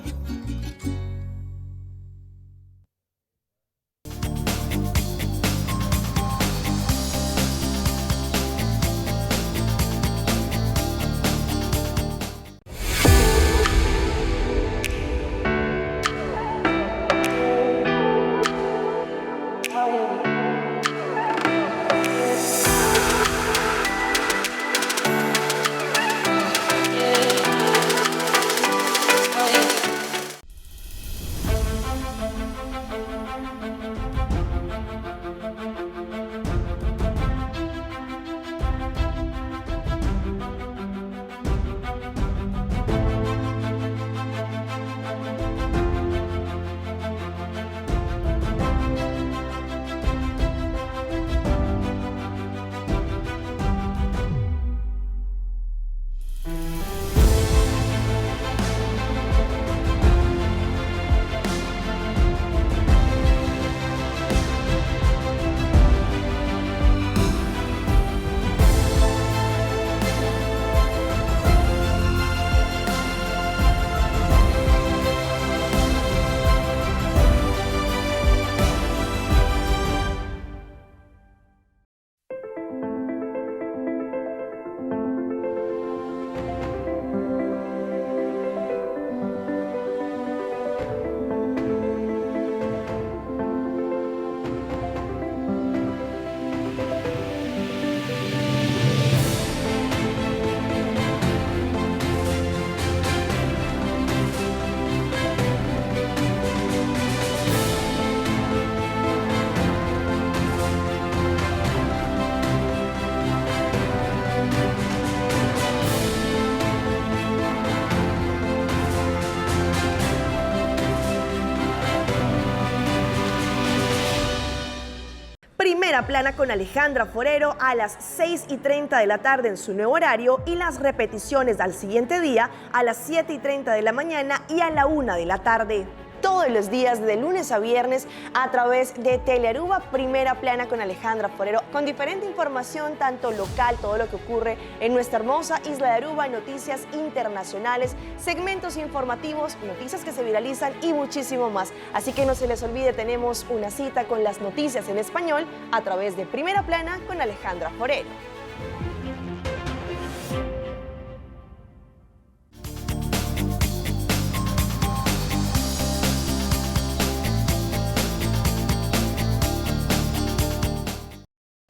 Primera Plana con Alejandra Forero a las 6 y 30 de la tarde en su nuevo horario y las repeticiones al siguiente día a las 7 y 30 de la mañana y a la 1 de la tarde. Todos los días de lunes a viernes a través de Telearuba Primera Plana con Alejandra Forero, con diferente información, tanto local, todo lo que ocurre en nuestra hermosa isla de Aruba, noticias internacionales, segmentos informativos, noticias que se viralizan y muchísimo más. Así que no se les olvide, tenemos una cita con las noticias en español a través de Primera Plana con Alejandra Forero.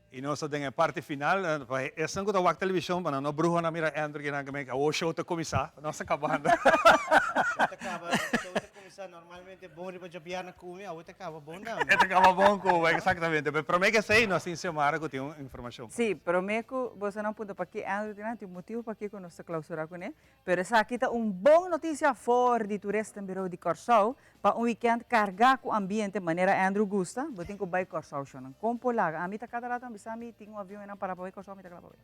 Y nos ta den e parti final, pa esnan cu ta wak television, pa nan no bruha nan mira Andrew kinan ke men awor show ta cuminsa, nos ta cabando. Show ta caba, show ta cuminsa normalmente bon riba djabièrnè cu mi, awor ta caba bon tambe. E ta caba bon cu bo, exactamente. Pero prome ke esey nos tin Xiomara cu tin un informacion. Sí, prome cu bosonan puntra paki Andrew tin nan, tin un motibo pakico nos ta clausura cune. Pero esaki ta un bon notisia for di Toeristenbureau di Kòrsou pa un wikènt kargá ku ambiente manera Andrew gusta. Bo tin ku bai Kòrsou shonnan. Kon por laga? Ami ta kada rato a bisa mi tin un avion einan para pa bai Kòrsou mi ta kla pa bai.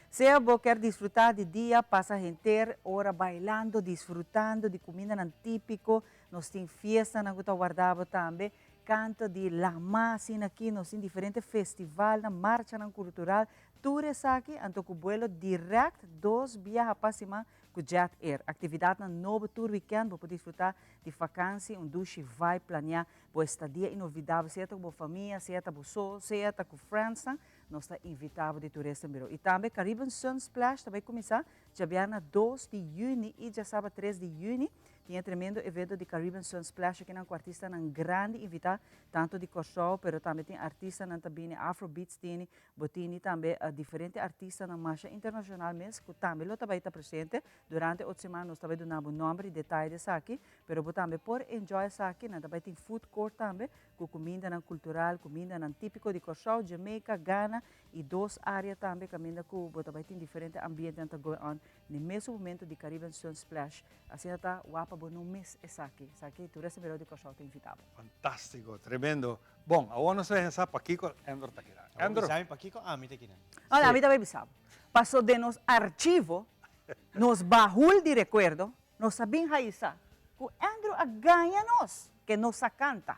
Sea bo kier disfrutá di dia, pasa henter ora bailando, disfrutando di kumindanan típiko, nos tin fiestanan ku ta warda bo tambe, kanto di lama asina aki, nos tin diferente festivalnan, marchanan kultural, Tur esaki anto ku buelo dirèkt dos biaha pa siman ku Jet Air. Aktividatnan nobo tur wikènt bo por disfrutá di fakansi, un dushi vibe planiá bo estadia inolvidabel sea ta ku bo famia, sea ta bo so, sea ta ku friendsnan, nos ta invitá bo di Toeristenbureau. I tambe Caribbean Sun Splash ta bai kuminsá djabièrnè dos di yüni i djasaba tres di yüni. Tin e tremendo evento di Caribbean Sun Splash akinan ku artistanan grandi invitá tantu di Kòrsou pero tambe tin artistanan ta bini Afro Beats tini, Bo tini tambe diferente artistanan masha internacional mes cu tambe lo ta bay ta presente. Durante ot siman nos ta bay duna bo nomber y detaye di esaki, pero bo tambe por enjoy esaki. Nan ta bay tin food court tambe cu cumindanan cultural, cumindanan tipico di Corsou, Jamaica, Ghana y dos area tambe caminda cu bo ta bay tin diferente ambientenan ta going on n'e mesun momento di Caribbean Sun Splash. Asina ta wapa bo no miss esaki. Esaki Toeristen Bureau di Corsou ta invita bo. Fantastico, tremendo. Bon, awor nos ta pensa pakiko Andrew ta keda. Awor bisa mi pakiko ami ta keda. Ahora, ami ta bay bisa bo. Paso den nos archivo, nos bahul di recuerdo, nos a bin haisa cu Andrew a gaña nos ke nos sa canta.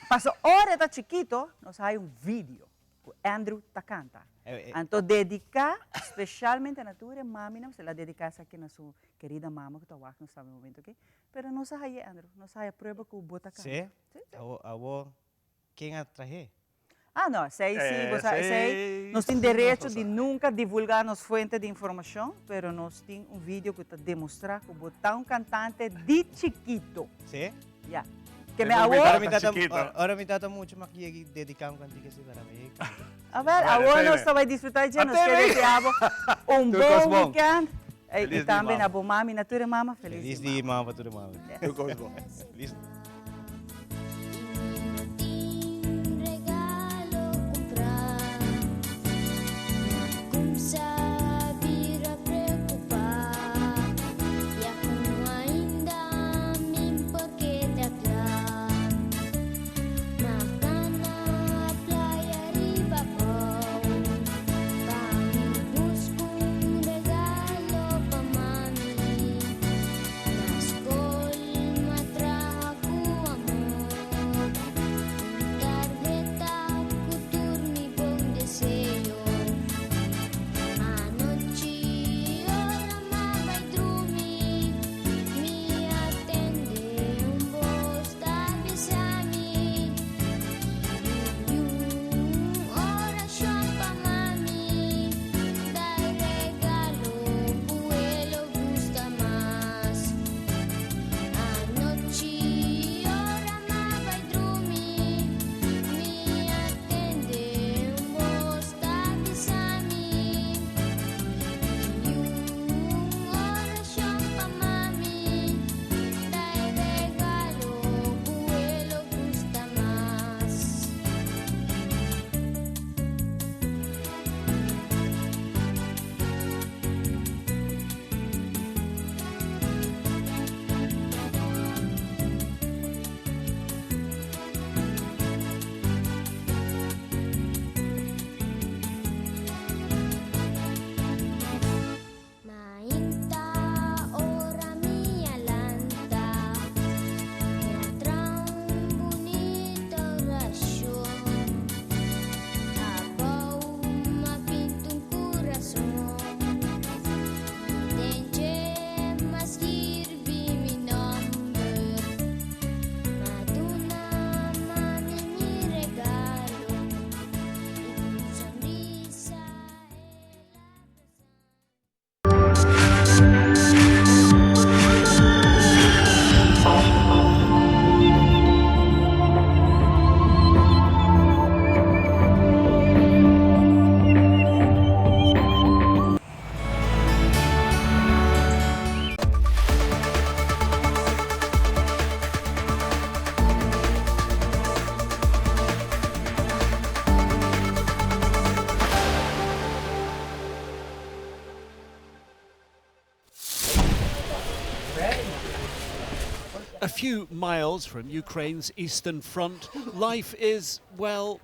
Paso ora e ta chikito, nos a haya un video cu Andrew ta canta. Anto dedica specialmente na tur e maminan, pasobra el a dedica esaki na su kerida mama cu ta wak nos tambe e momento aki. Pero nos a haye, Andrew. Nos a haya prueba cu bo ta canta. Sí? Awo, ken a trah'é? Ah, no, esei sí, bo sa, esei, nos tin derecho di nunca divulga nos fuente di informacion, pero nos tin un video cu ta demostra cu bo ta un cantante di chikito. Sí? Ya. Ke me awo. Ora mi tata mucho mak yegi dedica un cantica así para mi canta. A ver, awo nos ta bay disfruta dje, nos ke desea bo un bon weekend. Y tambe na bo mami, na tur e mama, feliz di mama. Feliz di mama pa tur e mama. Tur cos bon. Feliz. A few miles from Ukraine's eastern front, life is, well,